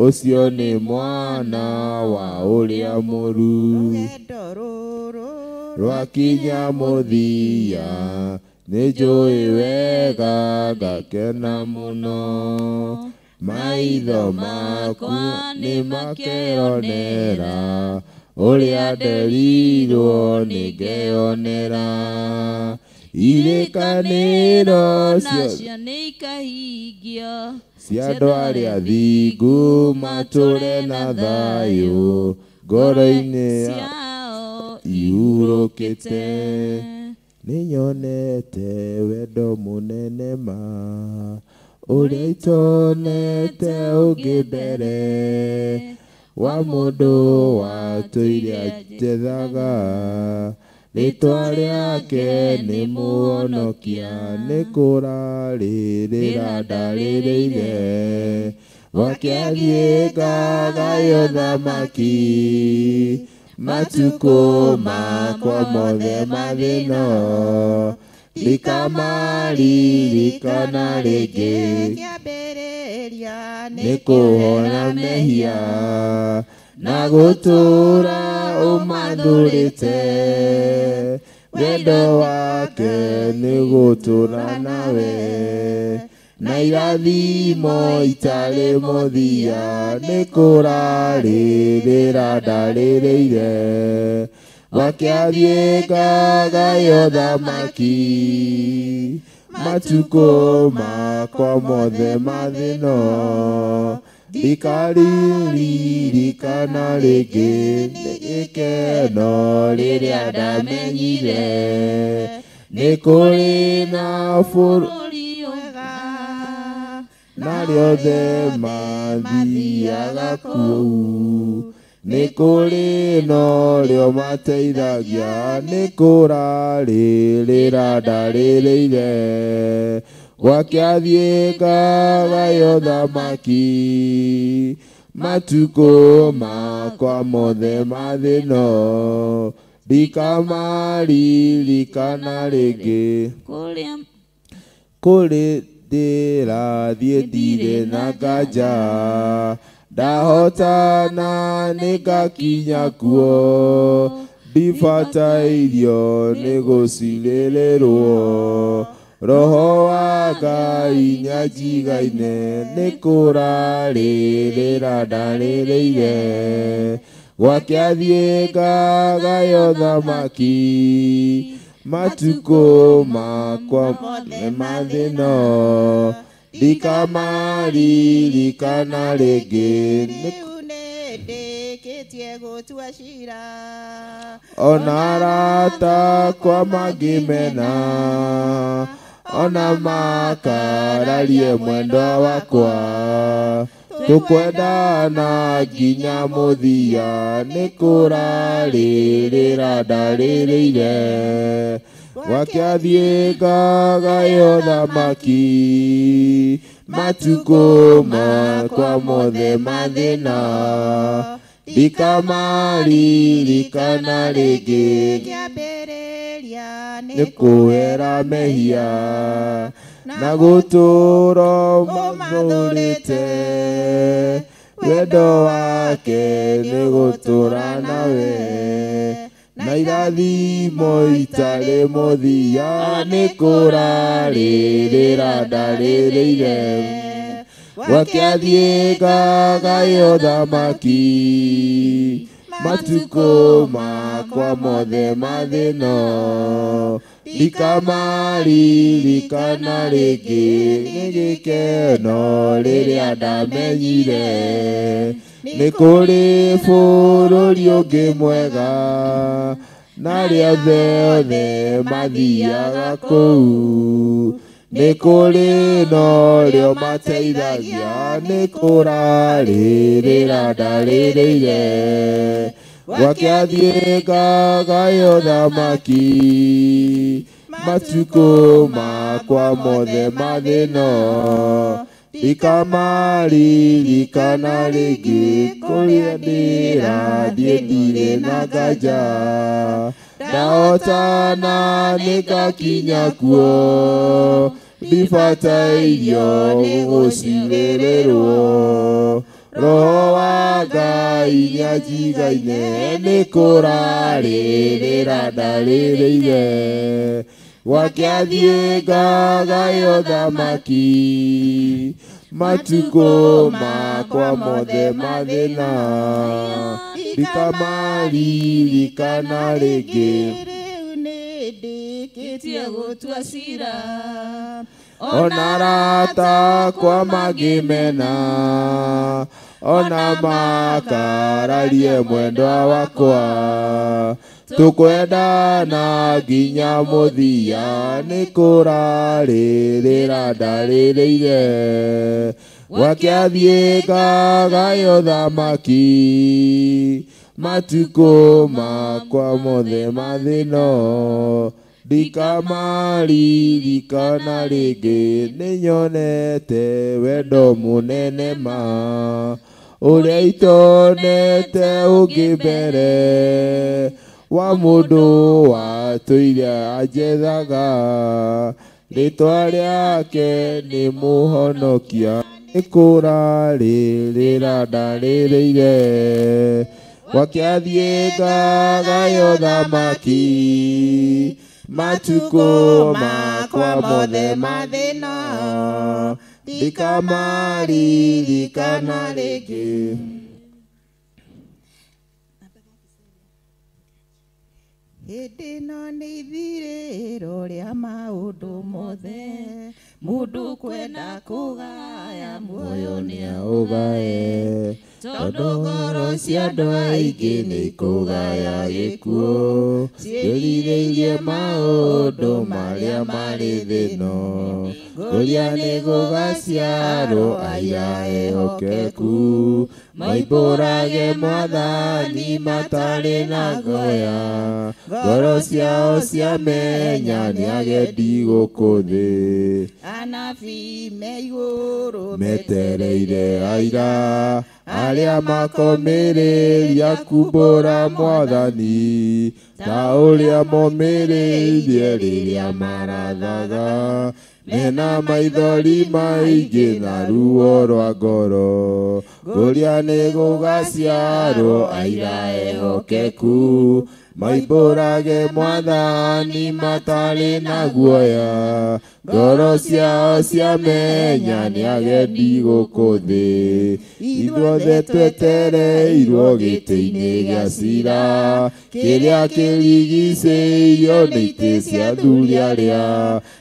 ũcio nĩ mwana wa ũrĩa mũru. Rũgendo rũrũ rwakinya mũthia, Nĩnjũĩ wega ngakena mũno. Maitho makwa nĩmakeonera ũrĩa nderirwo nĩngeyonera. Irĩkanĩro nacio nĩikahingio cia andũ arĩa athingu matũre na thayũ ngoro-inĩ ciao ihurũkĩte. Nĩnyonete wendo mũnene ma ũrĩa itonete ũngĩ mbere wa mũndũ watũire anjethaga. Rĩtwa rĩake nĩ Mũhonokia, nĩ kũrarĩrĩra ndarĩrĩire. Gwake athiĩ ngagae ũthamaki matukũ makwa mothe mathĩna ndikamaririkana rĩngĩ. Kĩambĩrĩria Nĩ kũhona mehia na gũtũũra ũmathũrĩte. Wendo wake nĩ gũtũũra nawe na irathimo itarĩ mũthia. Nĩ kũrarĩrĩra ndarĩrĩire gwake athiĩ ngagae ũthamaki matukũ makwa mothe mathĩna ndikaririkana rĩngĩ. Nĩ gĩkeno rĩrĩa ndamenyire nĩ kũrĩ na bũrũri mwega na rĩothe mathiaga kũu. Nĩ kũrĩ na ũrĩa ũmateithagia, nĩ kũrarĩrĩra ndarĩrĩire gwake athiĩ ngagae ũthamaki matukũ makwa mothe mathĩna ndikamaririkana rĩngĩ. Kũrĩa Kũrĩ ndĩrathiĩ ndirĩ na nganja ndahotana nĩngakinya kuo. Ndibatairio nĩ gũcirĩrĩrwo Roho wa Ngai nĩanjigaine. Nĩ kũrarĩrĩra ndarĩrĩire gwake athiĩ ngagae ũthamaki matukũ makwa mothe mathĩna ndikamaririkana rĩngĩ. Rĩu nĩndĩkĩtie gũtua cira Ona arata akwa mangĩmena ona makararie mwendwa wakwa tũkwendana nginya mũthia. Nĩ kũrarĩrĩra ndarĩrĩire gwake athiĩ ngagae ũthamaki matukũ makwa mothe mathĩna ndikamaririkana rĩngĩ. Kĩambĩrĩria Nĩ kũhera mehia na gũtũũra ũmathũrĩte. Wendo wake nĩ gũtũũra nawe na irathimo itarĩ mũthia. Nĩ kũrarĩrĩra ndarĩrĩire gwake athiĩ ngagae ũthamaki matukũ makwa mothe mathĩna ndikamaririkana rĩngĩ. Nĩ gĩkeno rĩrĩa ndamenyire nĩ kũrĩ bũrũri ũngĩ mwega na arĩa othe mathiaga kũu. Nĩ kũrĩ na ũrĩa ũmateithagia, nĩ kũrarĩrĩra ndarĩrĩire gwake athiĩ ngagae ũthamaki matukũ makwa mothe mathĩna ndikamaririkana rĩngĩ. Kũrĩa ndĩrathiĩ ndirĩ na nganja ndahotana nĩngakinya kuo. Ndibatairio gũcirĩrĩrwo Roho wa Ngai nĩanjigaine. Nĩ kũrarĩrĩra ndarĩrĩire Gwake athiĩ ngagae ũthamaki matukũ makwa mothe mathĩna ndikamaririkana rĩngĩ. Rĩu nĩndĩkĩtie gũtua cira Ona arata akwa mangĩmena ona makararie mwendwa wakwa tukwendana nginya mũthia nĩ kũrarĩrĩra ndarĩrĩire gwake athiĩ ngagae ũthamaki matukũ makwa mothe mathĩna ndikamaririkana rĩngĩ. Nĩnyonete wendo mũnene ma ũrĩa itonete ũngĩ mbere wa mũndũ watũire anjethaga rĩtwa rĩake nĩ mũhonokia nĩ kũrarĩrĩra ndarĩrĩire gwake athiĩ ngagae ũthamaki matukũ makwa mothe mathĩna ndikamaririkana rĩngĩ. Hĩndĩ ĩno nĩ ithirĩro rĩa maũndũ mothe mũndũ kwenda kũgaya muoyo nĩaũgae tondũ ngoro cia andũ aingĩ nĩikũgaya gĩkuũ ciĩrirĩirie maũndũ marĩa marĩ thĩ-ĩno. Ngũria nĩgũgaciarwo aira ehokeku maimbũrage mwathani matarĩ na guoya ngoro ciao ciamenya nĩagendi gũkũ thĩ. Anabii me igũrũ metereire aira arĩa makomĩrĩria kumbũra mwathani ta ũrĩa momĩrĩirie rĩrĩa marathaga mena maithori maingĩ na ruo rwa ngoro. Ngũria nĩgũgaciarwo aira ehokeku maimbũrage mwathani matarĩ na guoya ngoro ciao ciamenya nĩagendi gũkũ thĩ. Ithuothe twetereirwo gĩtĩ-inĩ gĩa cira kĩrĩa kĩrigicĩirio nĩ itĩ cia athuri arĩa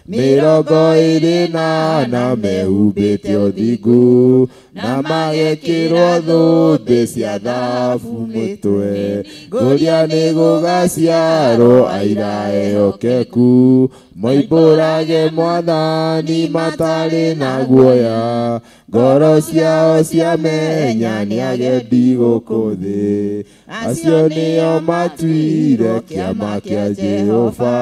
24 mehumbĩte ũthingu na magekĩrwo thũmbĩ cia thahabu mũtwe. Ngũria nĩgũgaciarwo aira ehokeku moimbũrage mwathani matarĩ na guoya ngoro ciao ciamenya nĩagendi gũkũ thĩ. Acio nĩo matuire kĩama kĩa Jehova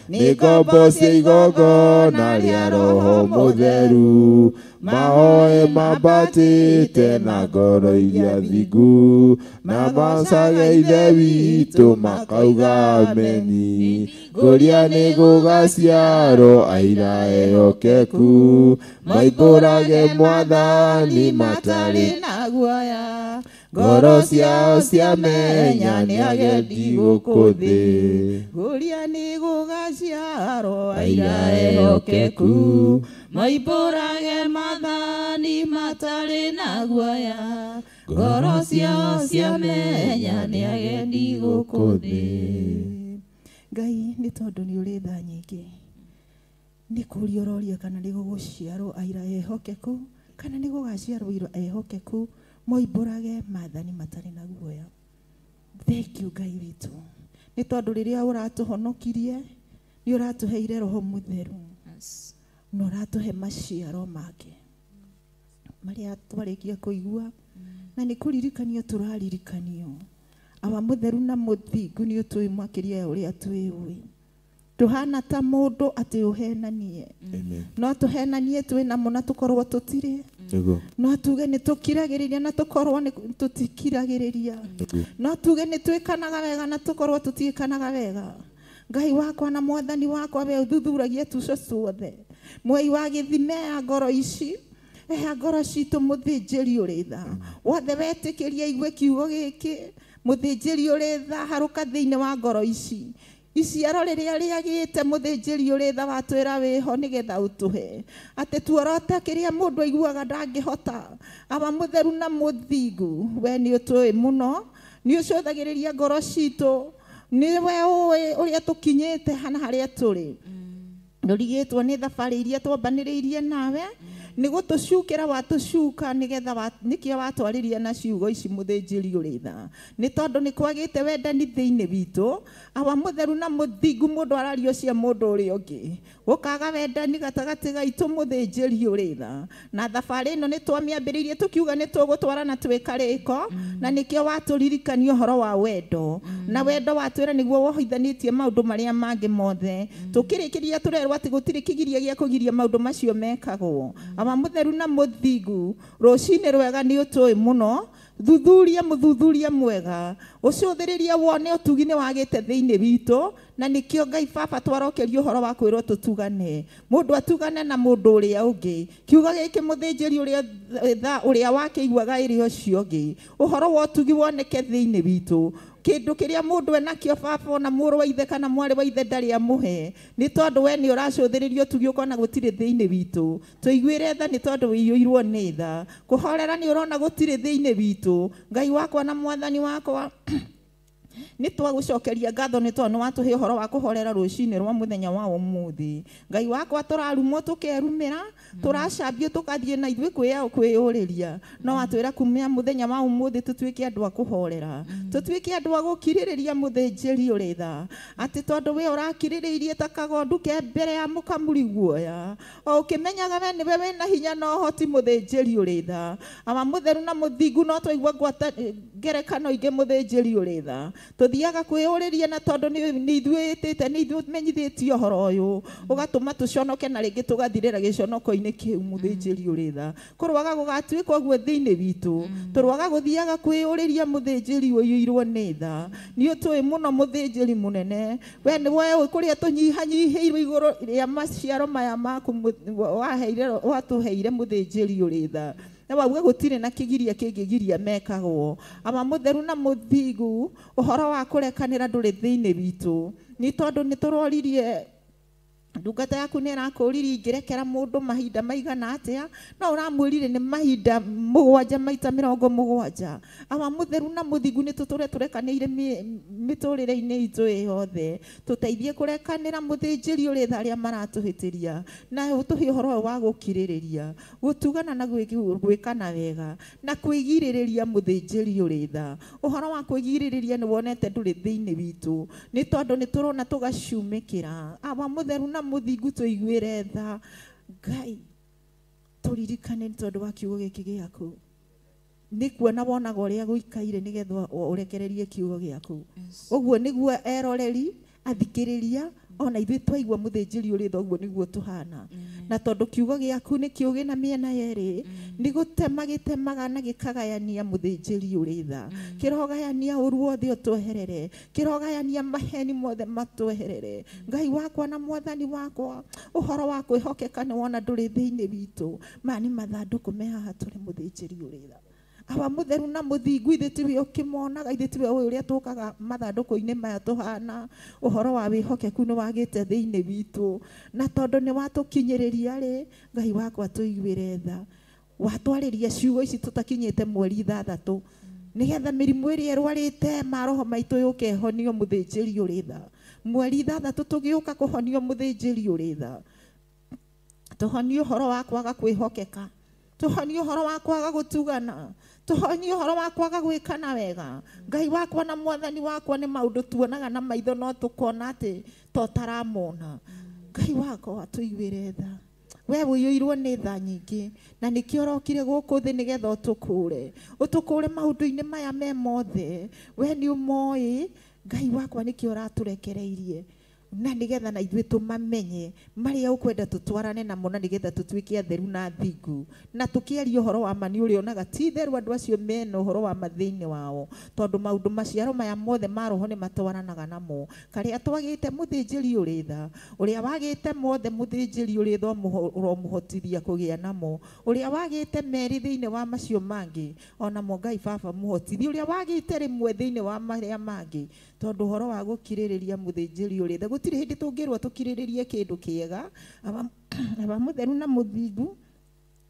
nĩ ngombo cia igongona rĩa Roho Mũtheru mahoe mambatĩte na ngoro iria thingu na macage Ithe witũ makauga ameni. Ngũria nĩgũgaciarwo aira ehokeku maimbũrage mwathani matarĩ na guoya ngoro ciao ciamenya nĩagendi gũkũ thĩ. Ngũria nĩgũgaciarwo aira ehokeku maimbũrage mwathani matarĩ na guoya ngoro ciao ciamenya nĩagendi gũkũ thĩ. Ngai nĩ tondũ nĩ ũrĩ tha nyingĩ nĩ kũũria ũroria kana nĩ gũgũciarwo aira ehokeku kana nĩ gũgaciarwo aira ehokeku moimbũrage maathani matarĩ na guoya. Thank you Ngai witũ nĩ tondũ rĩrĩa ũratũhonokirie nĩ ũratũheire Roho Mũtheru na ũratũhe maciaro make marĩa twarĩkia kũigua na nĩ kũririkanio tũraririkanio. Awa mũtheru na mũthingu nĩ ũtũĩ makĩria ya ũrĩa twĩũĩ. Tũhana ta mũndũ atĩ ũhenanie no tũhenanie twĩ namo na tũkorwo tũtirĩ no tuge nĩ tũkiragĩrĩria na tũkorwo nĩ tũtikiragĩrĩria no tuge nĩ twĩkanaga wega na tũkorwo tũtiĩkanaga wega. Ngai wakwa na mwathani wakwa we ũthuthuragia tuco ciothe mwei wa gĩthime ya ngoro ici ya ngoro citũ mũthĩnjĩri ũrĩ tha wothe wetĩkĩria igue kiugo gĩkĩ mũthĩnjĩri ũrĩ tha harũka thĩinĩ wa ngoro ici Iciaro rĩrĩa rĩagĩte mũthĩnjĩri ũrĩ tha watwĩra wĩho nĩgetha ũtũhe atĩ tuorote kĩrĩa mũndũ aiguaga ndangĩhota. Awa mũtheru na mũthingu, we nĩ ũtũĩ mũno, nĩ ũcũthagĩrĩria ngoro citũ, nĩwe ũĩ ũrĩa tũkinyĩte hana harĩa tũrĩ. Ndũrigĩtwo nĩ thabarĩ iria twambanĩrĩirie nawe, nĩ gũtũcukĩra watũcuka nĩgetha nĩkĩo watwarĩria na ciugo ici mũthĩnjĩri ũrĩ tha. Nĩ tondũ nĩ kwagĩte wendani thĩinĩ witũ. Awa mũtheru na mũthingu, mũndũ arario cia mũndũ ũrĩa ũngĩ, gũkaga wendani gatagatĩ gaitũ mũthĩnjĩri ũrĩ tha. Na thabarĩ ĩno nĩ twamĩambĩrĩirie tũkiuga nĩ tũgũtwarana twĩ karĩko, na nĩkĩo watũririkania ũhoro wa wendo, na wendo watwĩra nĩguo wohithanĩtie maũndũ marĩa mangĩ mothe. Tũkĩrĩkĩria tũrerwo atĩ gũtirĩ kĩgiria gĩa kũgiria maũndũ macio mekagwo. Awa mũtheru na mũthingu, rũcinĩ rwega nĩ ũtũĩ mũno, thuthuria mũthuthuria mwega, ũcũthĩrĩria wone ũtugi nĩ wagĩte thĩinĩ witũ, na nĩkĩo Ngai baba twarokeria ũhoro wa kwĩrwo tũtugane, mũndũ atugane na mũndũ ũrĩa ũngĩ. Kiugo gĩkĩ mũthĩnjĩri ũrĩa tha ũrĩa wakĩiguaga ĩrĩ ũcio ũngĩ, ũhoro wa ũtugi woneke thĩinĩ witũ. Kĩndũ kĩrĩa mũndũ enakĩo baba ona mũrũ wa ithe kana mwarĩ wa ithe ndarĩ amũhe, nĩ tondũ we nĩ ũracũthĩrĩria ũtugi ũkona gũtirĩ thĩinĩ witũ. Tũiguĩre tha nĩ tondũ wĩiyũirwo nĩ tha. Kũhorera nĩ ũrona gũtirĩ thĩinĩ witũ. Ngai wakwa na mwathani wakwa, nĩ twagũcokeria ngatho nĩ tondũ nĩ watũhe ũhoro wa kũhorera rũcinĩ rwa mũthenya wa ũmũthĩ. Ngai wakwa, tũrarumwo tũkerumĩra, tũracambio tũkathiĩ na ithuĩ kwĩyũrĩria, no watwĩra kumia mũthenya wa ũmũthĩ tũtuĩke andũ a kũhorera, tũtuĩke andũ a gũkirĩrĩria mũthĩnjĩri ũrĩ tha, atĩ tondũ we ũrakirĩrĩirie ta kagondu ke mbere ya mũkamuri guoya, o ũkĩmenyaga we nĩwe wĩna hinya na ũhoti mũthĩnjĩri ũrĩ tha. Awa mũtheru na mũthingu, no twaigua ngerekano ingĩ mũthĩnjĩri ũrĩ tha, tũthiaga kwĩyũrĩria na tondũ nĩ ithuĩ ĩtĩte, nĩ ithuĩ menyithĩtie ũhoro ũyũ, ũgatũma tũconoke na rĩngĩ tũgathirĩra gĩconoko-inĩ kĩu mũthĩnjĩri ũrĩ tha. Kũrwaga gũgatuĩka ũguo thĩinĩ witũ, tũrwaga gũthiaga kwĩyũrĩria mũthĩnjĩri ũiyũirwo nĩ tha. Nĩ ũtũĩ mũno mũthĩnjĩri mũnene, we nĩwe ũĩ kũrĩa tũnyihanyihĩirwo igũrũ rĩa maciaro maya maku watũheire mũthĩnjĩri ũrĩ tha. Na wauga gũtirĩ na kĩgiria kĩngĩgiria mekagwo. Awa mũtheru na mũthingu, ũhoro wa kũrekanĩra ndũrĩ thĩinĩ witũ, nĩ tondũ nĩ tũroririe ndungata yaku nĩ ĩrakũririe ingĩrekera mũndũ mahinda maigana atĩa, no ũramwĩrire nĩ mahinda 7 maita 70. Awa mũtheru na mũthingu, nĩ tũtũre tũrekanĩire mĩtũrĩre-inĩ itũ yothe, tũteithie kũrekanĩra mũthĩnjĩri ũrĩ tha arĩa maratũhĩtĩria, na ũtũhe ũhoro ũyũ wa gũkirĩrĩria, gũtugana na gwĩkana wega, na kwĩgirĩrĩria mũthĩnjĩri ũrĩ tha. Ũhoro wa kwĩgirĩrĩria nĩ wonete ndũrĩ thĩinĩ witũ, nĩ tondũ nĩ tũrona tũgacumĩkĩra. Awa mũtheru na mũthingu, tũiguĩre tha. Ngai, tũririkane nĩ tondũ wa kiugo gĩkĩ gĩaku, nĩ kuona wonaga ũrĩa gũikaire nĩgetha ũrekererie kiugo gĩaku. Ũguo nĩguo eroreri athikĩrĩria ona ithuĩ twaigua mũthĩnjĩri ũrĩ tha, ũguo nĩguo tũhana. Na tondũ kiugo gĩaku nĩ kĩũgĩ na mĩena yerĩ, nĩ gũtema gĩtemaga na gĩkagayania mũthĩnjĩri ũrĩ tha, kĩrogayania ũru wothe ũtweherere, kĩrogayania maheni mothe matweherere. Ngai wakwa na mwathani wakwa, ũhoro wa kwĩhokeka nĩ wona ndũrĩ thĩinĩ witũ. Maya nĩ mathandũkũ me haha tũrĩ mũthĩnjĩri ũrĩ tha. Awa mũtheru na mũthingu, ithuĩ tiwe ũkĩmonaga, ithuĩ tiwe ũĩ ũrĩa tũkaga mathandũkũ-inĩ maya tũhana. Ũhoro wa wĩhokeku nĩ wagĩte thĩinĩ witũ, na tondũ nĩ watũkinyĩrĩria rĩ, Ngai wakwa tũiguĩre tha. Watwarĩria ciugo ici tũtakinyĩte mweri 6, nĩgetha mĩrimũ ĩrĩa ĩrwarĩte maroho maitũ yũke ĩhonio mũthĩnjĩri ũrĩ tha. Mweri 6 tũgĩũka kũhonio mũthĩnjĩri ũrĩ tha, tũhonio ũhoro wa kwaga kwĩhokeka, tũhonio ũhoro wa kwaga gũtugana, tũhonio ũhoro wa kwaga gwĩkana wega. Ngai wakwa na mwathani wakwa, nĩ maũndũ tuonaga na maitho no tũkona atĩ to taramona. Ngai wakwa, tũiguĩre tha. We ũiyũirwo nĩ tha nyingĩ, na nĩkĩo ũrokire gũkũ thĩ nĩgetha ũtũkũre, ũtũkũre maũndũ-inĩ maya me mothe. We nĩ ũmoĩ. Ngai wakwa, nĩkĩo ũratũrekereirie. Na nĩgetha na ithuĩ tũmamenye marĩa ũkwenda tũtwarane namo na nĩgetha tũtuĩke atheru na thingu. Na tũkĩaria ũhoro wa ma nĩ ũrĩonaga ti theru andũ acio mena ũhoro wa ma thĩinĩ wao, tondũ maũndũ maciaro maya mothe ma roho nĩ matwaranaga namo. Karĩa twagĩte mũthĩnjĩri ũrĩ tha, ũrĩa wagĩte mothe mũthĩnjĩri ũrĩ tha ũromũhotithia kũgĩa namo, ũrĩa wagĩte merĩ thĩinĩ wa macio mangĩ onamo Ngai baba mũhotithie, ũrĩa wagĩte rĩmwe thĩinĩ wa marĩa mangĩ, tondũ ũhoro wa gũkirĩrĩria mũthĩnjĩri ũrĩ tha gũtirĩ hĩndĩ tũngĩrwo tũkirĩrĩrie kĩndũ kĩega. Aba mũtheru na mũthingu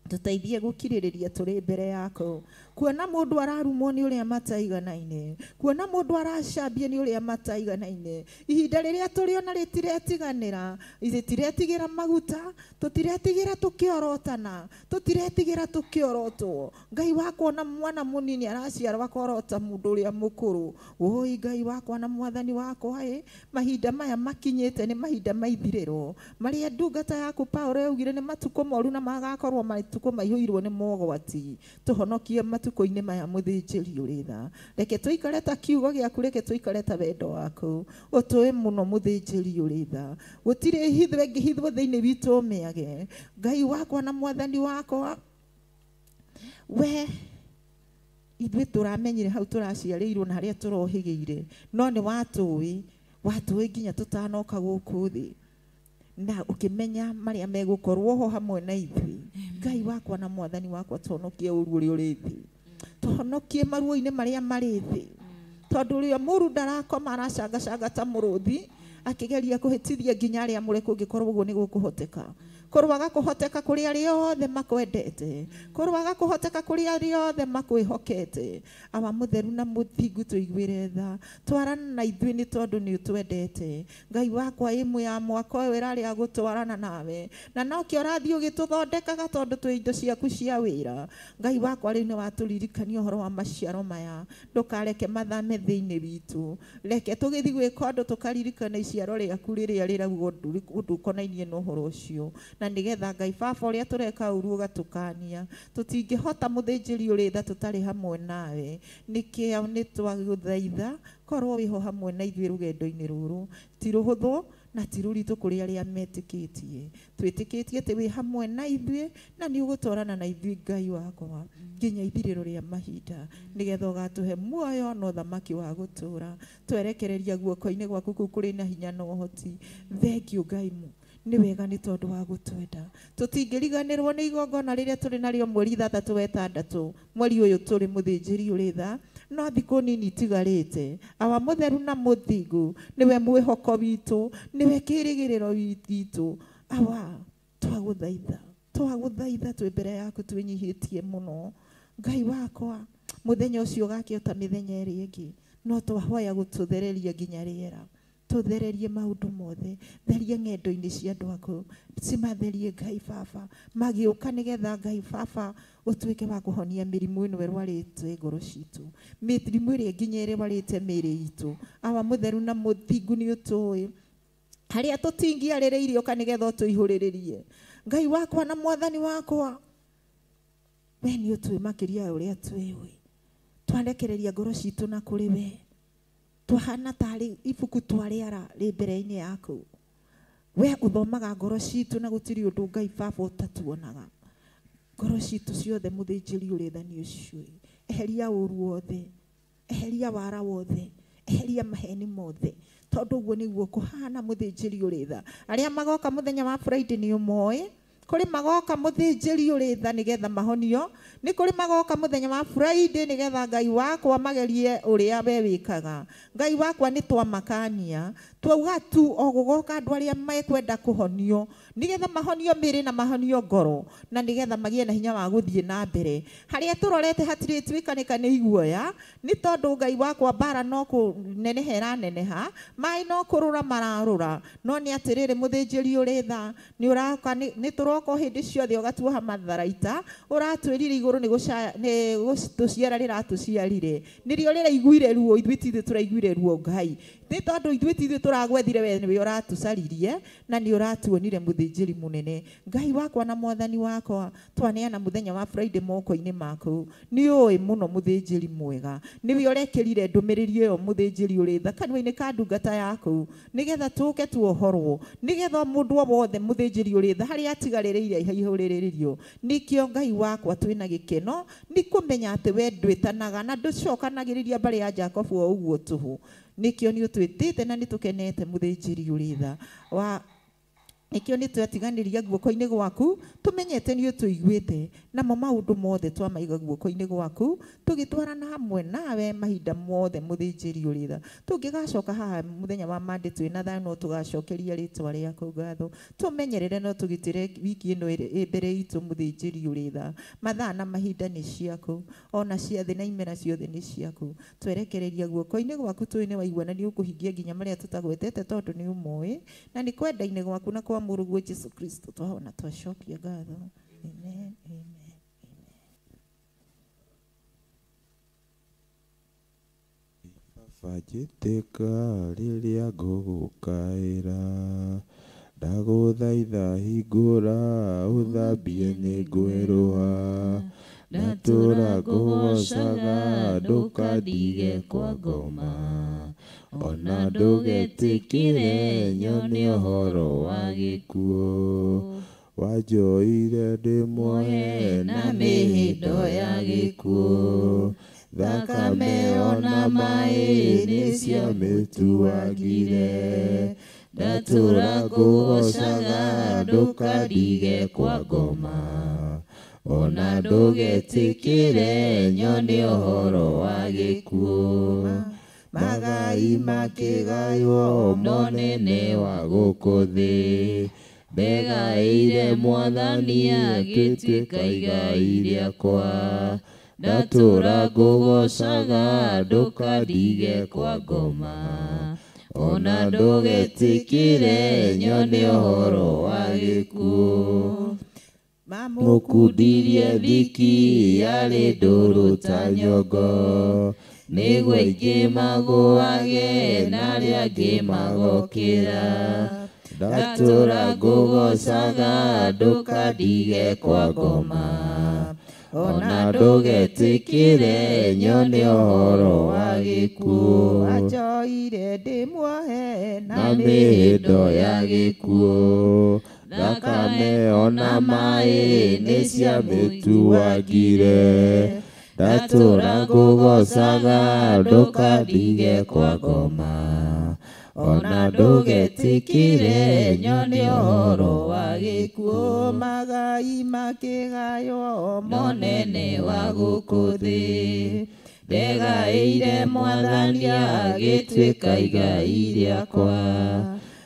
tũteithie gũkirĩrĩria tũrĩ mbere yako. Kuona mũndũ ararumwo nĩ ũrĩa mataiganaine, kuona mũndũ aracambia nĩ ũrĩa mataiganaine, ihinda rĩrĩa tũrĩona rĩtiretiganĩra, rĩtiretigĩra maguta, tũtiretigĩra tũkĩorotana, tũtiretigĩra tũkĩorotwo. Ngai wakwa na mwana mũnini araciarwo akorota mũndũ ũrĩa mũkũrũ. Oi Ngai wakwa na mwathani wakwa ĩ, mahinda maya makinyĩte nĩ mahinda ma ithirĩro marĩa ndungata yaku Paũlũ yaugire nĩ matukũ moru na magakorwo matukũ maihũirwo nĩ mogwati. Tũhonokie matukũ-inĩ maya mũthĩnjĩri ũrĩ tha. Reke tũikare ta kiugo gĩaku, reke tũikare ta wendo waku. Ũtũĩ mũno mũthĩnjĩri ũrĩ tha. Gũtirĩ hitho ĩngĩhithwo thĩinĩ witũ ũmĩage. Ngai wakwa na mwathani wakwa, we ithuĩ tũramenyire hau tũraciarĩirwo na harĩa tũrohĩgĩire, no nĩ watũĩ, watũĩ nginya tũtanoka gũkũ thĩ, na ũkĩmenya marĩa megũkorwo ho hamwe na ithuĩ. Ngai wakwa na mwathani wakwa, tũhonokie ũru ũrĩa ũrĩ thĩ, tũhonokie maruo-inĩ marĩa marĩ thĩ, tondũ ũrĩa mũru ndarakoma aracangacanga ta mũrũthi akĩgeria kũhĩtithia nginya arĩa mũre. Kũngĩkorwo ũguo nĩ gũkũhoteka, kũrwaga kũhoteka kũrĩ arĩa othe makwendete, kũrwaga kũhoteka kũrĩ arĩa othe makwĩhokete. Awa mũtheru na mũthingu tũiguĩre tha, twarana na ithuĩ nĩ tondũ nĩ ũtwendete. Ngai wakwa, ĩmwe ya mwaka ũyũ ĩrarĩ ya gũtwarana nawe, na nokĩo ũrathiĩ ũgĩtũthondekaga tondũ twĩ indo ciaku cia wĩra. Ngai wakwa, rĩu nĩ watũririkania ũhoro wa maciaro maya, ndũkareke mathame thĩinĩ witũ. Reke tũgĩthiĩ gwĩka ũndũ tũkaririkana iciaro rĩaku rĩrĩa rĩrauga ũndũ ũkonainie na ũhoro ũcio, na nĩgetha Ngai baba ũrĩa tũreka ũru ũgatũkania. Tũtingĩhota mũthĩnjĩri ũrĩ tha tũtarĩ hamwe nawe. Nĩkĩo nĩ twagũthaitha korwo wĩho hamwe na ithuĩ rũgendo-inĩ rũrũ, ti rũhũthũ na ti rũritũ kũrĩ arĩa metĩkĩtie. Twĩtĩkĩtie atĩ wĩ hamwe na ithuĩ na nĩ ũgũtwarana na ithuĩ Ngai wakwa nginya ithirĩro rĩa mahinda, nĩgetha ũgatũhe muoyo na ũthamaki wa gũtũũra. Twerekereria guoko-inĩ gwaku kũu kũrĩ na hinya na ũhoti. Thengiũ Ngai mu nĩ wega nĩ tondũ wa gũtwenda. Tũtingĩriganĩrwo nĩ igongona rĩrĩa tũrĩ narĩo mweri 6 wa 6 mweri ũyũ tũrĩ mũthĩnjĩri ũrĩ tha, no thikũ nini itigarĩte. Awa mũtheru na mũthingu nĩwe mwĩhoko witũ, nĩwe kĩĩrĩgĩrĩro gitũ. Awa twagũthaitha, twagũthaitha twĩ mbere yaku twĩnyihĩtie mũno. Ngai wakwa, mũthenya ũcio ũgakĩota mĩthenya ĩrĩa ĩngĩ, no twahoya gũtũthereria nginya rĩera. Tũthererie maũndũ mothe, theria ng'endo-inĩ cia andũ aku, cimatherie Ngai baba, magĩũka nĩgetha Ngai baba ũtuĩke wa kũhonia mĩrimũ ĩno ĩrwarĩte ngoro citũ, mĩrimũ ĩrĩa nginya ĩrwarĩte mĩĩrĩ itũ. Awa mũtheru na mũthingu nĩ ũtũĩ harĩa tũtingĩarĩrĩirie, ũka nĩgetha ũtũihũrĩrĩrie. Ngai wakwa na mwathani wakwa, we nĩ ũtũĩ makĩria ya ũrĩa twĩũĩ. Twarekereria ngoro citũ na kũrĩ we, twahana tarĩ ibuku twarĩara rĩ mbere-inĩ yaku. We ũthomaga ngoro citũ na gũtirĩ ũndũ Ngai baba ũtatuonaga. Ngoro citũ ciothe mũthĩnjĩri ũrĩ tha nĩ ũciũĩ. Eheria ũru wothe, eheria wara wothe, eheria maheni mothe, tondũ ũguo nĩguo kũhana mũthĩnjĩri ũrĩ tha. Arĩa magoka mũthenya wa Friday nĩ ũmoĩ, kũrĩ magoka mũthĩnjĩri ũrĩ tha nĩgetha mahonio, nĩ kũrĩ magoka mũthenya wa Friday nĩgetha Ngai wakwa magerie ũrĩa we wĩkaga. Ngai wakwa nĩ twamakania, twauga tu o gũgoka andũ arĩa mekwenda kũhonio nĩgetha mahonio mĩĩrĩ na mahonio ngoro, na nĩgetha magĩe na hinya wa gũthiĩ na mbere. Harĩa tũrorete hatirĩ tuĩkanĩka nĩ iguoya, nĩ tondũ Ngai wakwa mbara no kũneneha ĩraneneha, maĩ no kũrũra mararũra, no nĩ atĩrĩrĩ mũthĩnjĩri ũrĩ tha nĩ ũroka, nĩ tũroka hĩndĩ ciothe ũgatuoha matharaita, ũratwĩrire igũrũ nĩ gũtũciara rĩratũciarire, nĩrĩo rĩraiguire ruo, ithuĩ ti ithuĩ tũraiguire ruo. Ngai Nĩ tondũ ithuĩ ti ithuĩ tũragwethire, we nĩwe ũratũcaririe na nĩ ũratuonire mũthĩnjĩri mũnene. Ngai wakwa na mwathani wakwa, twaneana mũthenya wa Friday moko-inĩ maku. Nĩ ũĩ mũno mũthĩnjĩri mwega, nĩwe ũrekĩrire ndũmĩrĩri ĩyo mũthĩnjĩri ũrĩ tha kanua-inĩ ka ndungata yaku, nĩgetha tũke tuohorwo, nĩgetha mũndũ o wothe mũthĩnjĩri ũrĩ tha harĩa atigarĩrĩire ihaihũrĩrĩrio. Nĩkĩo Ngai wakwa twĩna gĩkeno nĩ kũmenya atĩ we ndwĩtanaga na ndũcokanagĩrĩria mbarĩ ya Jacobu o ũguo tũhũ. Nĩkĩo nĩ ũtwĩtĩte na nĩ tũkenete mũthĩnjĩri ũrĩ tha wa nĩkĩo nĩ twatiganĩria guoko-inĩ gwaku, tũmenyete nĩ ũtũiguĩte, namo maũndũ mothe twamaiga guoko-inĩ gwaku, tũgĩtwarana hamwe nawe mahinda mothe mũthĩnjĩri ũrĩ tha. Tũngĩgacoka haha mũthenya wa Monday twĩna thayũ, no tũgacokeria rĩtwa rĩaku ngatho. Tũmenyerere no tũgitĩre wiki ĩno ĩ mbere itũ mũthĩnjĩri ũrĩ tha. Mathaa na mahinda nĩ ciaku, ona ciathĩ na imera ciothe nĩ ciaku. Twerekereria guoko-inĩ gwaku tũĩ nĩ waigua na nĩ ũkũhingia nginya marĩa tũtagwetete tondũ nĩ ũmoĩ, na nĩ kwenda-inĩ gwaku na kwa mũrũguo Jesu Kristo twahona twacokia ngatho. Amen, amen. Baba njĩtĩka rĩrĩa ngũgũkaĩra, ndagũthaitha hingũra ũthambie nĩngwerũha, ndatũra ngũgoocaga ndũkandige kwa ngoma, ona ndũgetĩkĩre nyone ũhoro wa gĩkuũ, wanjoire ndĩ muohe na mĩhĩndo ya gĩkuũ, thakame ona maĩ nĩciamĩtuagire, ndatũra ngũgoocaga ndũkandige kwa ngoma, ona ndũgetĩkĩre nyone ũhoro wa gĩkuũ, magai makĩgaywo monene wa gũkũ thĩ, ndegaĩire mwathani agĩtuĩka igai rĩakwa, ndatũra ngũgoocaga ndũkandige kwa ngoma, ona ndũgetĩkĩre nyone ũhoro wa gĩkuũ, mũkundirie thiki yarĩ ndũrũ ta nyongo, nĩguo aingĩ magũage na arĩa angĩ magokĩra, ndatũra ngũgoocaga ndũkandige kwa ngoma, ona ndũgetĩkĩre nyone ũhoro wa gĩkuũ, Wanjoire ndĩ muohe na mĩhĩndo ya gĩkuũ, thakame ona maĩ nĩciamĩtuagire, ndatũra ngũgoocaga ndũkandige kwa ngoma, ona ndũgetĩkĩre nyone ũhoro wa gĩkuũ, magai makĩgaywo monene wa gũkũ thĩ, ndegaĩire mwathani agĩtuĩka igai rĩakwa,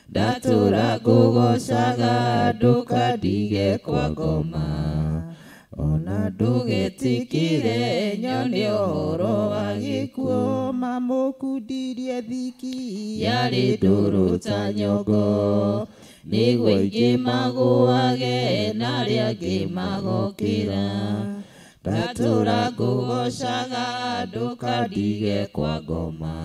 ndatũra ngũgoocaga ndũkandige kwa ngoma, ona ndũgetĩkĩre nyone ũhoro wa gĩkuũ, mamũkundirie thiki yarĩ ndũrũ ta nyongo, nĩguo aingĩ magũage na arĩa angĩ magokĩra, ndatũra ngũgoocaga ndũkandige kwa ngoma,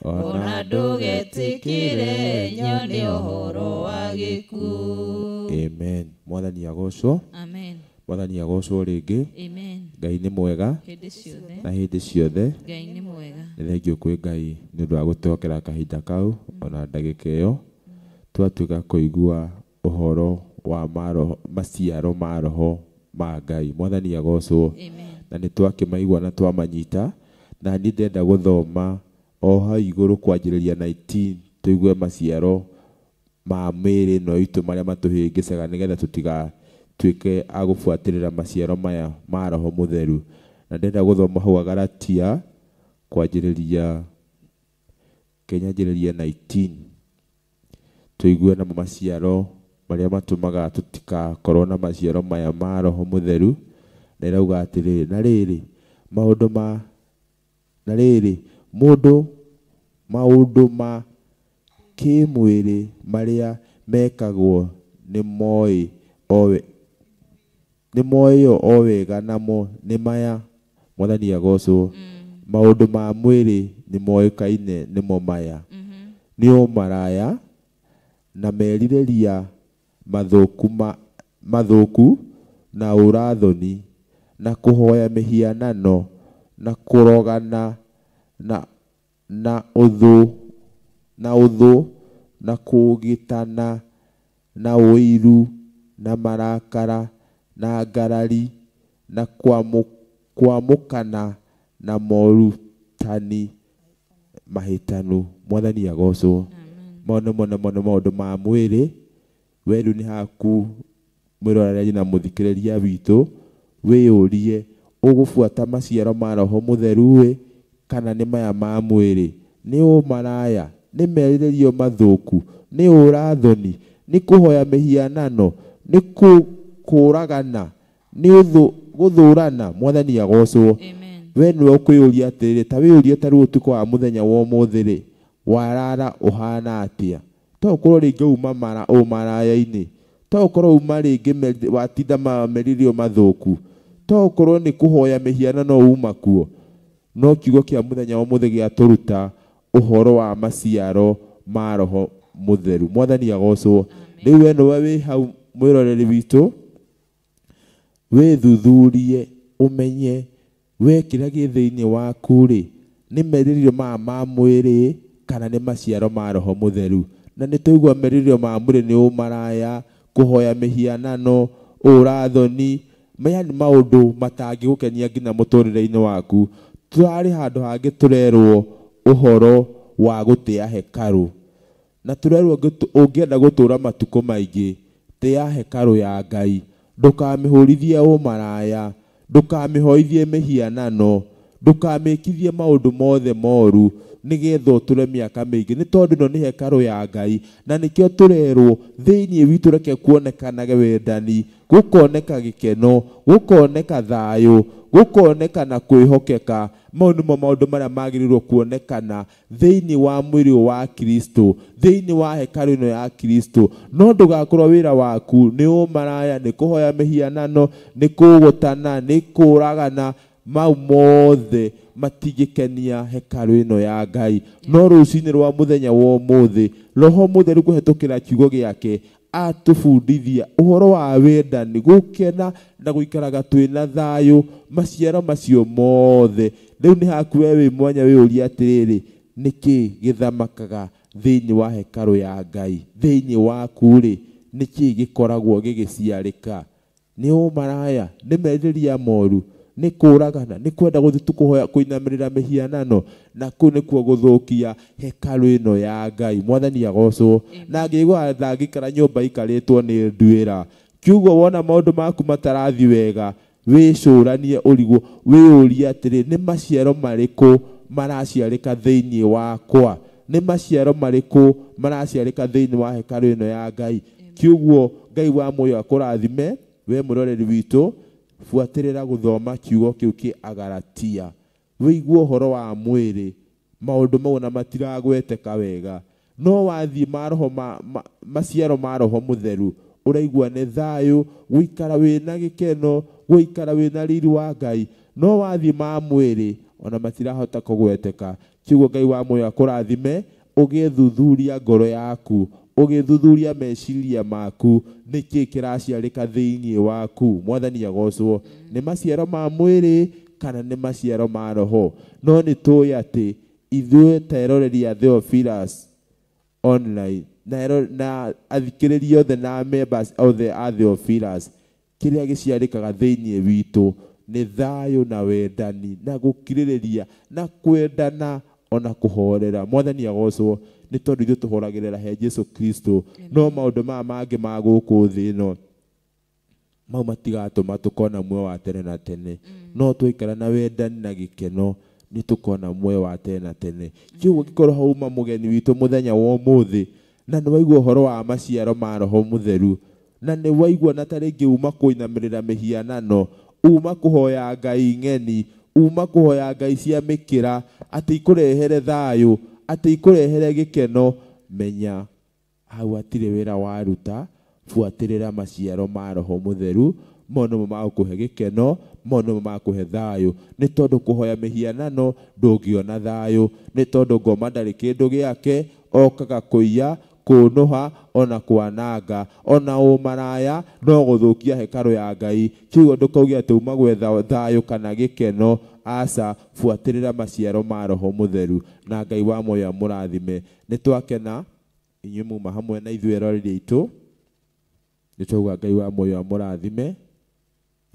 ona ndũgetĩkĩre nyone ũhoro wa gĩkuũ. Amen. Mwathani agocwo. Amen. Mwathani agocwo rĩngĩ. Amen. Ngai nĩ mwega hĩndĩ ciothe na hĩndĩ ciothe. Ngai nĩ mwega. Nĩ thengiũ kwĩ Ngai nĩ ũndũ wa gũtwokera kahinda kau ona ndagĩka ĩyo twatuĩka kũigua ũhoro wa maroho, maciaro ma roho ma Ngai. Mwathani agocwo. Amen. Na nĩ twakĩmaigua na twamanyita, na niĩ ndĩrenda gũthoma o hau igũrũ kwanjĩrĩria 19 tũigue maciaro ma mĩĩrĩ ĩno itũ marĩa matũhĩngĩcaga nĩgetha tũtigatuĩke a gũbuatĩrĩra maciaro maya ma roho mũtheru. Na ndĩrenda gũthoma hau Galatia kwanjĩrĩria kĩnyanjĩrĩria 19 tũigue namo maciaro marĩa matũmaga tũtikakorwo na maciaro maya ma roho mũtheru. Na ĩrauga atĩrĩrĩ, na rĩrĩ maũndũ ma na rĩrĩ mũndũ maũndũ ma kĩmwĩrĩ marĩa mekagwo nĩ moĩ o wega, namo nĩ maya. Mwathani agocwo. Maũndũ ma mwĩrĩ nĩ moĩkaine nĩmo maya. Nĩ ũmaraya na merirĩria mathũku na ũrathoni na kũhoya mĩhianano na kũrogana na ũthũ na kũũgitana na ũiru na marakara na ngarari na kwamũkana na morutani mahĩtanu. Mwathani agocwo. Mau nĩmo maũndũ ma mwĩrĩ. We rĩu nĩ haku mwĩroreri na mũthikĩrĩria witũ wĩyũrie ũgũbuata maciaro ma Roho Mũtheru kana nĩ maya ma mwĩrĩ. Nĩ ũmaraya, nĩ merirĩrio mathũku, nĩ ũrathoni, nĩ kũhoya mĩhianano, nĩ kũũragana, nĩ gũthũrana. Mwathani agocwo. We nĩwe ũkwĩyũria atĩrĩrĩ, ta wĩyũrie ta rĩu ũtukũ wa mũthenya wa ũmũthĩ rĩ, warara ũhana atĩa? To ũkorwo rĩngĩ uma ũmaraya-inĩ, to ũkorwo uma rĩngĩ watinda merirĩrio mathũku, to ũkorwo nĩ kũhoya mĩhianano uma kuo. No kiugo kĩa mũthenya wa ũmũthĩ gĩatũruta ũhoro wa maciaro ma Roho Mũtheru. Mwathani agocwo. Rĩu we nĩwe wĩ hau mwĩroreri witũ, wĩthuthurie ũmenye we kĩrĩa gĩ thĩinĩ waku rĩ, nĩ merirĩrio maya ma mwĩrĩ kana nĩ maciaro ma Roho Mũtheru. Na nĩ tũigua merirĩrio ma mwĩrĩ nĩ ũmaraya, kũhoya mĩhianano, ũrathoni, maya nĩ maũndũ matangĩgũkenia nginya mũtũrĩre-inĩ waku. Tũrarĩ handũ hangĩ tũrerwo ũhoro wa gũtĩa hekarũ, na tũrerwo ũngĩenda gũtũra matukũ maingĩ, tĩa hekarũ ya Ngai, ndũkamĩhũrithie ũmaraya, ndũkamĩhoithie mĩhianano, ndũkamĩkithie maũndũ mothe moru, nĩgetha ũtũre mĩaka mĩingĩ. Nĩ tondũ ĩno nĩ hekarũ ya Ngai, na nĩkĩo tũrerwo thĩinĩ witũ reke kuonekanage wendani, gũkoneka gĩkeno, gũkoneka thayũ, gũkoneka na kwĩhokeka. Mau nĩmo maũndũ marĩa magĩrĩirwo kuonekana thĩinĩ wa mwĩrĩ wa Kristo, thĩinĩ wa hekarũ ĩno ya Kristo. No ndũgakorwo wĩra waku nĩ ũmaraya, nĩ kũhoya mĩhianano, nĩ kũgũtana, nĩ kũũragana, mau mothe matingĩkenia hekarũ ĩno ya Ngai. No rũcinĩ rwa mũthenya wa ũmũthĩ, Roho Mũtheru kũhetũkĩra kiugo gĩake atũbundithia ũhoro wa wendani, gũkena na gũikaraga twĩna thayũ, maciaro macio mothe. Rĩu nĩ haku we wĩ mwanya wĩyũrie atĩrĩrĩ, nĩkĩ gĩthamakaga thĩinĩ wa hekarũ ya Ngai? Thĩinĩ waku rĩ, nĩkĩ gĩkoragwo gĩgĩciarĩka? Nĩ ũmaraya, nĩ merirĩria moru, nĩ kũũragana, nĩ kwenda gũthiĩ tu kũhoya kũinamĩrĩra mĩhianano, na kũu nĩkuo gũthũkia hekarũ ĩno ya Ngai. Mwathani agocwo. Na ngĩigua ndangĩikara nyũmba ikarĩtwo nĩ nduĩra. Kiugo wona maũndũ maku matarathiĩ wega, wĩcũranie ũrigwo, wĩyũrie atĩrĩ, nĩ maciaro marĩkũ maraciarĩka thĩinĩ wakwa? Nĩ maciaro marĩkũ maraciarĩka thĩinĩ wa hekarũ ĩno ya Ngai? Kiugo Ngai wa muoyo akũrathime we mũroreri witũ. Buatĩrĩra gũthoma kiugo kĩu kĩ Agalatia, wĩigue ũhoro wa mwĩrĩ, maũndũ mau na matiragweteka wega. No wathiĩ ma roho maciaro ma Roho Mũtheru, ũraigua nĩ thayũ, gũikara wĩna gĩkeno, gũikara wĩna riri wa Ngai. No wathiĩ ma mwĩrĩ ona matirahota kũgweteka. Kiugo Ngai wa muoyo akũrathime, ũgĩthuthuria ngoro yaku, ũgĩthuthuria meciria maku, nĩkĩ kĩraciarĩka thĩinĩ waku. Mwathani agocwo. Nĩ maciaro ma mwĩrĩ kana nĩ maciaro ma Roho? No nĩ tũĩ atĩ ithuĩ ta eroreri a Theophilus online na athikĩrĩria othe na members othe a Theophilus, kĩrĩa gĩciarĩkaga thĩinĩ witũ nĩ thayũ na wendani na gũkirĩrĩria na kwendana ona kũhorera. Mwathani agocwo. Nĩ tondũ ithuĩ tũhoragĩrĩra he Jesu Kristo. No maũndũ maya mangĩ ma gũkũ thĩ ĩno mau matigatũma tũkona muoyo wa tene na tene. No twaikara na wendani na gĩkeno nĩ tũkona muoyo wa tene na tene. Kiugo gĩkorwo hauma mũgeni witũ mũthenya wa ũmũthĩ, na nĩ waigua ũhoro wa maciaro ma Roho Mũtheru, na nĩ waigua na ta rĩngĩ uma kũinamĩrĩra mĩhianano, uma kũhoya Ngai ng'eni, uma kũhoya Ngai cia mĩkĩra atĩ ikũrehere thayũ, atĩ ikũrehere gĩkeno, menya hau hatirĩ wĩra waruta. Buatĩrĩra maciaro ma Roho Mũtheru. Mau nĩmo magũkũhe gĩkeno, mau nĩmo magũkũhe thayũ. Nĩ tondũ kũhoya mĩhianano ndũngĩona thayũ, nĩ tondũ ngoma ndarĩ kĩndũ gĩake, okaga kũiya, kũnũha ona kwananga, ona ũmaraya no gũthũkia hekarũ ya Ngai. Kiugo ndũkauge atĩ uma gwetha thayũ kana gĩkeno, aca, buatĩrĩra maciaro ma Roho Mũtheru, na Ngai wa muoyo amũrathime. Nĩ twakena inyuĩ muma hamwe na ithuĩ eroreri aitũ, nĩ twauga Ngai wa muoyo amũrathime,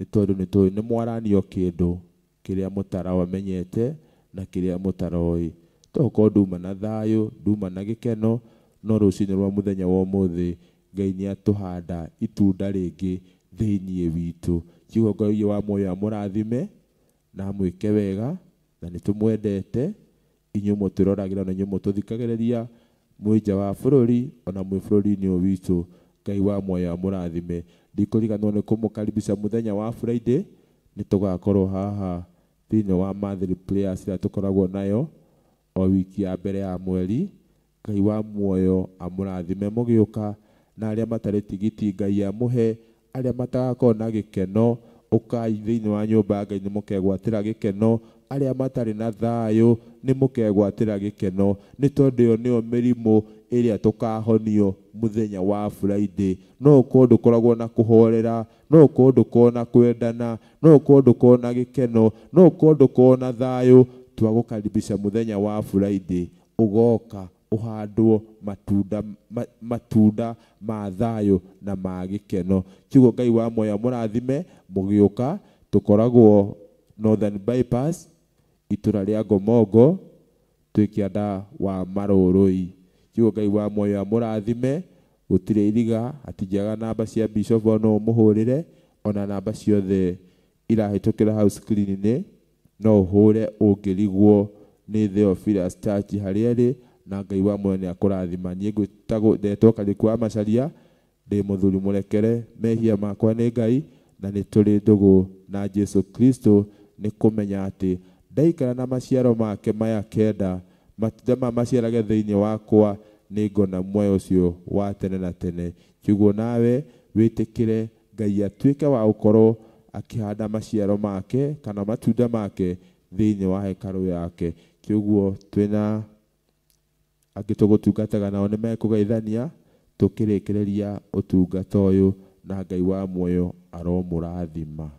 nĩ tondũ nĩ tũĩ nĩ mwaranio kĩndũ kĩrĩa mũtaramenyete na kĩrĩa mũtaroĩ. Tokorwo nduma na thayũ, nduma na gĩkeno, no rũcinĩ rwa mũthenya wa ũmũthĩ Ngai nĩ atũhanda itunda rĩngĩ thĩinĩ witũ. Kiugo Ngai wa muoyo amũrathime na amwĩke wega, na nĩ tũmwendete inyuĩ mũtũroragĩra na inyuĩ mũtũthikagĩrĩria mwĩ nja wa bũrũri ona mwĩ bũrũri-inĩ ũyũ witũ. Ngai wa muoyo amũrathime. Ndikũriganĩrwo nĩ kũmũkaribisha mũthenya wa Friday, nĩ tũgakorwo haha thĩinĩ wa monthly prayers ĩrĩa tũkoragwo nayo o wiki ya mbere ya mweri. Ngai wa muoyo amũrathime mũgĩũka, na arĩa matarĩ tigiti Ngai amũhe, arĩa matagakorwo na gĩkeno ũkai thĩinĩ wa nyũmba ya Ngai nĩ mũkegwatĩra gĩkeno, arĩa matarĩ na thayũ nĩ mũkegwatĩra gĩkeno, nĩ tondũ ĩyo nĩyo mĩrimũ ĩrĩa tũkahonio mũthenya wa Friday. No ũkorwo ndũkoragwo na kũhorera, no ũkorwo ndũkoragwo na kwendana, no ũkorwo ndũkoragwo na gĩkeno, no ũkorwo ndũkoragwo na thayũ, twagũkaribisha mũthenya wa Friday ũgoka ũhandwo matunda, matunda ma thayũ na ma gĩkeno. Kiugo Ngai wa muoyo amũrathime mũgĩũka. Tũkoragwo Northern Bypass, itũra rĩa Ngomongo, twĩ kĩanda wa Marũrũi. Kiugo Ngai wa muoyo amũrathime. Gũtirĩ iriga, hatingĩaga namba cia bishop no ũmũhũrĩre, ona namba ciothe irahĩtũkĩra hau screen-inĩ no ũhũre ũngĩrigwo nĩ Theophilus Church harĩa ĩrĩ, na Ngai wa muoyo nĩ akũrathima. Niĩ ngwĩtagwo ndetwo Kariũki wa Macharia, ndĩ mũthuri mũrekere mehia makwa nĩ Ngai, na nĩ tũrĩ ndũgũ na Jesu Kristo, nĩ kũmenya atĩ ndaikara na maciaro make maya kenda, matunda ma maciarage thĩinĩ wakwa, nĩ ngona muoyo ũcio wa tene na tene. Kiugo nawe wĩtĩkĩre Ngai atuĩke wa gũkorwo akĩhanda maciaro make kana matunda make thĩinĩ wa hekarũ yake. Kiugo twĩna angĩ tũgũtungataga nao nĩ mekũgeithania tũkĩrĩkĩrĩria ũtungata ũyũ, na Ngai wa muoyo aromũrathima.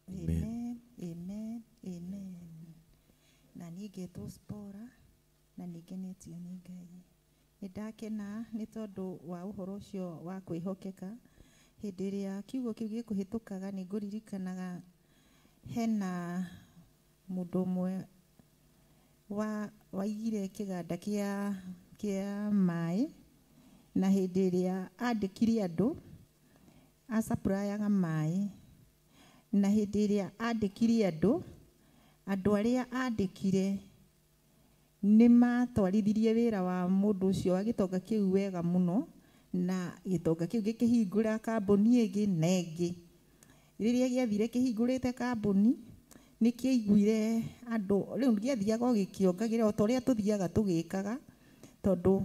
Amen, amen, amen. Na niĩ ngetwo Spora na nĩ ngenetio nĩ Ngai. Nĩ ndakena nĩ tondũ wa ũhoro ũcio wa kwĩhokeka. Hĩndĩ ĩrĩa kiugo kĩu gĩkũhĩtũkaga nĩ ngũririkanaga hena mũndũ ũmwe waigire kĩganda kĩa maĩ, na hĩndĩ ĩrĩa andĩkire andũ acapurayaga maĩ, na hĩndĩ ĩrĩa andĩkire andũ, andũ arĩa andĩkire nĩ matwarithirie wĩra wa mũndũ ũcio wa gĩtonga kĩu wega mũno, na gĩtonga kĩu gĩkĩhingũra kambuni ĩngĩ na ĩngĩ. Rĩrĩa gĩathire kĩhingũrĩte kambuni, nĩ kĩaiguire andũ rĩu gĩathiaga o gĩkĩongagĩrĩra o ta ũrĩa tũthiaga tũgĩkaga, tondũ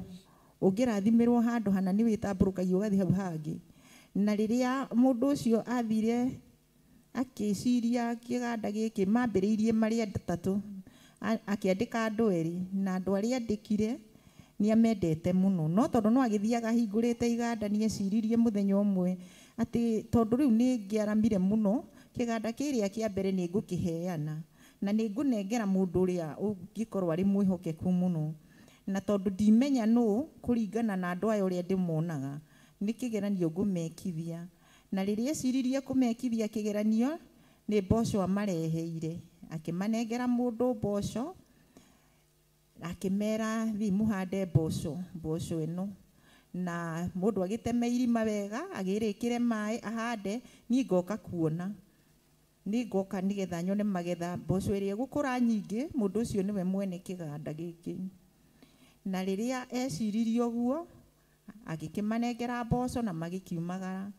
ũngĩrathimĩrwo handũ hana nĩ wĩtambũrũkagia ũgathiĩ hau hangĩ. Na rĩrĩa mũndũ ũcio athire akĩciria kĩganda gĩkĩ mambĩrĩirie marĩ atatũ, akĩandĩka andũ erĩ, na andũ arĩa andĩkire nĩ amendete mũno, no tondũ no agĩthiaga ahingũrĩte iganda nĩ eciririe mũthenya ũmwe atĩ tondũ rĩu nĩ ngĩaramire mũno, kĩganda kĩrĩa kĩa mbere nĩ ngũkĩheana na nĩ ngũnengera mũndũ ũrĩa ũngĩkorwo arĩ mwĩhokeku mũno, na tondũ ndimenya nũ kũringana na andũ aya ũrĩa ndĩmonaga nĩ kĩgeranio ngũmekithia. Na rĩrĩa eciririe kũmekithia kĩgeranio nĩ mboco amareheire, akĩmanengera mũndũ mboco, akĩmera thiĩ mũhande mboco, mboco ĩno, na mũndũ agĩteme irima wega agĩrĩkĩre maĩ ahande, niĩ ngoka kuona, niĩ ngoka nĩgetha nyone magetha, mboco ĩrĩa ĩgũkũra nyingĩ mũndũ ũcio nĩwe mwene kĩganda gĩkĩ. Na rĩrĩa eciririe ũguo agĩkĩmanengera mboco na magĩkiumagara,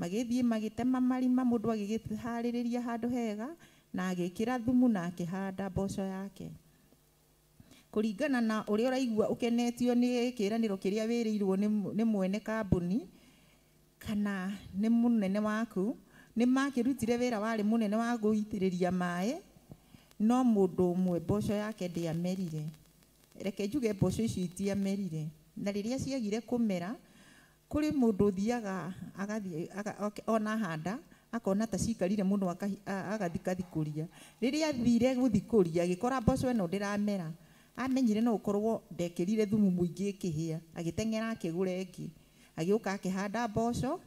magĩthiĩ magĩtema marima, mũndũ agĩgĩharĩrĩria handũ hega na agĩkĩra thumu na akĩhanda mboco yake. Kũringana na ũrĩa ũraigua ũkenetio nĩ kĩĩranĩro kĩrĩa wĩrĩirwo nĩ mwene kambuni, kana nĩ mũnene waku nĩ makĩrutire wĩra warĩ mũnene wa gũitĩrĩria maĩ no mũndũ ũmwe mboco yake ndĩamerire. Reke njuge mboco icio itiamerire, na rĩrĩa ciagire kũmera kũrĩ mũndũ ũthiaga agathiĩ ona handa akona ta cikarire mũno agathikathikũria. Rĩrĩa athire gũthikũria agĩkora mboco ĩno ndĩramera, amenyire no ũkorwo ndekĩrire thumu mũingĩ ĩkĩhĩa, agĩteng'era akĩgũra ĩngĩ, agĩũka akĩhanda mboco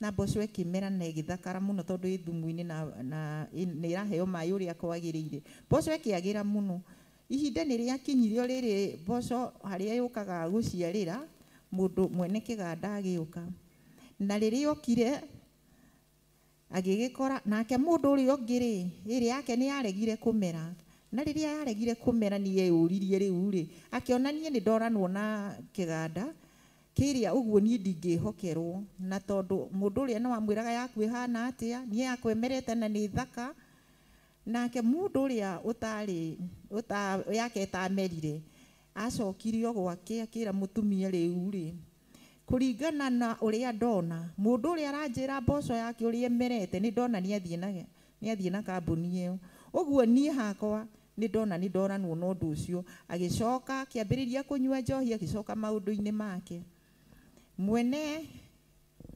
na mboco ĩkĩmera na ĩgĩthakara mũno tondũ ĩ thumu-inĩ na nĩ ĩraheo maĩ ũrĩa kwagĩrĩire. Mboco ĩkĩagĩra mũno. Ihinda nĩ rĩakinyire o rĩrĩ mboco harĩa yũkaga gũciarĩra, mũndũ mwene kĩganda agĩũka, na rĩrĩa okire agĩgĩkora nake mũndũ ũrĩa ũngĩ rĩ, ĩrĩa yake nĩ yaregire kũmera, na rĩrĩa yaregire kũmera nĩ eyũririe rĩu rĩ, akĩona niĩ nĩ ndoranwo na kĩganda kĩrĩa ũguo niĩ ndingĩhokerwo, na tondũ mũndũ ũrĩa no amwĩraga yaku ĩhana atĩa, niĩ yakwa ĩmerete na nĩ thaka. Nake mũndũ ũrĩa ũtarĩ yake ĩtamerire acokire o gwake akĩra mũtumia rĩu rĩ, kũringana na ũrĩa ndona mũndũ ũrĩa aranjĩra mboco yake ũrĩa ĩmerete nĩ ndona nĩ athiĩ na kambuni ĩyo, ũguo niĩ hakwa nĩ ndona nĩ ndoranwo na ũndũ ũcio. Agĩcoka akĩambĩrĩria kũnyua njohi, agĩcoka maũndũ-inĩ make. Mwene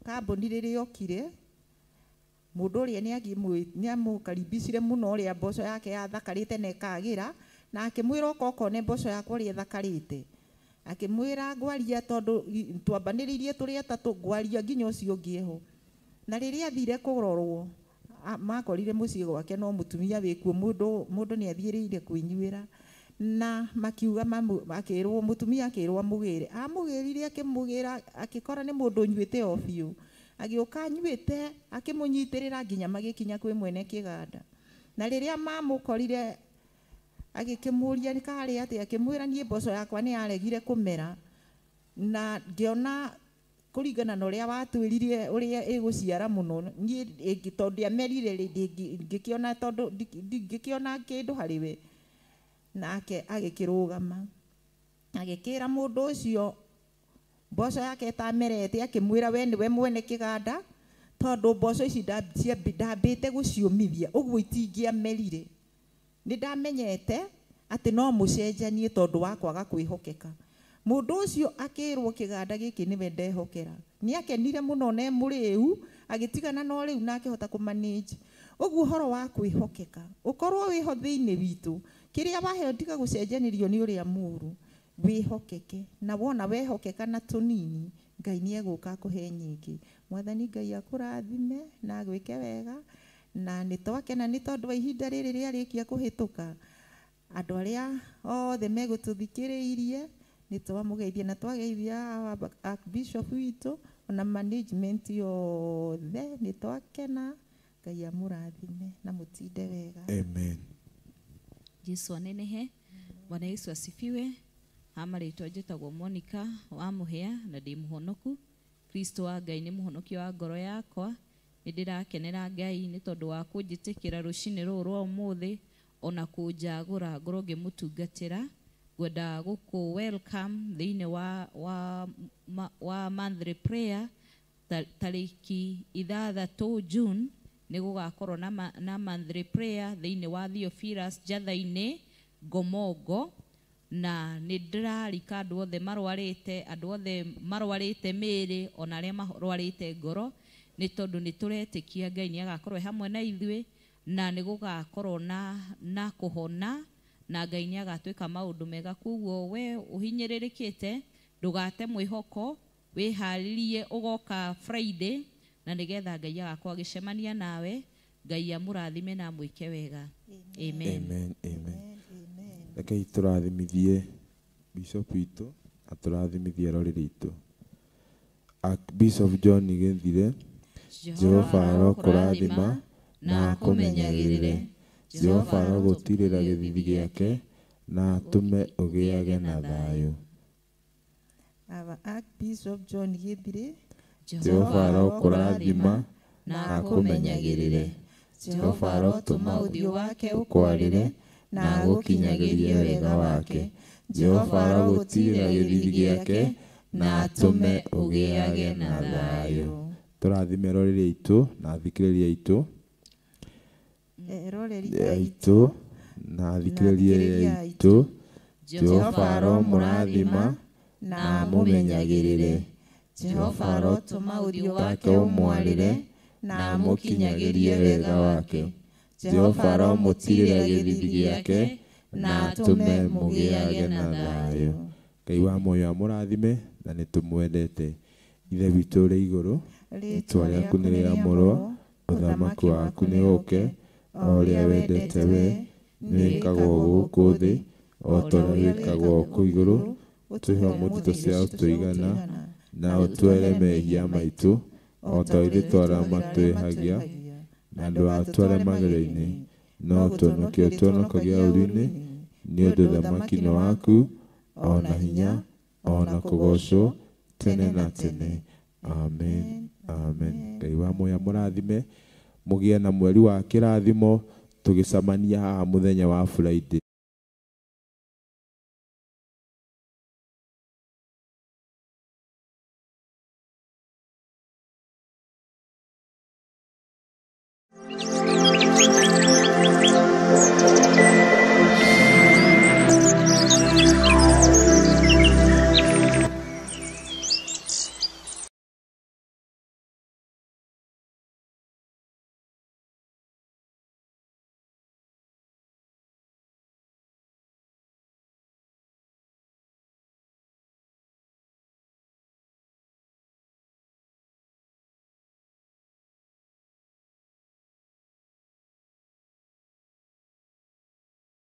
kambuni rĩrĩa okire, mũndũ ũrĩa nĩ amũkaribicire mũno ũrĩa mboco yake yathakarĩte na ĩkagĩra, na akĩmwĩra ũka ũkone mboco yakwa ũrĩa ĩthakarĩte. Akĩmwĩra ngwaria tondũ twambanĩrĩirie tũrĩ atatũ, ngwaria nginya ũcio ũngĩ eho. Na rĩrĩa athire kũrorwo makorire mũciĩ gwake no mũtumia wĩkuo, mũndũ nĩ athiĩrĩire kwĩnyuĩra, na makiuga akĩrwo mũtumia akĩrwo amũgĩre, amũgĩrire akĩmũgĩra akĩkora nĩ mũndũ ũnyuĩte o biũ, agĩũka anyuĩte akĩmũnyitĩrĩra nginya magĩkinya kwĩ mwene kĩganda. Na rĩrĩa mamũkorire agĩkĩmũria nĩ karĩ atĩa, akĩmwĩra niĩ mboco yakwa nĩ yaregire kũmera na ngĩona kũringana na ũrĩa watwĩrire ũrĩa ĩgũciara mũno, niĩ tondũ ndĩamerire rĩ ngĩkĩona tondũ ndingĩkĩona kĩndũ harĩ we. Nake agĩkĩrũgama agĩkĩra mũndũ ũcio mboco yake ĩtamerete, akĩmwĩra we nĩwe mwene kĩganda tondũ mboco ici ndambĩte gũciũmithia ũguo itingĩamerire, nĩ ndamenyete atĩ no mũcenjanie tondũ wa kwaga kwĩhokeka. Mũndũ ũcio akĩrwo kĩganda gĩkĩ nĩwe ndehokera, nĩ akenire mũno na mũrĩu agĩtigana na ũrĩu na akĩhota kũmanage. Ũguo ũhoro wa kwĩhokeka ũkorwo wĩho thĩinĩ witũ, kĩrĩa waheo tiga gũcenjanĩrio nĩ ũrĩa mũũru, wĩhokeke, na wona wehokeka na tũnini Ngai nĩ egũka akũhe nyingĩ. Mwathani Ngai akũrathime na agwĩke wega, na nĩ twakena nĩ tondũ wa ihinda rĩrĩ rĩarĩkia kũhĩtũka. Andũ arĩa othe megũtũthikĩrĩirie nĩ twamũgeithia na twageithia Archbishop witũ ona management yothe, nĩ twakena. Ngai amũrathime na mũtinde wega. Amen. Jesu anenehe. Bwana Yesu asifiwe. Hama rĩtwa njĩtagwo Monica wa Mũhĩa na ndĩ mũhonoku. Kristo wa Ngai nĩ mũhonokia wa ngoro yakwa. Nĩ ndĩrakenera Ngai nĩ tondũ wa kũnjĩtĩkĩra rũcinĩ rũrũ rwa ũmũthĩ ona kũnjagũra ngorwo ngĩmũtungatĩra. Ngwenda gũkũ welcome thĩinĩ wa monthly prayer tarĩki 6 June nĩ gũgakorwo na monthly prayer thĩinĩ wa Theophilus Njatha-inĩ Ngomongo, na nĩ ndĩrarika andũ othe marwarĩte, andũ othe marwarĩte mĩĩrĩ ona arĩa marwarĩte ngoro, nĩ tondũ nĩ tũretĩkia Ngai nĩ agakorwo e hamwe na ithuĩ na nĩ gũgakorwo na kũhona na Ngai nĩ agatwĩka maũndũ mega. Koguo we ũhinyĩrĩrĩkĩte ndũgate mwĩhoko, wĩharĩrie ũgoka Friday na nĩgetha Ngai agakorwo agĩcemania nawe. Ngai amũrathime na amwĩke wega. Amen. Amen. Amen. Rekei tũrathimithie Bishop witũ na tũrathimithie rũrĩrĩ rwitũ. Archbishop John Gĩthire, Jehova arokũrathima na akũmenyagĩrĩre. Jehova arogũtirĩra gĩthithi gĩake na atũme ũgĩage na thayũ. Our Archbishop John Gĩthire, Jehova arokũrathima na akũmenyagĩrĩre. Jehova arotũma ũthiũ wake ũkwarĩre na agũkinyagĩrie wega wake. Jehova arogũtirĩra gĩthithi gĩake na atũme ũgĩage na thayũ. Tũrathime eroreri aitũ na athikĩrĩria aitũ. Eroreri Aitũ na athikĩrĩria aitũ. Jehova aromũrathima na amũmenyagĩrĩre. Jehova arotũma ũthiũ wake ũmwarĩre na amũkinyagĩrie wega wake. Jehova aromũtiirĩra gĩthiithi gĩake na atũme mũgĩage na thayũ. Ngai wa muoyo amũrathime na nĩ tũmwendete. Ithe witũ ũrĩ igũrũ, rĩĩtwa rĩaku nĩ rĩamũrwo, ũthamaki waku nĩ ũũke, o ũrĩa wendete we nĩ wĩkagwo gũkũ thĩ o ta ũrĩa wĩkagwo kũu igũrũ. Ũtũhe ũmũthĩ cia ũtũigana, na ũtwere mehia maitũ o ta ithuĩ twarĩa matwĩhagia, na ndũgatware magerio-inĩ, no ũtũhonokie ũtũhonokagie ũũru-inĩ, nĩ ũndũ ũthamaki nĩ waku, o na hinya, o na kũgoocwo tene na tene. Amen. Amen. Ngai wa muoyo amũrathime, mũgĩe na mweri wa kĩrathimo, tũgĩcemania haha mũthenya wa Friday.